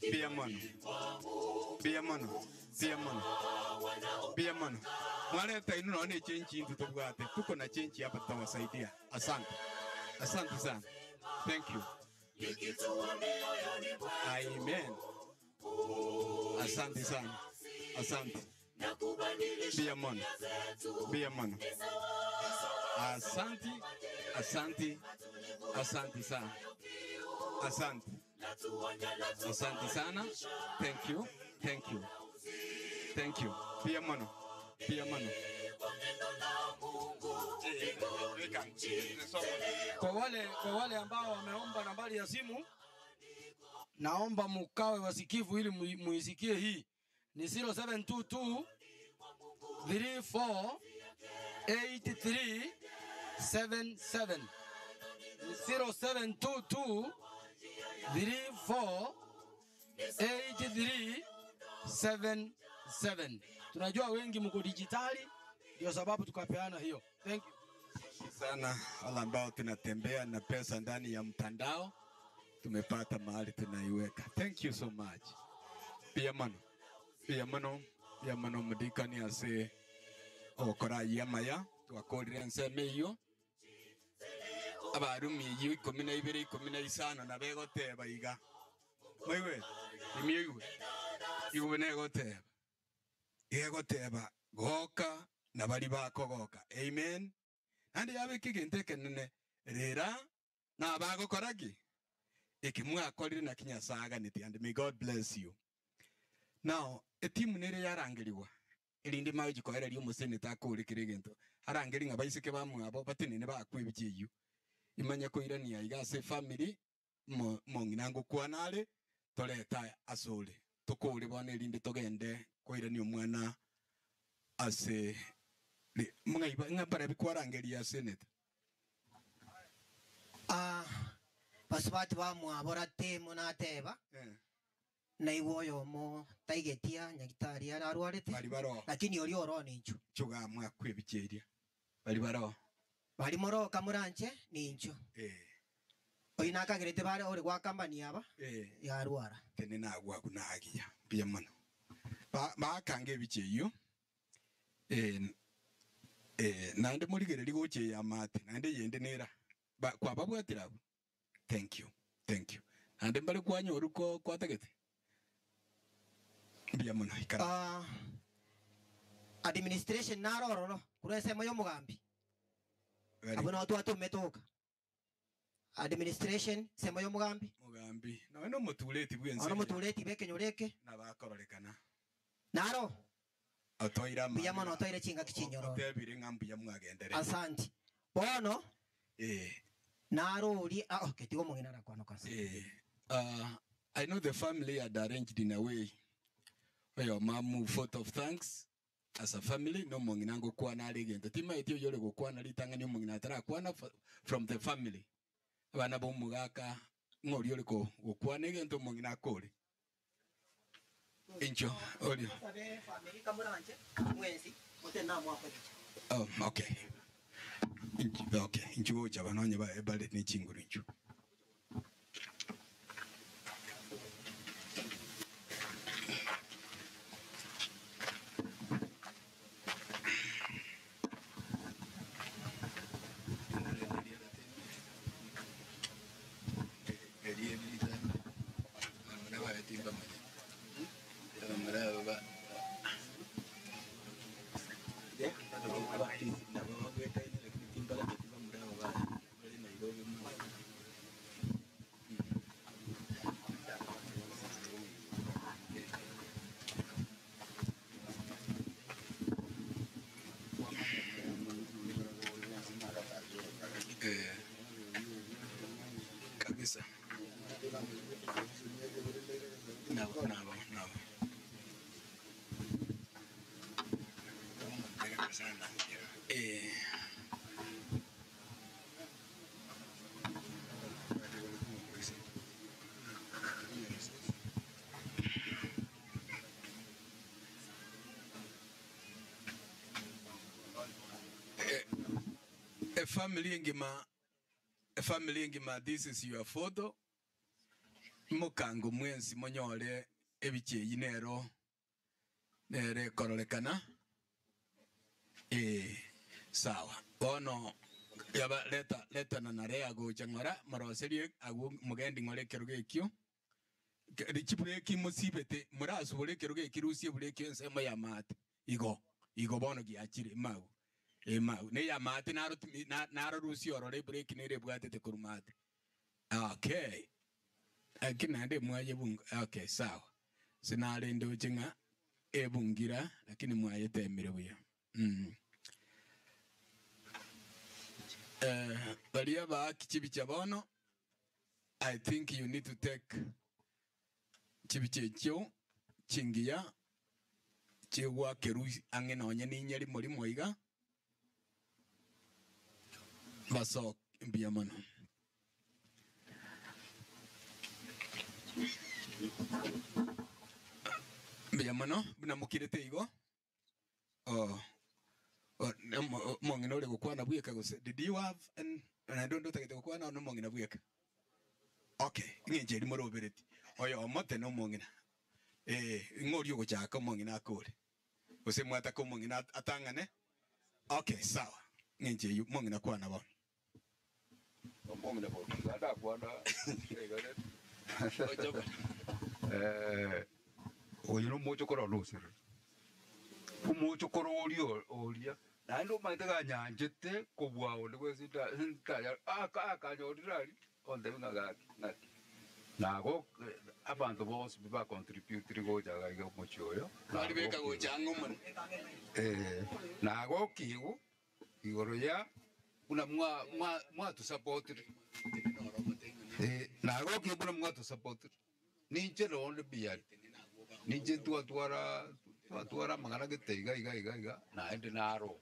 Mbuya mono. Mbuya mono. Mbuya mono. Mbuya mono. Mwareta inu nonya ne chenchi intwe tobwate. Tuko na chenchi hapa tutawasaidia. Asante. Asante sana. Thank you. Amen. Asante sana. Asante. Mbuya mono. Mbuya mono. Asante. Asante. Asante sana. Asante. Asante sana. Thank you. Thank you. Thank you. Mbuya mono. Mbuya mono. Kwa wale ambao wameomba nambari ya simu, naomba mukawe wasikivu ili muisikie hii. Ni 0722 34 83 77. Ni 0722 34 83 77. Tunajua wengi mko dijitali, ndio sababu tukapeana hiyo. Thank you. Sana wale ambao tunatembea na pesa ndani ya mtandao, tumepata mahali tunaiweka. Thank you so much. Pia mano, pia mano, pia mano mudikani ase okora yamaya twakorire nseme iyo abarumi iyo ikumi na ibere ikumi na isano na begoteba iga mwiwe imyiwe igube negoteba igegoteba goka na bari bakogoka amen nandi yabe kiginte kenene rera na bagokoragi ikimwakorire na kinyasaganiti and may God bless you. Now etimu nere yarangiriwa erinde mawe jikoereria omoseneta akorikire egento arangeri ng'a baiseke bamwabo batenene bakwebichia eywo imanye koirania iga ase family mong'ina ngokwana are toreta asore tokore bono erinde togende koirania omwana ase mng'aiba ng'a bara bikwarangeria seneta. Basubati bamwabora temu nateba. Naigwa oyo omo taigetia nyagitari ararwarete. Bari baro. Lakini ori oro ninchu. Chuga mwakwebicheria. Bari baro. Bari moroka muranche ninchu. Oyu nakagerete bare ori gwa company aba. Yarwara. Tene nagwa kunagia. Mbuya mono. Bakange ebicheyo. Naende morigereri goche ya mate, naende yende nera. Ba, kwa babwatira abo. Thank you. Thank you. Naende mbare kwanyorwa ko kwatagete? Mbuya mono, ikaransa. Ah, administration naro ororo korwa ensemo ya omogambi. Very Abwo nabo twatomete oka. Administration ensemo ya omogambi. Mogambi, nonya na omotureti bw'ense Nonya eye. omotureti bw'ekenyoro eke. Nabakororekana. Naro. Otoire Mbuya mono amabera. otoire chingaki chinyororo. Otebire ng'a mbuya mwagenderete. Asanti. Bono Eh. naro oria ah, okay, tiga omong'ina arakwana kwanza. Eh, ah, I know the family had arranged in a way oyomo amu vote of thanks as a family na omong'ina ngokwana are egento timaeti oyore gokwana ritang'ani omong'ina atarakwana from the family abana ba omogaka ng'a oria ore ko gokwana egento omong'ina akore incho oria Nsabe family kamoranche mwensi motenene amo akwe ebicha. Oh, okay. Inch, okay. Inchu gocha bano onye ba- bare ne chinguru inchu. Eh, kabisa. Nabo, nabo, nabo. Eh. Eh, a family engima a family engima this is your photo mokango mwensi monyore ebicha eyi nero nere ekororekana eh sawa bono yaba leta letana na rea gocha ng'ora moroserie agwo mogendi ng'ora ekerogo ekio Chibureki mosibete, morasubore ekerogo eki rusie ebureki ensemo y'amaate. Igo, igo bono giachire emau, emau. Na ey'amaate naro timi, na, naro rusia ororo ebureki nere ebwatete korwa maate. Okay. Lakini naende emwaye ebunga, okay, sawa. Ase narende oche ng'a ebungira, lakini mwayetemire buya. Mm. Eh, baria baaki chibicha bono, I think you need to take chibicha echio chingiya chigoakerwa ang'e nonye ninye rimo rimo iga basoke mbuya mono. Mbuya mono buna mokirete igo. Oh, oh, omong'ina ore gokwana bweka gose did you have an naende onde otagete gokwana one omong'ina bweka? Okay, eng'encho eria morobereti oyomo tena omong'ina eh, ng'a oria ogochaka omong'ina akore gose mwataka omong'ina atang'ane okay sawa eng'encho eyio omong'ina kwana bono. Omong'ina bono ndakwana Eh, oyo nomochokoro one oserere. Omochokoro oria oria, naende omanyete ganyanchete kobua onde bwensi nta ntaya aka akanyorire aria, ontebia ng'a gaki ng'aki. Nago abanto bonsi pi bacontributire gocha iga iga omochie oyo, Baribeka gocha ang'e omonwe. Eh, nagokigwa Igoro ya buna mwatusapotire, ee, nagokia buna mwatusapotire, ninche nonde mbuya, ninche twatwara twatwara amang'ana gete iga iga iga iga, naende naro.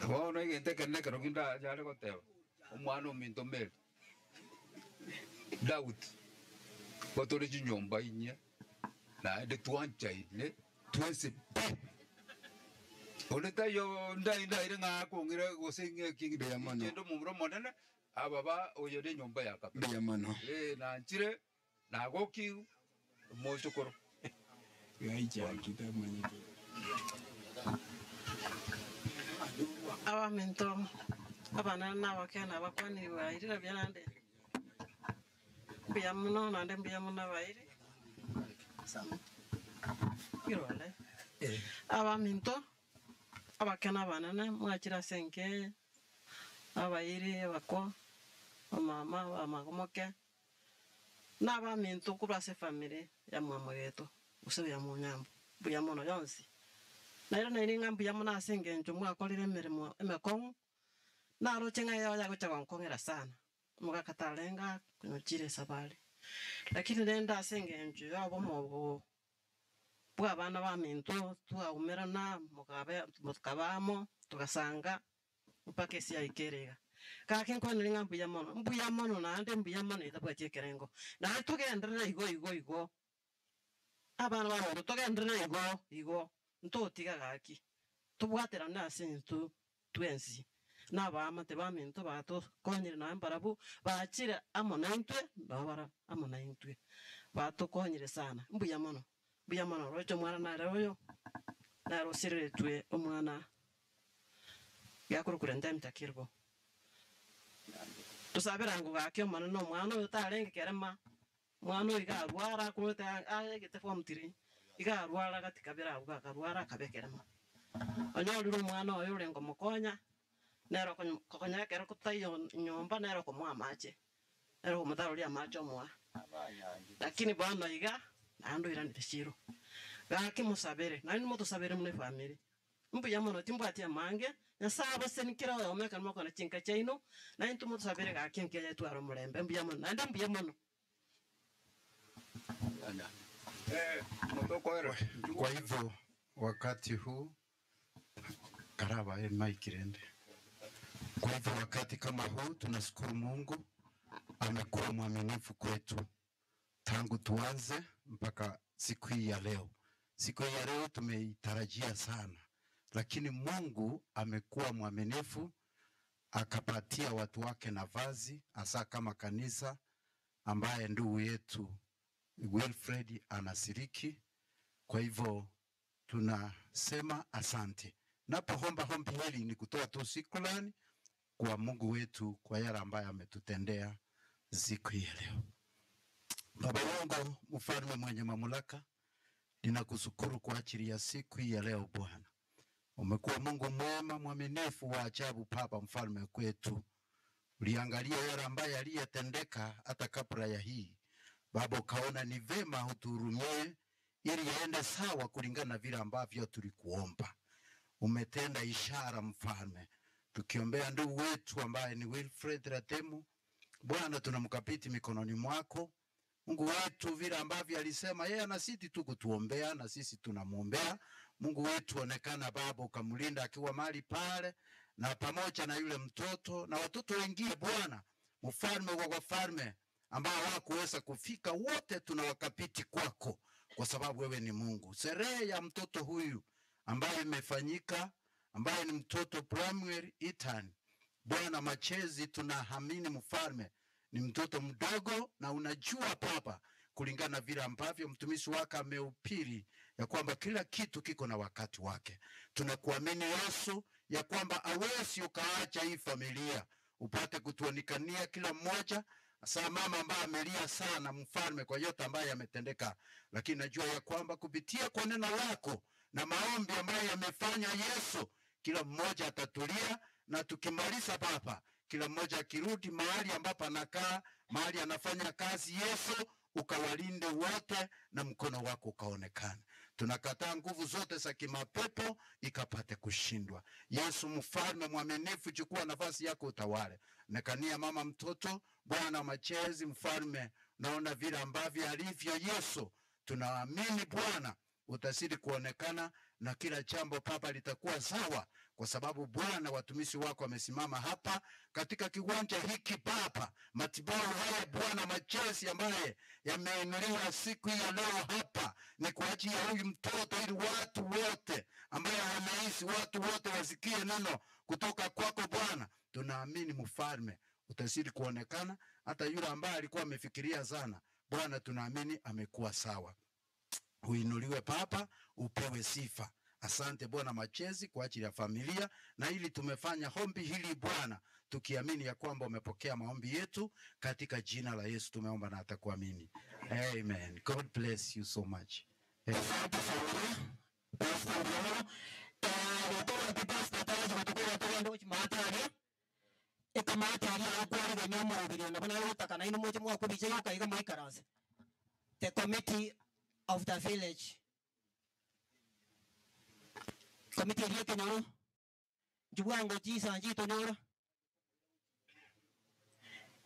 Bono egento ekenene ekero kindanyare goteba, omwana ominto Mary, Daudi, nigo tore chinyomba inye, naende twanchaine twensi pi. Onde taiyo ndai ndaire ng'a akong'ira gose ng'e eki Mbuya mono. inche omomura omonene, aba ba oyo nenyomba ya kabere. Mbuya mono. Ee, nanchire nagokigwe omochokoro. Abaminto, abanene na abake nabakwanigwe aye rirorio naende. Mbuya mono naende mbuya mono abairi. Irore. Abaminto, abake na abanene, mwachire ase enka eye, abairi, abakwa, abamama, abamagomoke, na abaminto korwa ase efamiri ya mwamwageto, gose ya monyambo, mbuya mono yonsi. Naende nainwe ng'a mbuya mono ase engencho mwakorire emeremo emekong'u, naroche ng'a eyoyo agocha gonkong'era sana. Omogaka tarenge aa konyochire esabari, lakini rende ase engencho y'obomo obo bw'abana baminto twaumerana mokabe mokaba amo togasanga mpaka ase yaika ere iga. Gaki nkwanere ng'a mbuya mono, mbuya mono naende mbuya mono etabwati ekerengo. Naende togenderere igo igo igo. Abana baminto togenderere igo igo, ntotiga gaki, tobwaterane ase intwe twensi, na abaamate baminto batokonyire naye mbarabwo bachire amo naintwe, nabo bare amo naintwe, batokonyire sana. Mbuya mono, mbuya mono. Roche omwana nare oyo, nere osireretwe omwana giakorokwa Redemptor Kirbo. Tosabere ango gaki Omonene omwana oyo tarenge kerema. Omwana oyo iga arwara akorete aegete form three, iga arwara gati kabere abwo akarwara akaba ekerema. Onyorire omwana oye orenge omokonya, nere okonya ekero totaiyo nyomba nere okomoa amache, nere okomotaroria amache omoa. Lakini bono iga naende oiranire chiro. Gaki mosabere, naende motosabere buna efamiri. Mbuya mono, timbwati amange, Nyasae abaseni kera oyomo ekero mokona chinka chiaino, na intwe motosabere gaki enka eye etware omorembe. Mbuya mono, naende mbuya mono. Kwa hivyo wakati huu karaba mic rende. Kwa hivyo wakati kama huu tunashukuru Mungu amekuwa mwaminifu kwetu tangu tuanze mpaka siku hii ya leo. Siku hii ya leo tumeitarajia sana, lakini Mungu amekuwa mwaminifu akapatia watu wake nafasi, hasa kama kanisa ambaye ndugu yetu Wilfred anashiriki. Kwa hivyo tunasema asante. Napoomba ombi hili ni kutoa tu shukrani kwa Mungu wetu kwa yale ambayo ametutendea siku hii ya leo. Baba yangu mfalme mwenye mamlaka, ninakushukuru kwa ajili ya siku hii ya leo Bwana. Umekuwa Mungu mwema mwaminifu wa ajabu, Baba mfalme kwetu. Uliangalia yale ambayo yaliyotendeka hata kabla ya hii Baba, ukaona ni vema utuhurumie ili yaende sawa kulingana na vile ambavyo tulikuomba. Umetenda ishara mfalme, tukiombea ndugu wetu ambaye ni Wilfred Ratemu. Bwana, tunamkabidhi mikononi mwako Mungu wetu, vile ambavyo alisema yeye anasiti tu kutuombea na sisi tunamwombea. Mungu wetu, onekana Baba, ukamlinda akiwa mahali pale na pamoja na yule mtoto na watoto wengine, Bwana mfalme wa wafalme, ambao hawakuweza kufika, wote tunawakabidhi kwako, kwa sababu wewe ni Mungu. Sherehe ya mtoto huyu ambayo imefanyika, ambaye ni mtoto Bramwell Ethan, Bwana Machezi, tunaamini mfalme ni mtoto mdogo, na unajua Baba, kulingana na vile ambavyo mtumishi wake ameupiri ya kwamba kila kitu kiko na wakati wake. Tunakuamini Yesu ya kwamba awezi ukaacha hii familia upate kutuonikania kila mmoja, hasa mama ambaye amelia sana mfalme kwa yote ambayo yametendeka, lakini najua ya kwamba kupitia kwa neno lako na maombi ambayo yamefanya Yesu, kila mmoja atatulia, na tukimaliza Baba, kila mmoja akirudi mahali ambapo anakaa, mahali anafanya kazi, Yesu ukawalinde wote na mkono wako ukaonekana. Tunakataa nguvu zote za kimapepo ikapate kushindwa. Yesu mfalme mwaminifu, chukua nafasi yako utawale. Nekania mama mtoto, Bwana machezi mfalme, naona vile ambavyo alivyo Yesu. Tunaamini Bwana utazidi kuonekana na kila jambo Baba litakuwa sawa, kwa sababu Bwana watumishi wako wamesimama hapa katika kiwanja hiki Baba, matibabu haya Bwana machozi ambaye yameinuliwa siku hii ya leo hapa ni kwa ajili ya huyu mtoto, ili watu wote ambaye wameishi, watu wote wasikie neno kutoka kwako Bwana. Tunaamini mfalme utazidi kuonekana, hata yule ambaye alikuwa amefikiria sana, Bwana tunaamini amekuwa sawa. Uinuliwe Baba, upewe sifa. Asante Bwana Machezi kwa ajili ya familia na ili tumefanya hombi hili Bwana, tukiamini ya kwamba umepokea maombi yetu katika jina la Yesu tumeomba na atakuamini. Amen. God bless you so much. The committee of the village committee eria ekenyoro njibwango chisanji tonyora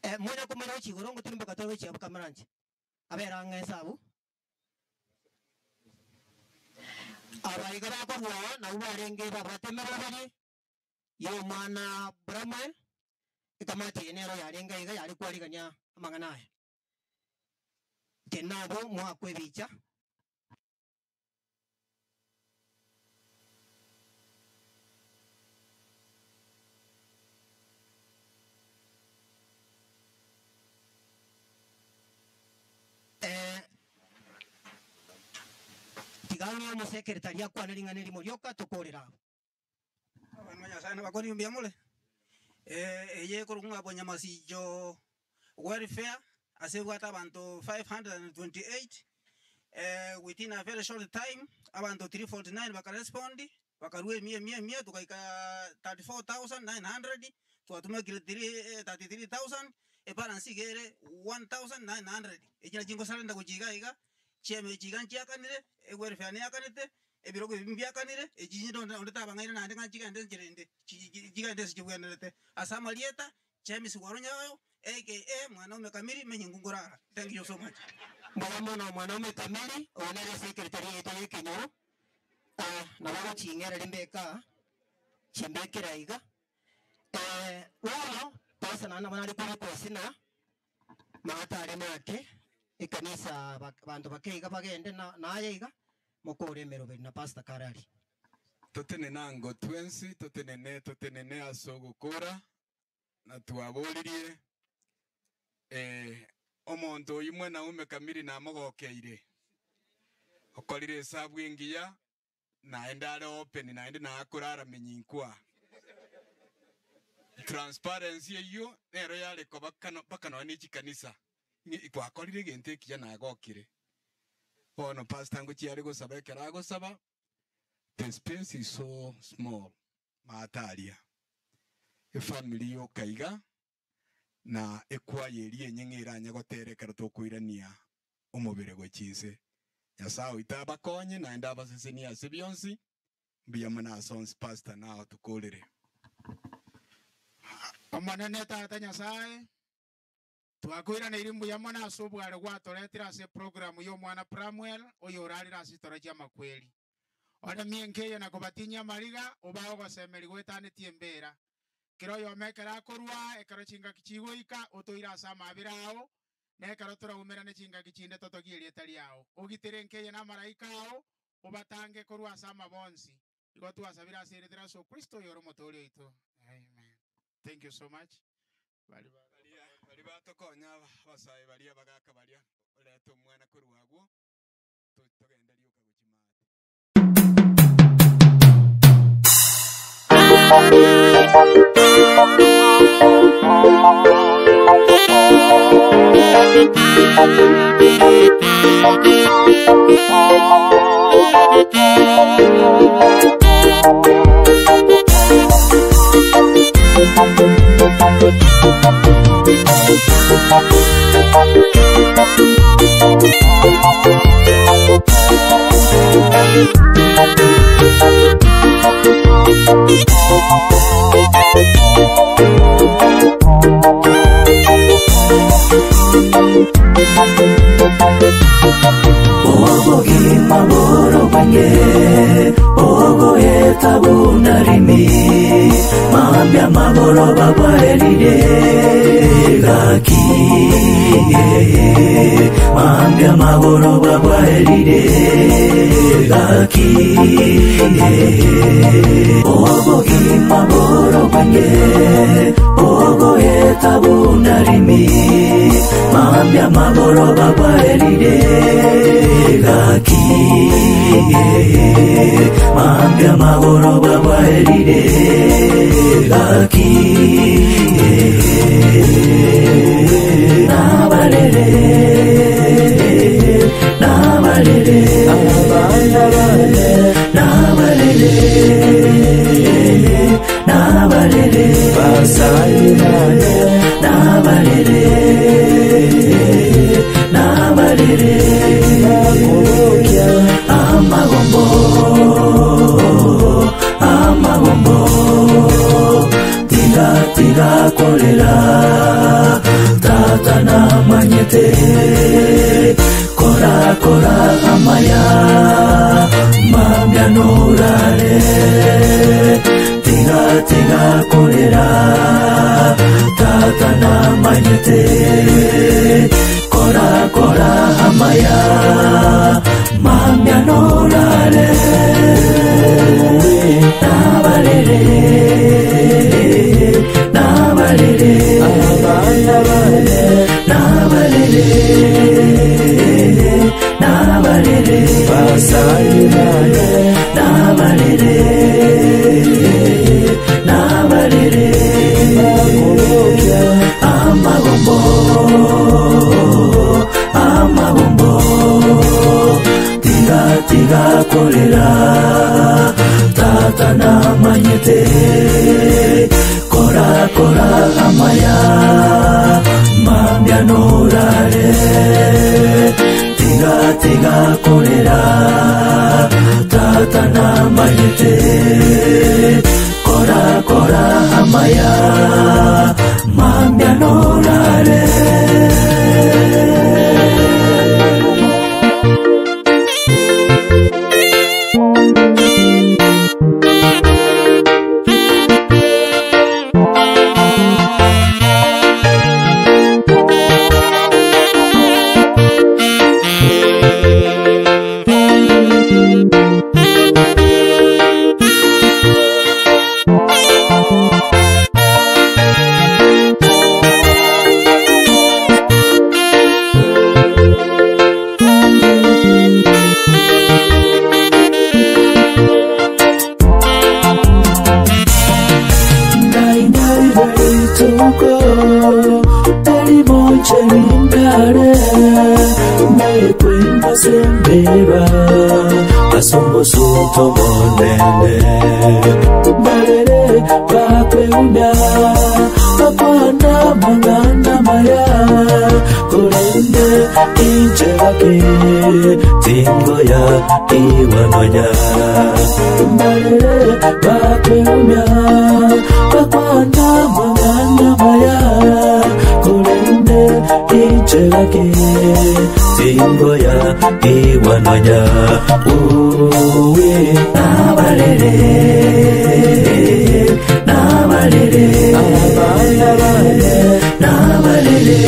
eh, mwene kumara ochigoro ngotiri mpaka tore gochia kamaranje abera ng'a esabu abaiga bakorwa nabo barenge babatemera babere ya omwana Bramwell ekamati eye nero yarenge iga yare kwarigania amang'ana aya tenabo mwakwa ebicha tigani omosekretari akwana ring'ana erimo rioka tokorera abo Abana ba Nyasaye nabakoni mbuya more eye ekorokwa ng'a Bonyamasicho welfare ase ebwate abanto 528 within a very short time abanto 349 bakarespond bakarua emia emia emia togaika 34900 twatumekire 33000 ebalance iga ere 1900 echi nachi ngosarenda gochia iga iga chiame echi iga nchiakanire ewelfare neakanete ebirogo ebi mbiakanire echi ninde onde onde tabang'aire naende ng'a chigende enchera ende chi chigende ase chibwenerete. Ase amarieta, James Waronyayo aka Mwanaume Kamili menye ngungorara. Thank you so much. Mbuya mono Mwanaume Kamili, oyo nere secretary yaito ya ekenyoro, nabo agoching'ereria mbeka chimbekera iga. Bono pastor naende nabo nare korwa ekosina, magatare make, ekanisa bak banto bake iga bagende na naye iga, mokore emeroberi na pastor karari. Totenene ango twensi, totenene, totenene ase ogokora, na twaboririe eh, omonto oyio mwanaume kamiri namogokeire, okorire esabu engiya, naende are open, naende nakorara menyinkwa. Transparency eyio nero yare koba kano mpaka nonya ne chikanisa, ng'a gwakorire egento ekiya nagokire. Bono pastor ngochia are gosaba ekero agosaba, the space is so small, maate aria, efamiri yoka iga, na ekwaya eria enyeng'e eranye gotera ekero tokoirania omobere gochia inse. Nyasae oito abakonye naende abasesenie ase bionsi, mbuya mono ase onsi pastor nao tokorere. Omonene Tata Nyasae, twakoiraneirie mbuya mono ase obware gwatoretire ase eprogramu y'omwana Bramwell oyorarire ase chitoro chi'amakweri. Oremie enka eye na kobatinyia amariga, obae ogosemeria goetanetie embera. Kera oyomo ekero akorua, ekero chingaki chigoika, otoire ase amabera ao, na ekero toraumerane chingaki chinde totogie erieta riao. Ogitere enka eye namaraika ao, obatange korwa ase amabe onsi. Igo twasabire ase erieta ria Yeso Kristo oyore Omotoori oito. Amen. Thank you so much. Bari ba. Baria batokonya abasae baria abagaka baria, orete omwana korwa agwo, togende rioka gochia maate. Obogima borobwange ogoeta bunarimi mambya maboroba bwarerire gaki mambya maboroba bwarerire gaki obogima borobwange ogoeta bunarimi mambya maboroba bwarerire gaki mambya maboroba bwarerire gaki. Nabalere, nabalere, abana bane, nabalere, nabalere, basayi bane, nabalere, nabalere, bakobokya amagombo, amagombo, tiga tiga kolera, tata namanyete, kora kora amaya, mambya norare, tiga tiga kolera, tata namanyete, kora kora amaya, mambya norare, nabalere, nabalere, abana bane, nabalere, nabalere, basayi bane, nabalere, nabalere, bakobokya amagombo, amagombo, tiga tiga kolera, tata namanyete, kora kora amaya, mambya norare, tiga tiga kolera, tata namanyete, kora kora amaya, mambya norare. Sembera asombosunto monene balere bakweumya bakwana mangana maya kurende injerake tingoya iwanonya balere bakweumya bakwana mangana maya kurende injerake tingoya iwanonya uwe nabalere nabalere abana bane nabalere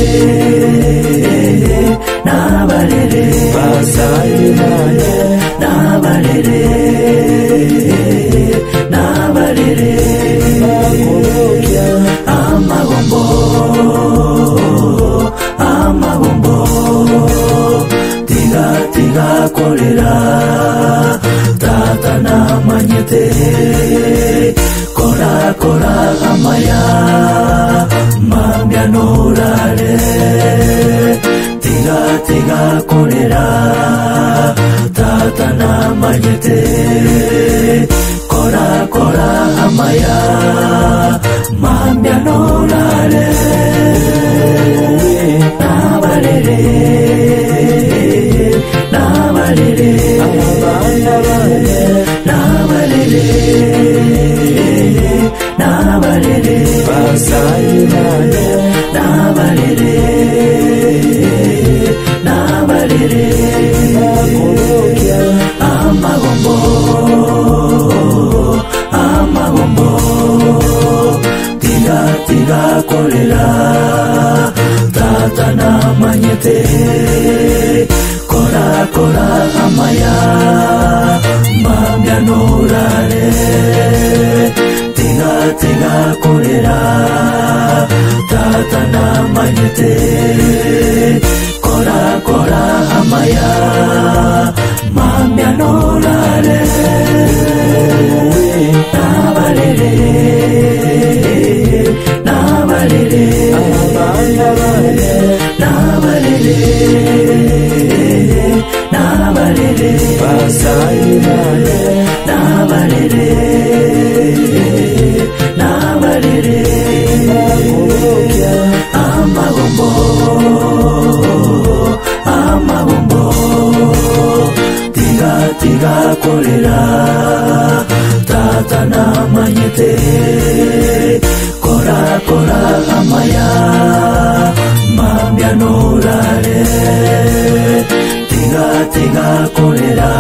nabalere basayi bane nabalere nabalere bakobokya amagombo amagombo tiga tiga kolera tata namanyete kora kora amaya mambya norare tiga tiga kolera tata namanyete kora kora amaya mambya norare nabalere nabalere abana bane nabalere nabalere basayi bane nabalere nabalere bakobokya amagombo amagombo tiga tiga kolera tata namanyete kora kora amaya mambya norare tiga tiga kolera tata namanyete kora kora amaya mambya norare nabalere nabalere. Basairane nabarere nabarere Bakubokia amagombo amagombo tiga tiga korera tata namanyete kora kora amaya mambia norare tiga tiga korera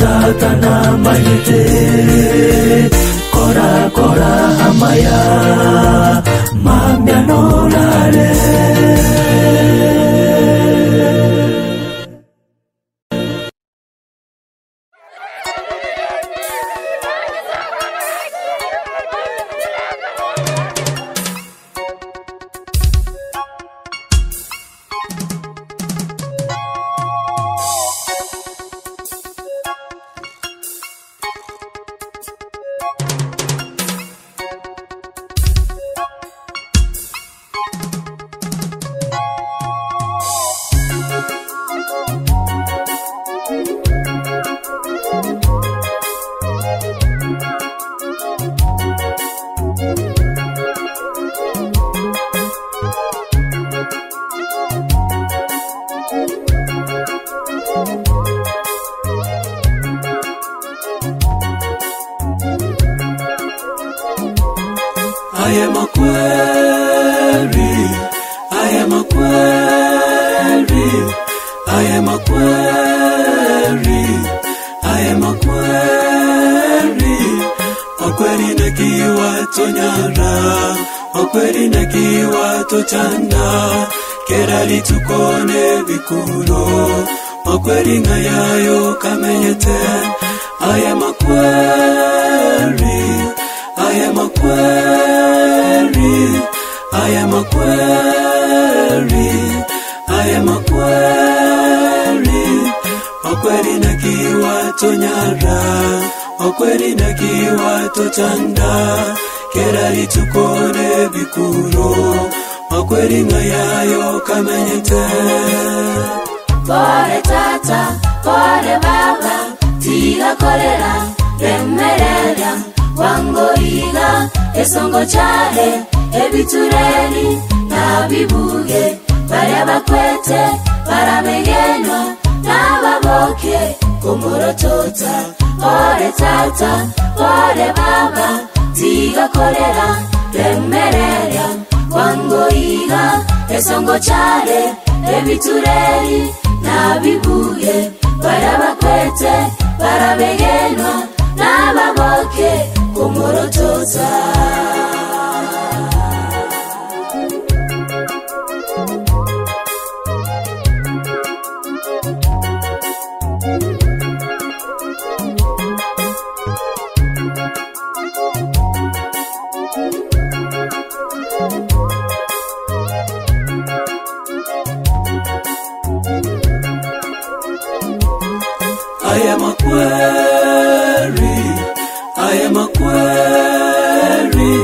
tata namanyete kora kora amaya mambia norare. I am a query. I am a query. I am a query. I am a query. Okweri na kiwa tonyara. Okweri na kiwa tochanda. Kera litukone bikuro. Okweri ngayayo kamenyete. I am a query. I am a query. I am a query. I am a query. Okweri na kiwa tonyara. Okweri na kiwa tochanda. Kera litukone bikuro. Okweri ngayayo kamenyete. Pore tata, pore baba, tiga korera, remerera, wangoiga, esongo chare, ebitureri, nabibuge, baria bakwete, barabegenwa, nababoke, kumurotota. Pore tata, pore baba, tiga korera, remerera, wangoiga, esongo chare, ebitureri, nabibuge, barabakwete, barabegenwa, nababoke, kumurotota. I am a query. I am a query.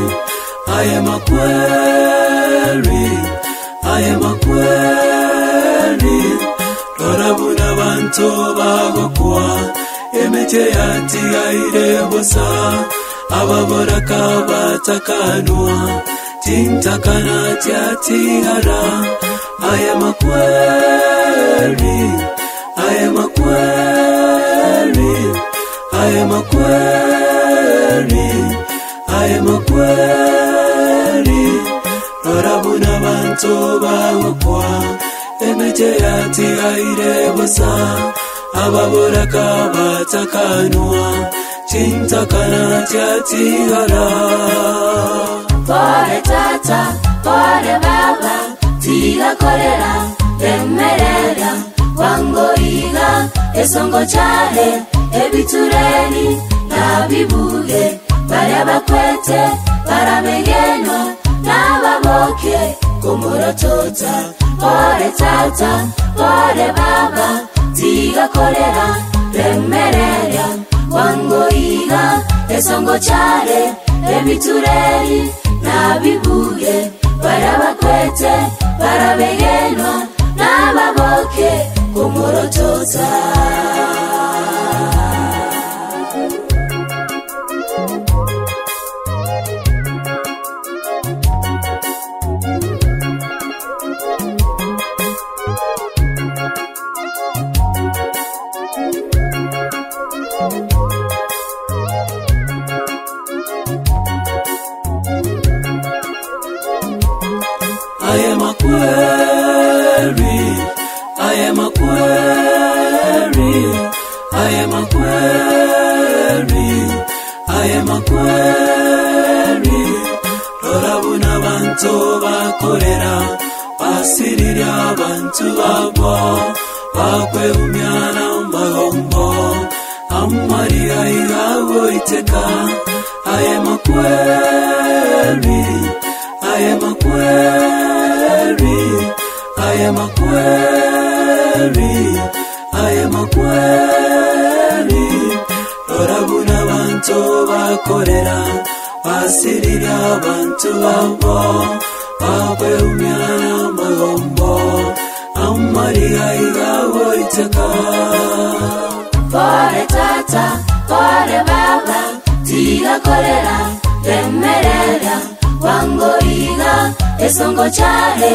I am a query. I am a query. Rorabuna bantu bagokwa emeche yatigaire bosa ababoraka batakanwa tintakana tyatigara. I am a query. I am a query. I am a query. I am a query. Rorabuna bantu bagokwa emeche yatigaire bosa ababoraka batakanwa chintakana tyatigara. Pore tata, pore baba, tiga korera, remerera, wangoiga, esongo chare, ebitureri, nabibuge, baria bakwete, barabegenwa, nababoke, kumurotota. Pore tata, pore baba, tiga korera, remerera, wangoiga, esongo chare, ebitureri, nabibuge, barabakwete, barabegenwa, nababoke, kumurotota. I am a query. I am a query. I am a query. I am a query. Rora buna bantu bakorera basiriria abantu babo bakweumyana magombo amaria igagoiteka. I am a query. I am a query. I am a query. I am a query. Rora buna bantu bakorera basiriria abantu babo bakweumyana magombo amaria igagoiteka. Pore tata, pore baba, tigakorera remerera wangoiga esongo chare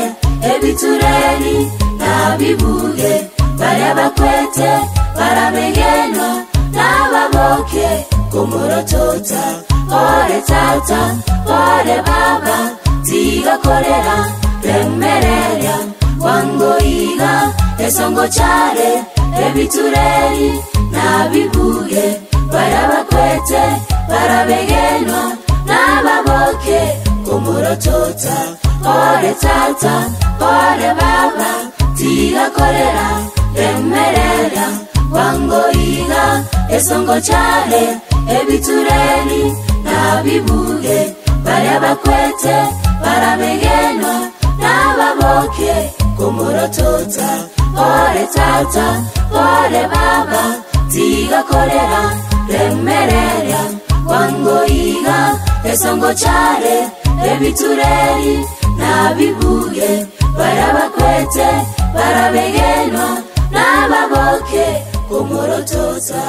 ebitureri nabibuge baria bakwete barabegenwa nababoke kumurotota. Pore tata, pore baba, tigakorera remerera wangoiga esongo chare ebitureri nabibuge baria bakwete barabegenwa nababoke kumurotota. Pore tata, pore baba, tigakorera remerera wangoiga esongo chare ebitureri nabibuge baria bakwete barabegenwa nababoke kumurotota. Pore tata, pore baba, tigakorera remerera wangoiga esongo chare ebitureri nabibuge baria bakwete barabegenwa nababoke kumurotota.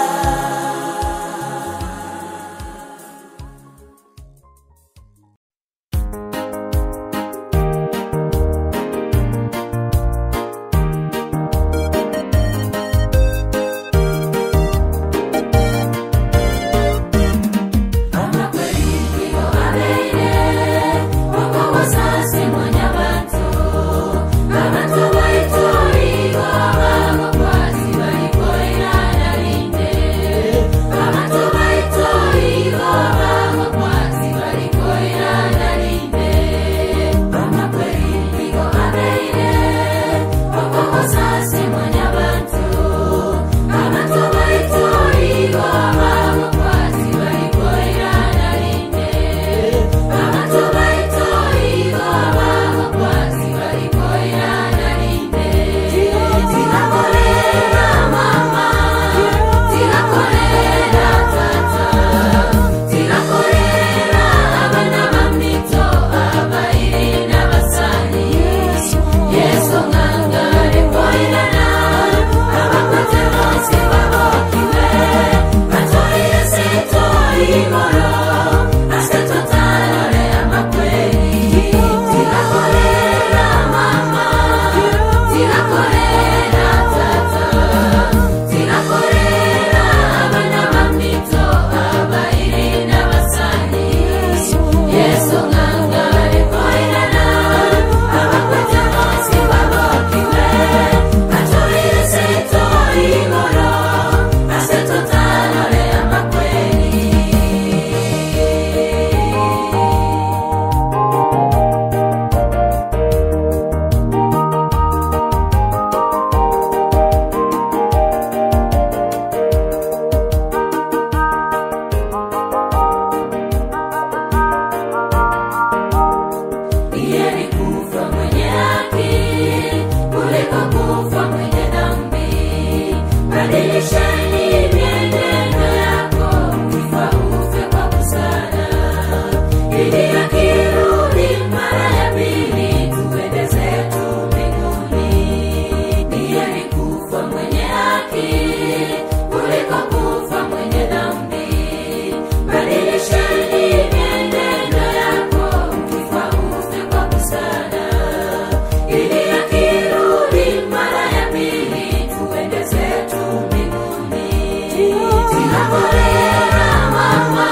Tigakorera mama,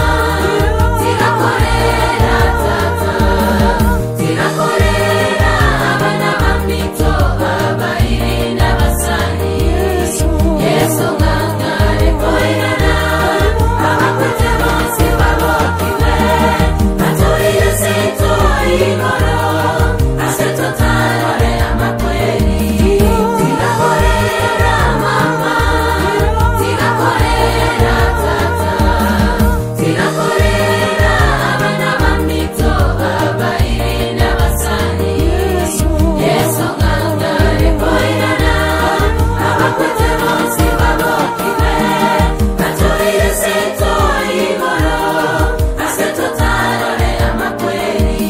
tigakorera tata, tigakorera abana bamito abairi n'abasani. Yesu ngangare koirana, abakwete bonsi babokiwe, baturire sito igoro, asetotarore amakweri. Tigakorera mama, tigakorera tata, tigakorera abana bamito abairi n'abasani. Yesu ngangare koirana, abakwete bonsi babokiwe, baturire sito igoro, asetotarore amakweri.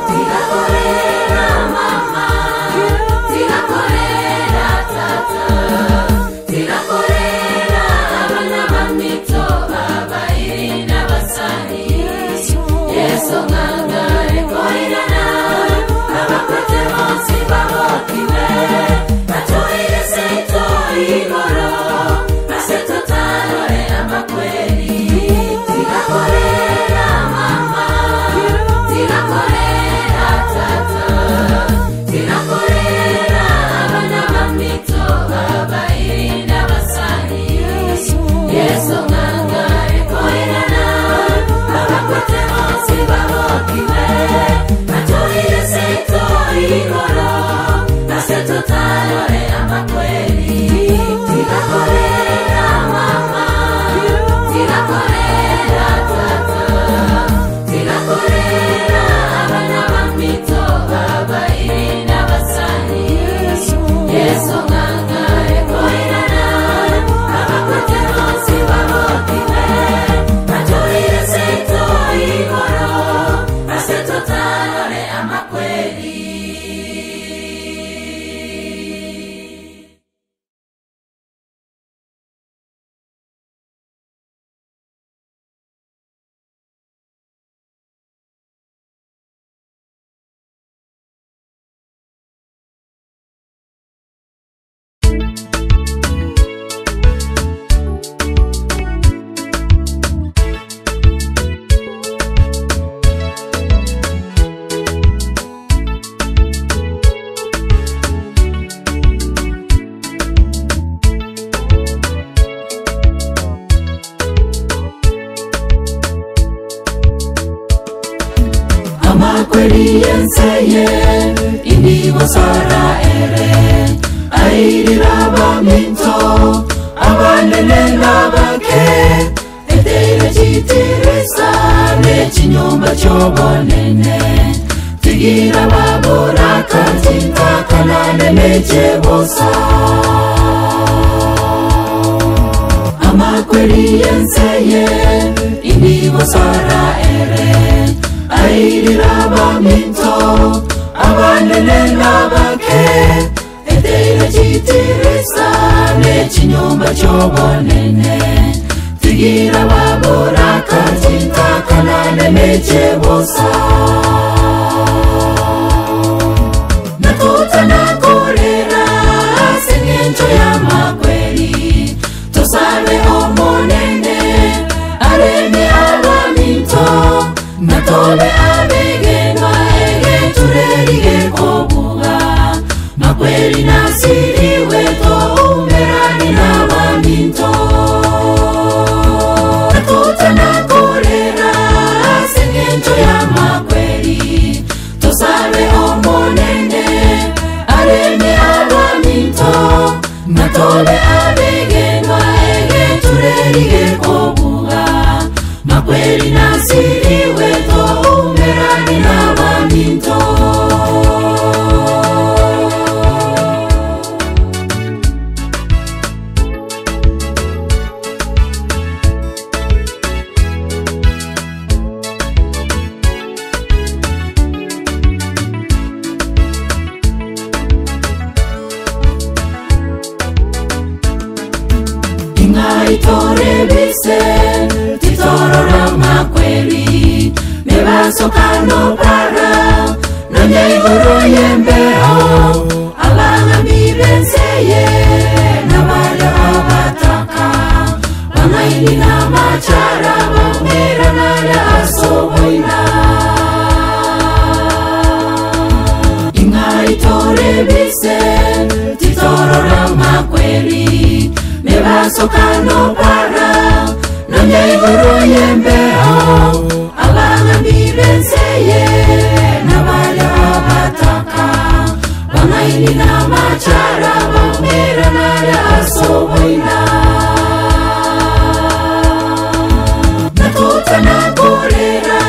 Tigakorera mama, tigakorera tata, tigakorera abana bamito abairi n'abasani. Yesu ngangare koirana, abakwete bonsi babokiwe, baturire sito igoro, asetotarore amakweri. Tigakorera mama, tigakorera tata, tigakorera abana bamito abairi n'abasani. Yesu ngangare koirana, abakwete bonsi babokiwe, baturire sito igoro, asetotarore amakweri. Tigakorera mama, tigakorera tata, tigakorera abana bamito abairi n'abasani. Yesu ngangare koirana, abakwete bonsi babokiwe, baturire sito igoro, asetotarore amakweri. Amakweli yenseye indigo sara ere airira baminto abanene n'abake etere kitirisa n'ekinyumba ky'obonene tugira baburaka tintakanane n'ekyebusa amakweli yenseye indigo sara ere airira baminto abanene n'abake etere kitirisa n'ekinyumba ky'obonene tugira baburaka tintakanane n'ekyebusa nakutanakorera seng'encho y'amakweri tosabe omonene areme abaminto natobe abegenwa egeturerige kobuga makweri nasiriwe toumerani n'abaminto nakutanakorera seng'encho y'amakweri tosabe omonene areme abaminto natobe abegenwa egeturerige kobuga makweri nasiriwe toumerani n'abaminto. bise titorora makweri mebasokano para nonye igoro yembeo abangami benseye n'abana abataka bang'aini n'amachara baumeranara asoboina ingaitore bise titorora makweri mebasokano para nonye igoro yembeo abangami benseye n'abana abataka bang'aini n'amachara baumeranara asoboina natutanakorera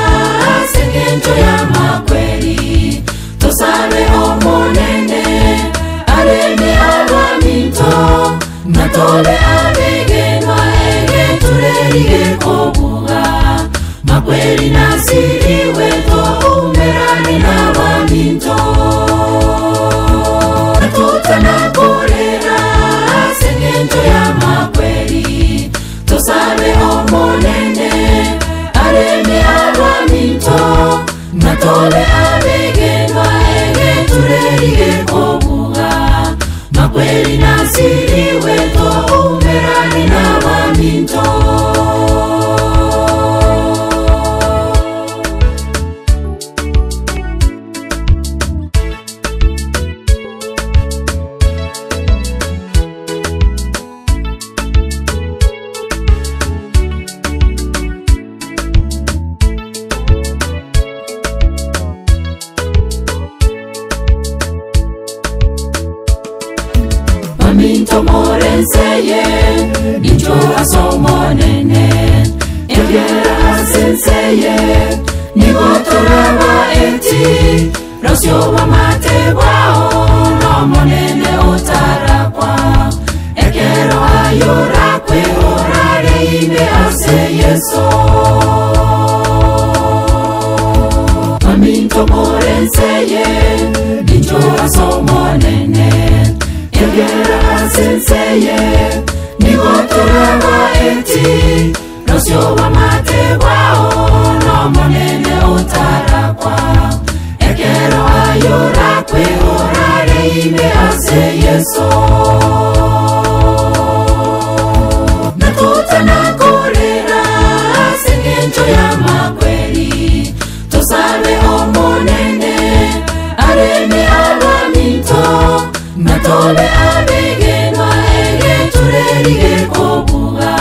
seng'encho ya makweri tosabe omonene areme abaminto natobe abegenwa egeturerige kobuga makweri nasiriwe toumerane n'abaminto natutanakorera seng'encho ya makweri tosabe omonene areme abaminto natobe abegenwa egeturerige kobuga makweri nasiriwe toumerane n'abaminto. Baminto morenseye nicho asomonene ebyera asenseye nigotoraba eti rosyo bamatebwao nomonene otarakwa ekero ayorakwe orare ime ase Yesu. Baminto morenseye nicho asomonene ebyera asenseye nigotoraba eti rosyo bamatebwao nomonene otarakwa ekero ayorakwe orare ime ase Yesu. Natutanakorera seng'encho ya makweri tosabe omonene areme abaminto natobe abegenwa egeturerige kobuga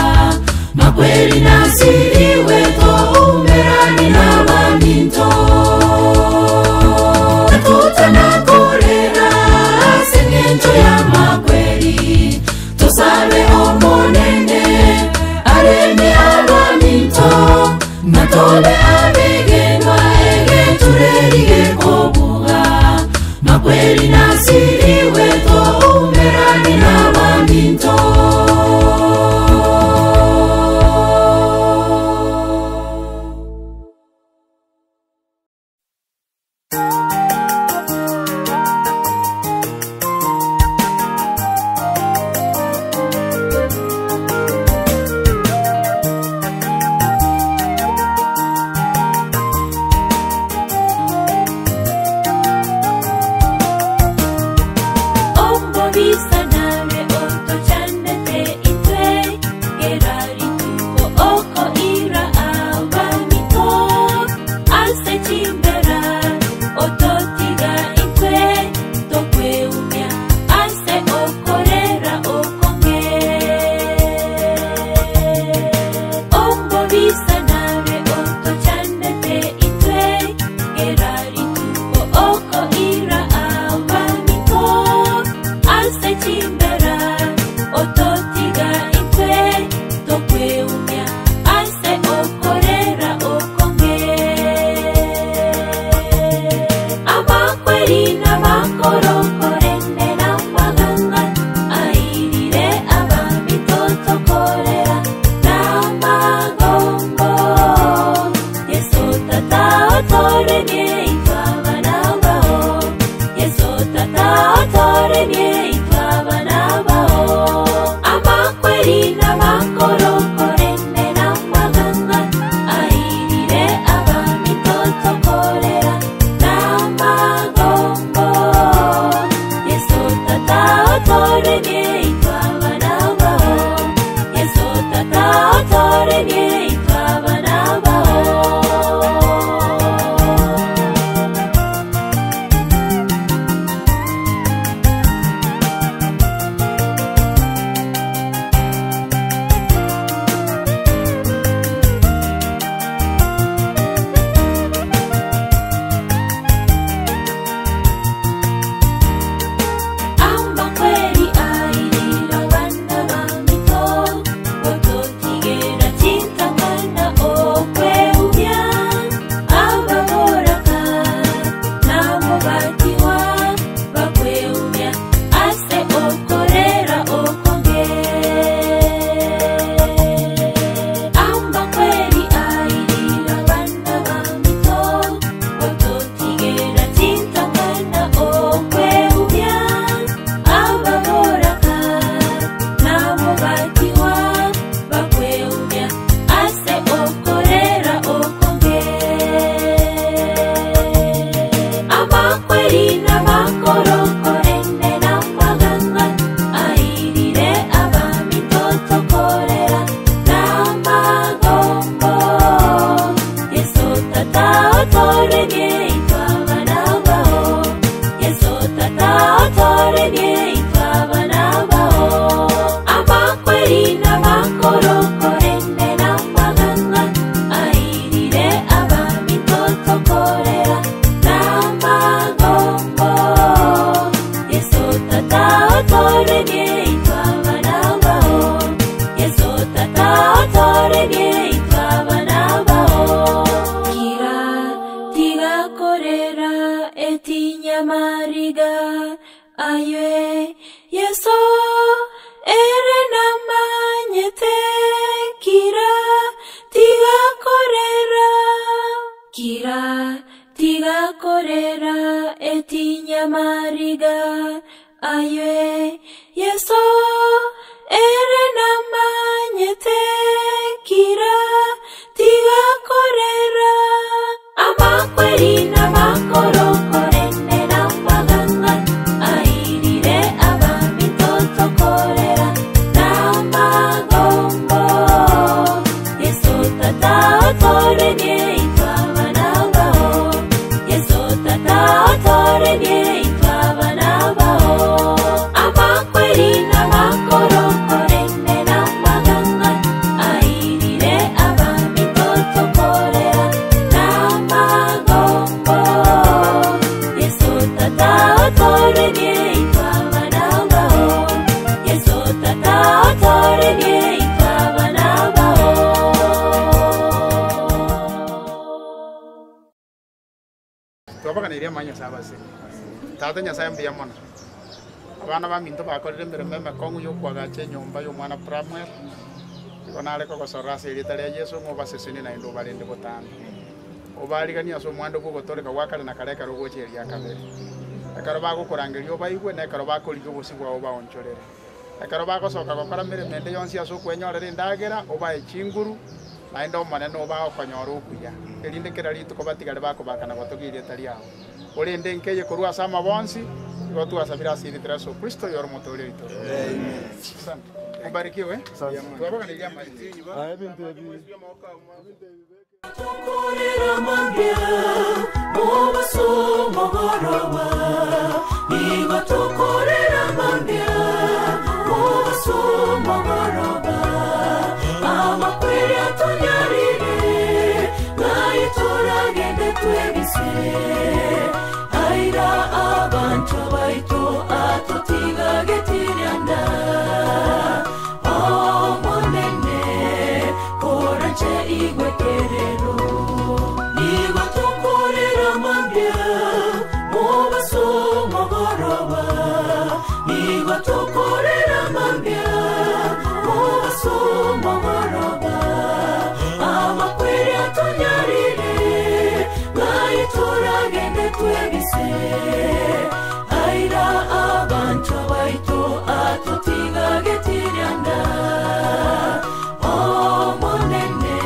makweri nasiriwe toumerane n'abaminto. Natutanakorera seng'encho ya makweri tosabe omonene areme abaminto natobe abegenwa egeturerige kobuga makweri nasiriwe toumerane n'abaminto. Ombo bisa nare oto chanete itwe gerari tuko oko ira abamito ase chimbera ototiga itwe tokwe umya ase okorera okonge. Ombo bisa nare oto chanete itwe gerari tuko oko ira abamito ase chimbera ototiga itwe tokwe umya ase okorera okonge. Amakweri n'amakorokorene n'amaganga airire abamitotokorera n'amagombo Yesu tata otoremye itwabanabao Yesu tata otoremye itwabanabao amakweri n'amakorokorene. tata otoremie itwabana bao Yesu tata otoremie itwabana bao Amakweri n'amakorokorende n'amaganga airire abami totokorera n'amagombo Yesu tata otoremie itwabana bao Yesu tata otoremie itwabana bao Kira tigakorera etinyamariga aywe Yesu ere namanyete kira tigakorera kira tigakorera etinyamariga aywe Yesu ere namanyete kira tigakorera amakweri n'amakorokorende n'amaganga airire abami totokorera n'amagombo Yesu tata otoremie itwabana bao Yesu tata otoremie itwabana bao amakweri n'amakorokorende n'amaganga airire abami totokorera n'amagombo Yesu tata otoremie itwabana bao Yesu tata otoremie itwabana bao twabaganĩirie ama nyasaye abase tata nyasaye mbuya mono abana ba minto bakorire emirimo emekong'u ya okwagacha enyomba ya omwana Pramwel igo nare kogosorora ase erieta ria Yesu ng'a obaseseni naende obarende botambe obarigani ase omwando bwa ogotoreka gwa kare na kare ekero ogocha eria kabere ekero bagokorangeria obaigwe na ekero bakorigia obosi bwabo baonchorere ekero bagosoka gokora mirimo ende yonsi ase okwenyorera endagera obae chinguru naende omonene obagokonyora okuya erinde kera rituko batigare bakobakana gotogia erieta riabo orende nkeye korwa ase amabonsi igo twasabire ase erieta ria Yesu Kristo yoro omotoori oito. Asante. Mubarikiwe. Twabaganĩirie amaiso. Tukorera mambia mubasumogoroba nigo tukorera mambia mubasumogoroba amakweri atunyarire naye turagende twebise aira abantu baitu atutigagetirianda omonene korache igwekerero nigo tukorera mambia mubasumogoroba nigo tukorera mambia mubasumogoroba amakweri atunyarire naye turagende twebise aira abantu baitu atutigagetirianda omonene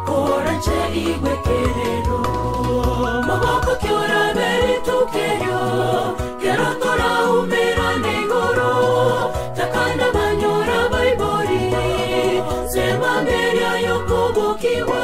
korache igwekerero maboko kioraberi tukeryo kero toraumerane igoro takanda banyora baibori sema mberia yokubukiwa